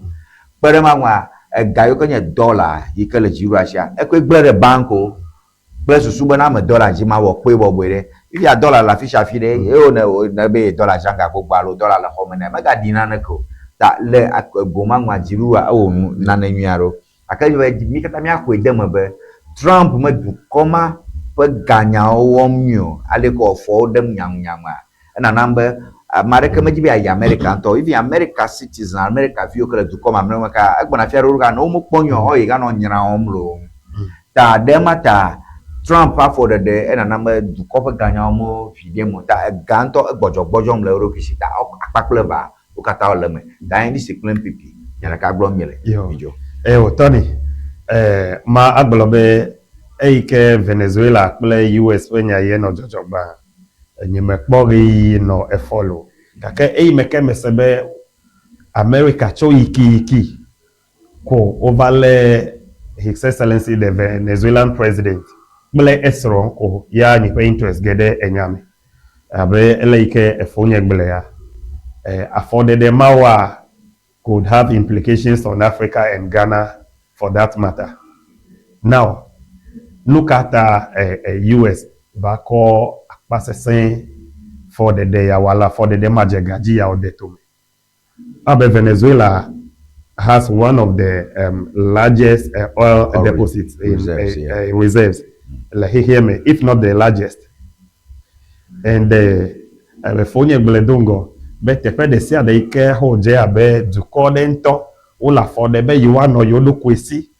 Kpe ɖe ema ŋua, ega yiwo ke nye dɔla yi ke le dziɖuɖua sia, ekɔe gblẽ ɖe bankiwo kple susu be ne ame dɔla dzi mawɔ kpɔe bɔbɔe ɖe. Fifia dɔla le afi sia afi ɖe, eye wo ne ne be dɔla zã ga gbogbo alo dɔla le xɔ me nɛ, megaɖi naneke o. Ta le go ma ŋua, dziɖuɖua ewɔ nu nane nyui aɖewo. Gake be mí katã míaxɔe de eme be Trump me dukɔ ma ƒe ganyawo wɔm nyuie o. Ale ke wòafɔwo ɖem nyaŋunyaŋua, enanam be ame aɖeke medi be yeayi Amerika ŋutɔ o. Even America citizen, America viwo ke le dukɔ mamlɛwo me ka, egbɔna afi aɖewo ɖo ne womekpɔ nyuie o, woayi ganɔ nyra wɔm le wo ŋu. Ta ɖe ema ta Trump ƒe afɔɖeɖe enanam be dukɔ ƒe ganyawo me vi ɖem o. Ta ega ŋutɔ egbɔdzɔgbɔdzɔm le eɖokui si. Ta akpa kple evea Wo katã wole eme. Ta NDC kple NPP, nya ɖeka gblɔm míele. Yo. Midzo. Eo, Tony, eh, ma agblɔ be eyi ke Venezuela kple US ƒe nya ye nɔ dzɔdzɔ gbã, nyemekpɔ ɣeyiɣi nɔ efollow. Gake eyi me ke mese be America tso yikiyiki ko wova lé His Excellency the Venezuelan President kple esrɔ̃ ko ya nye ƒe interest ge ɖe enya me. Abe ele yi ke efonye gblɔea, afɔɖeɖe mawoa could have implications on Africa and Ghana for that matter. Now, nuka ta US va kɔ akpasesẽ fɔɖeɖe ya wɔ alo afɔɖeɖe madze ga dzi ya wòde tome? Abe Venezuela has one of the largest oil deposits in reserves, yeah. reserves le xexea me, if not the largest. And efonye gblɔe do ŋgɔ be teƒe ɖe sia ɖe yi ke wodze abe dukɔ ɖe ŋutɔ wole afɔ ɖe be yewoanɔ yewo ɖokui si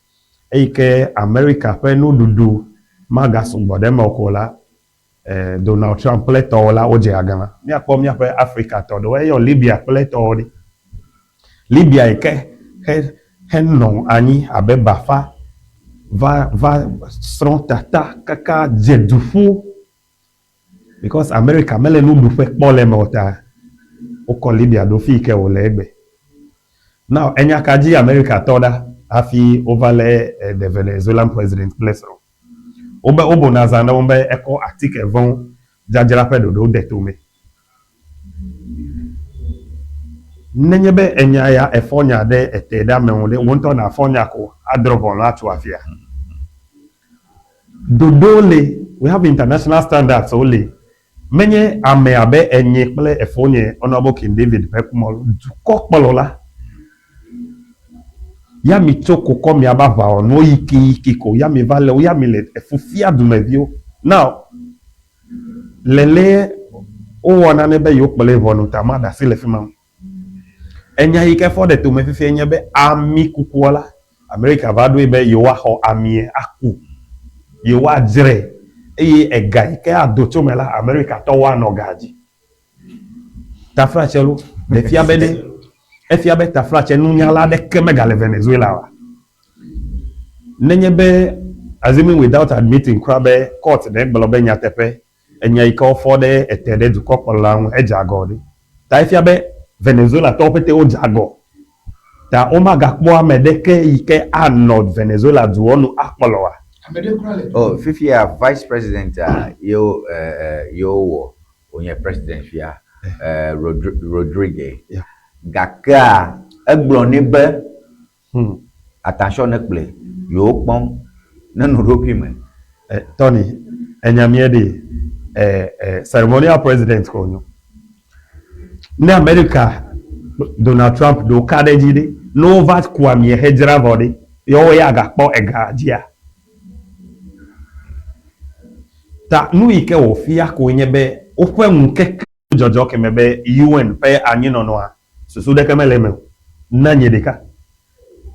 eyi ke America ƒe nuɖuɖu magasugbɔ ɖe eme o ko la, Donald Trump kple etɔwo la, wodze aglã. Míakpɔ míaƒe Afrika tɔ ɖewo, eyɔ Libya kple etɔwo ɖi. Libya yi ke he, henɔ anyi abe bafa va, va srɔ̃ tata kaka dze du ƒu because Amerika mele nuɖuƒe kpɔ le eme o ta wokɔ Libya ɖo fi yi ke wòle egbe. Now, enya ka dzi Amerika tɔ ɖa hafi wova lé the Venezuelan president kple srɔ̃? Wobe wobuna zã ɖe wo be ekɔ atike vɔ̃ dzadzra ƒe ɖoɖo de tome. Nenye be enya ya efɔ nya ɖe ete ɖe ame ŋu ɖe, wò ŋutɔ nàfɔ nya ko adrɔ̃ ʋɔnu atso afia. Ɖoɖo li, we have international standards woli. Menye ame abe enye kple efonye Honourable King David ƒe kumɔ dukɔkplɔla ya mi tso ko kɔ miabe aʋawɔnuwo yikiyiki ko ya mi va le wo ya mi le efu fia dumeviwo. Now lele wowɔ nane be yewo kplɔe ʋɔnu ta maɖe asi le fima ŋu. Enya yi ke fɔ ɖe tome fifia nye be ami kukua la, Amerika va ɖoe be yewoaxɔ amie aku, yewoadzrae. Eye ega yi ke ado tso me la, Amerikatɔwo anɔ ga dzi. Taflatse lo, ɖe fia be ɖe, efia be taflatse nunyala aɖeke megale Venezuela oa? Nenye be, assuming without admitting kura be court ɖe gblɔ be nyateƒe, enya yi ke wofɔ ɖe ete ɖe dukɔkplɔla ŋu edze agɔ ɖe. Ta efia be Venezuelatɔwo pete wodze agɔ. Ta womagakpɔ ame ɖeke yi ke anɔ Venezuela duɔ nu akplɔ oa? Ame ɖe kura le Oh, fifia vice president a yewo eh, yewo wɔ wònye president fia eh, Rodri Rodrigue. Yeah. Gakea egblɔ nɛ be attention ne kplɔe yewo kpɔm ne nɔ ɖokui me. Eh, Tony, enya mía ɖe eh, eh, ceremonial president ko nyo. Ne Amerika Donald Trump ɖo ka ɖe edzi ɖe, ne wova ku amie hedzra vɔ ɖe, yewo ya gakpɔ ega dzia? Ta nu yi ke wòfia koe nye be woƒe ŋkeke dzɔdzɔ keme be UN ƒe anyinɔnɔa susu ɖeke mele eme o na nye ɖeka.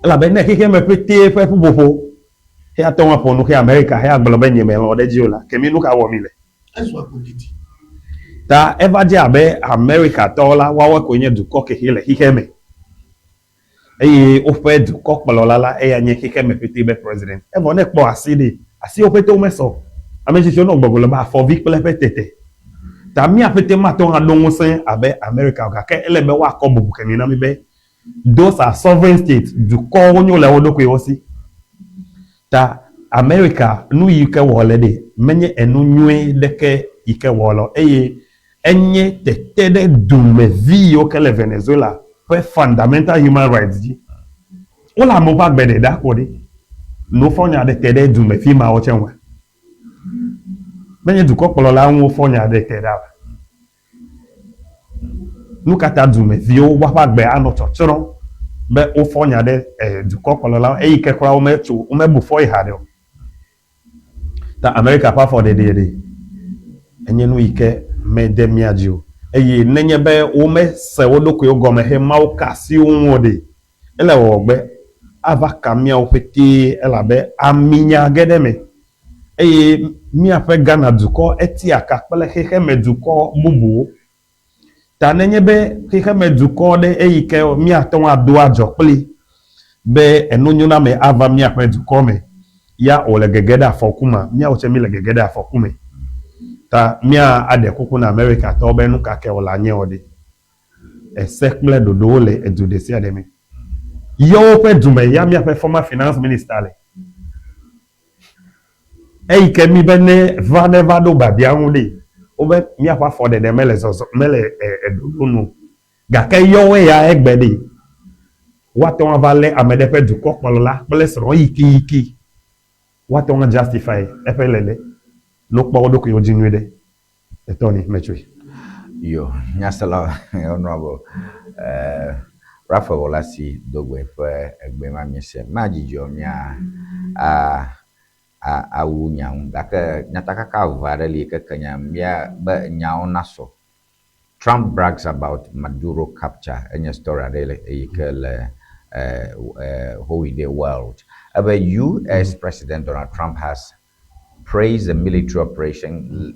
Elabe ne xexeame ƒetee ƒe ƒuƒoƒo he ate ŋu aƒo nu xe Amerika he agblɔ be nye melɔ̃ ɖe edzi o la, ke mi nu ka wɔ mi le? Ta eva dze abe Amerikatɔwo la, woawoe koe nye dukɔ kexe le xexeme. Eye woƒe dukɔkplɔla la, eya nye xexeme ƒete be president. Evɔ ne ekpɔ asi ɖe, asiwo ƒete womesɔ o. Ame tsitsiwo nɔ gbɔgblɔm be afɔvi kple eƒe tete. Ta mía ƒete mate ŋu aɖo ŋusẽ abe Amerika o, gake ele be woakɔ bubu kemi na mí be those are sovereign states, dukɔwo nyo le wo ɖokuiwo si. Ta Amerika nu yi ke wɔ le ɖe, menye enu nyui ɖeke yi ke wɔ le o eye enye tete ɖe dumevi yiwo ke le Venezuela ƒe fundamental human rights dzi. Wole amewo ƒe agbe ɖe ɖa ko ɖi. Nufɔ nya ɖe te ɖe dumevi mawo tse ŋua? Menye dukɔkplɔla ŋu wofɔ nya ɖe te ɖa o. Nu ka ta dumeviwo woaƒe agbe anɔ tsɔtsrɔ̃ be wofɔ nya ɖe eh, dukɔkplɔla eyi ke kura wometso womebu fɔ yi haɖe o. Ta Amerika ƒe afɔɖeɖe ɖe enye nu yi ke mede mía dzi o. Eye nenye be womese wo ɖokuiwo gɔme he Mawu ka asi wo ŋu o ɖe, ele wɔwɔ gbe ava ka míawo ƒetee elabe aminya ge ɖe eme. Eye míaƒe Ghana dukɔ etia ka kple xexeme dukɔ bubuwo. Ta nenye be xexeme dukɔ ɖe eyi ke míate ŋu ado adzɔ kpli be enunyoname ava míaƒe dukɔ me ya wòle gege ɖe afɔku ma, míawo tse míle gege ɖe afɔku me. Ta mía aɖe kuku na Amerikatɔwo be nuka ke wòle anye o ɖe, ese kple ɖoɖowo le edu ɖesiaɖe me. Yɔ woƒe dume ya míaƒe former finance minister le. Eyi ke mí be ne va ne va ɖo biabia ŋu ɖi, wobe míaƒe afɔɖeɖe mele zɔzɔ mele ɖoɖo nu o. Gake yɔwoe ya egbe ɖi, woate ŋu ava lé ame ɖe ƒe dukɔkplɔla kple srɔ̃ yikiyiki. Woate ŋu a justify eƒe lele. Ne wokpɔ wo ɖokuiwo dzi nyuie ɖe, etɔ ni metsoe. Yo, nyasela honorable Raphael Wolasi Dogbe ƒe egbe ma míese. Madzidzɔ mía a a awu nya ŋu gake nyatakaka eve aɖe li ke ke nya mía be nyawo nasɔ. Trump brags about Maduro capture enye story aɖe le eyi ke le Howide World. Ebe US President Donald Trump has praised the military operation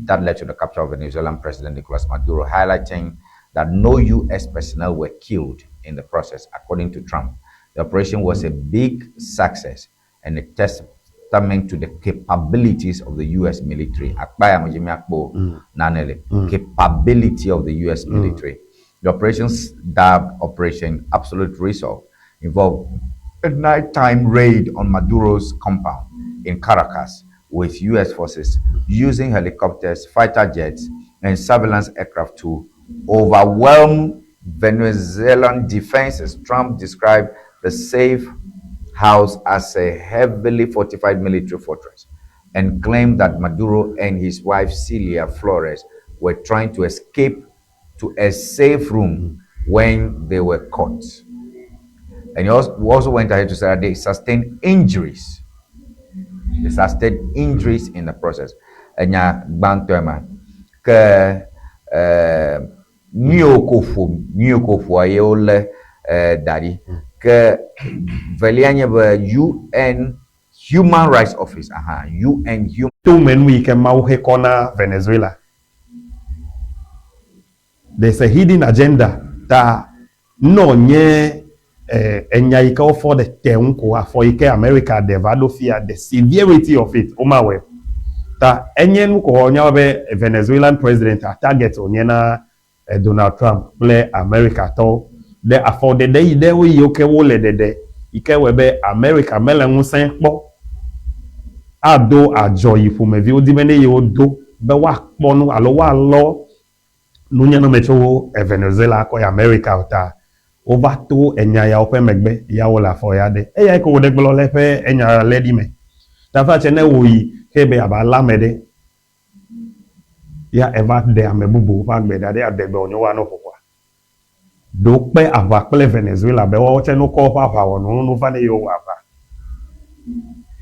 that led to the capture of Venezuelan President Nicolas Maduro, highlighting that no U.S. personnel were killed in the process, according to Trump. The operation was a big success and a testament to the capabilities of the U.S. military. Akpaya mojimiakpo nanele. Capability of the U.S. military. The operations dubbed Operation Absolute Resolve involved a nighttime raid on Maduro's compound in Caracas with U.S. forces using helicopters, fighter jets, and surveillance aircraft to overwhelm Venezuelan defenses. Trump described the safe house as a heavily fortified military fortress and claimed that Maduro and his wife Celia Flores were trying to escape to a safe room when they were caught. And he also went ahead to say that they sustained injuries. They sustained injuries in the process. Enya gbãtɔe ma ke nuyiwo ko ƒo nuyiwo ko ƒoa ye wolé da ɖi. Ke velia nye be UN Human Rights Office, aha, UN Human. To me nu yi ke Mawu he kɔ na Venezuela. There's a hidden agenda ta nɔ nye eh, enya yi ke wofɔ ɖe te ŋu ko afɔ yi ke America ɖe va ɖo fia the severity of it womawɔe o. Ta enye nu ko wonya be Venezuelan president a target wònye na eh, Donald Trump kple America tɔwo ɖe afɔɖeɖe yi ɖewo yiwo ke wole ɖeɖe yi ke wɔe be America mele ŋusẽ kpɔ ado adzɔ yi ƒomevi wodi be ne yewo do be woakpɔ nu alo woalɔ nunyaname tso Venezuela kɔ yi America o ta wova to enya yawo ƒe megbe ya wole afɔ ya ɖe. Eyae ko wòɖe gblɔ le eƒe enya lé ɖi me. Tafatse ne wòyi xe be yeava lé ame ɖe ya eva ɖe ame bubu ƒe agbe ɖa ɖe adegbe wònye woanɔ ƒoƒoa. Ɖewo kpe aʋa kple Venezuela be woawo tse nokɔ woƒe aʋawɔnuwo no va ne yewo wɔ aʋa.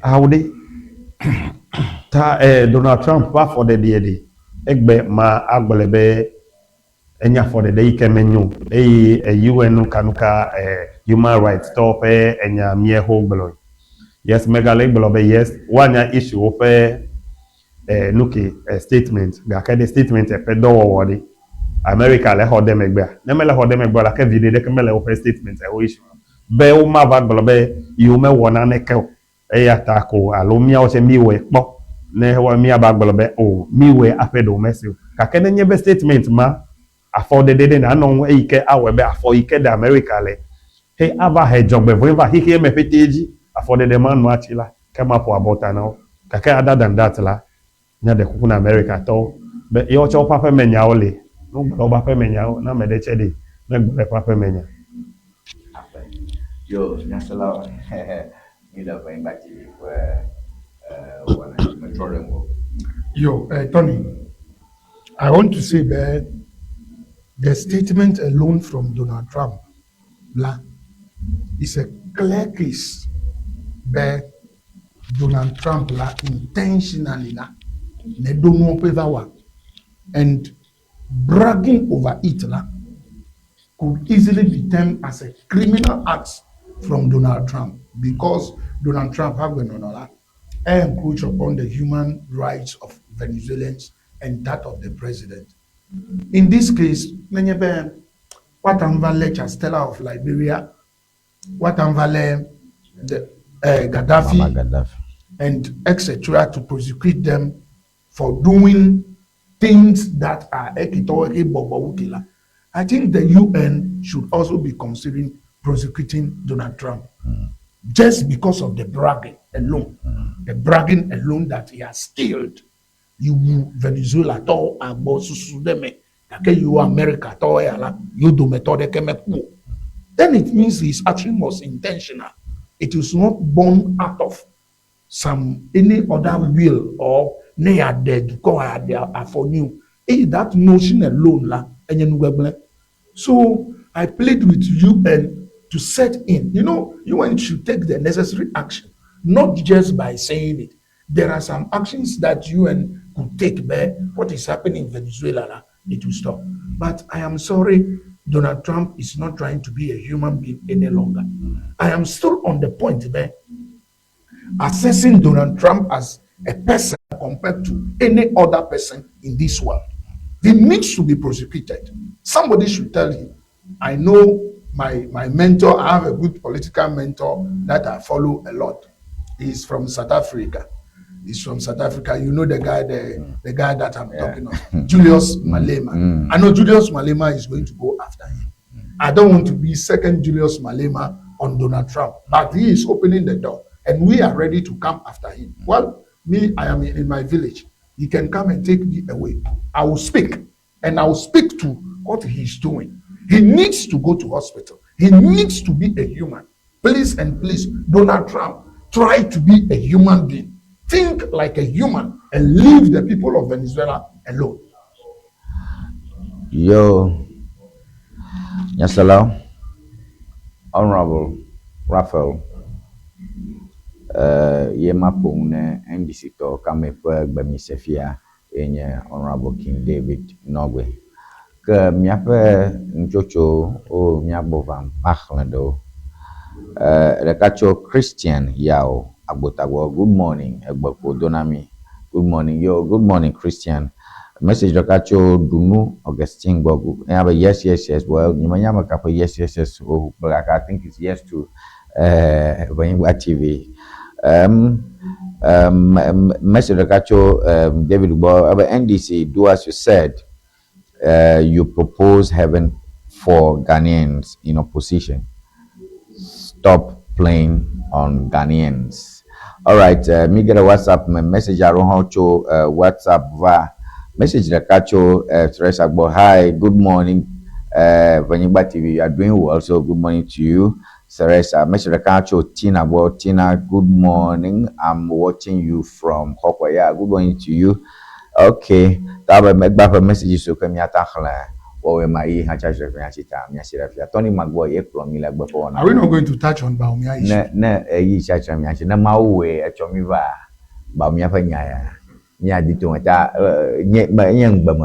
Ao ɖe. Ta eh, Donald Trump ƒe afɔɖeɖeɛ ɖe, egbe ma agblɔe be enye afɔɖeɖe yi ke menyo o eye UN nukanuka eh, human rights tɔwo ƒe enya míexo gblɔe. Yes, megale gblɔ be yes, woanya issue woƒe eh, nuke eh, statement gake ɖe statement ƒe dɔwɔwɔ ɖe. America le xɔ ɖe megbea? Ne mele xɔ ɖe megbea la ke viɖe ɖeke mele woƒe statement ewo issue be womava gblɔ be yewo mewɔ naneke o eya ta ko alo míawo tse míwɔe kpɔ ne wa míava gblɔ be o míwɔe aƒe ɖewo mesi o. Gake nenye be statement ma afɔɖeɖe ɖe nanɔ ŋu eyi ke awɔe be afɔ yi ke ɖe America le he ava he dzɔgbevɔ̃e va xexea me ƒetee dzi afɔɖeɖe ma nu atsi la ke maƒo abɔta na wo. Gake other than that la, míaɖe kuku na America tɔwo be yewo tse woƒe aƒemenyawo li. Ne wogblɔ woƒe aƒemenyawo na ame ɖe tse ɖi negblɔ eƒe aƒemenya. Aƒe. Yo, nyaselawo, mi le Ʋenyigba TV ƒe wɔna dzi metrɔ ɖe ŋgɔ. Yo, Tony, I want to say that the statement alone from Donald Trump la is a clear case be Donald Trump la intentionally la ne ɖo nuwo ƒe va wa and bragging over it la could easily be termed as a criminal act from Donald Trump because Donald Trump agbenɔnɔ la encroach upon the human rights of Venezuelans and that of the president. In this case, nenye be woate ŋu va lé Chastela of Liberia, woate ŋu va lé the Gaddafi, Muammar Gaddafi. and etc. to prosecute them for doing things that are ekitɔwo he bɔbɔ wu ke la. I think the UN should also be considering prosecuting Donald Trump just because of the bragging alone. The bragging alone that he has killed yiwu Venezuela tɔwo agbɔ susu ɖe me gake yiwo America tɔwo ya la yewo dometɔ ɖeke meku o. Then it means his action was intentional. It is not born out of some any other will or ne yeaɖe dukɔ yeaɖe afɔ nyui o. Eye that notion alone la enye nu gbegblẽ. So I plead with UN to set in. You know, UN should take the necessary action, not just by saying it. There are some actions that UN could take, but what is happening in Venezuela, la, it will stop. But I am sorry, Donald Trump is not trying to be a human being any longer. I am still on the point there, assessing Donald Trump as a person compared to any other person in this world. He needs to be prosecuted. Somebody should tell him. I know my mentor, I have a good political mentor that I follow a lot. He's from South Africa. He's from South Africa. You know the guy, the guy that I'm talking of, Julius Malema. I know Julius Malema is going to go after him. I don't want to be second Julius Malema on Donald Trump, but he is opening the door and we are ready to come after him. Well, me, I am in my village. He can come and take me away. I will speak, and I will speak to what he's doing. He needs to go to hospital. He needs to be a human. Please and please, Donald Trump, try to be a human being. Think like a human and leave the people of Venezuela alone. Yo, nyaselawo, Honorable Raphael, ye ma ƒo nu ne NDC tɔwo kame ƒe gbemisefia ye nye Honorable King David Norgbey. Ke míaƒe nutsotso wo míagbɔ vam maxlẽ ɖewo. Ɖeka tso Christian Yao. Agbotagbɔ. Good morning. Egbe ko do na mi. Good morning. Yo, good morning, Christian. Message ɖeka tso Dunu Augustine gbɔ. Eya be yes. Well, nye menya ame ka ƒe yes o, but I think it's yes to Ʋenyigba TV. Message ɖeka tso David gbɔ ebe NDC do as you said. You propose heaven for Ghanaians in opposition. Stop playing on Ghanaians. All right, mi get a WhatsApp me message aɖewo hã tso WhatsApp va. Message ɖeka tso Teresa gbɔ. Hi, good morning, Ʋenyigba TV. You are doing well, so good morning to you, Teresa. Message ɖeka tso Tina gbɔ. Tina, good morning. I'm watching you from Hokwa. Yeah, good morning to you. Okay, ta be megba ƒe message so ke miata xlẽ wɔwɔe ma yi hã tsa ƒe nya ta miasi ɖe fia. Tony Magbɔ ye kplɔ mi le gbe ƒe wɔna. Are we not going to touch on Bawumia issue? Ne eyi tsatsra mia tsi ne Mawu wɔe etsɔ mi va Bawumia ƒe nya ya miadi to me ta nye me nye ŋgbe me.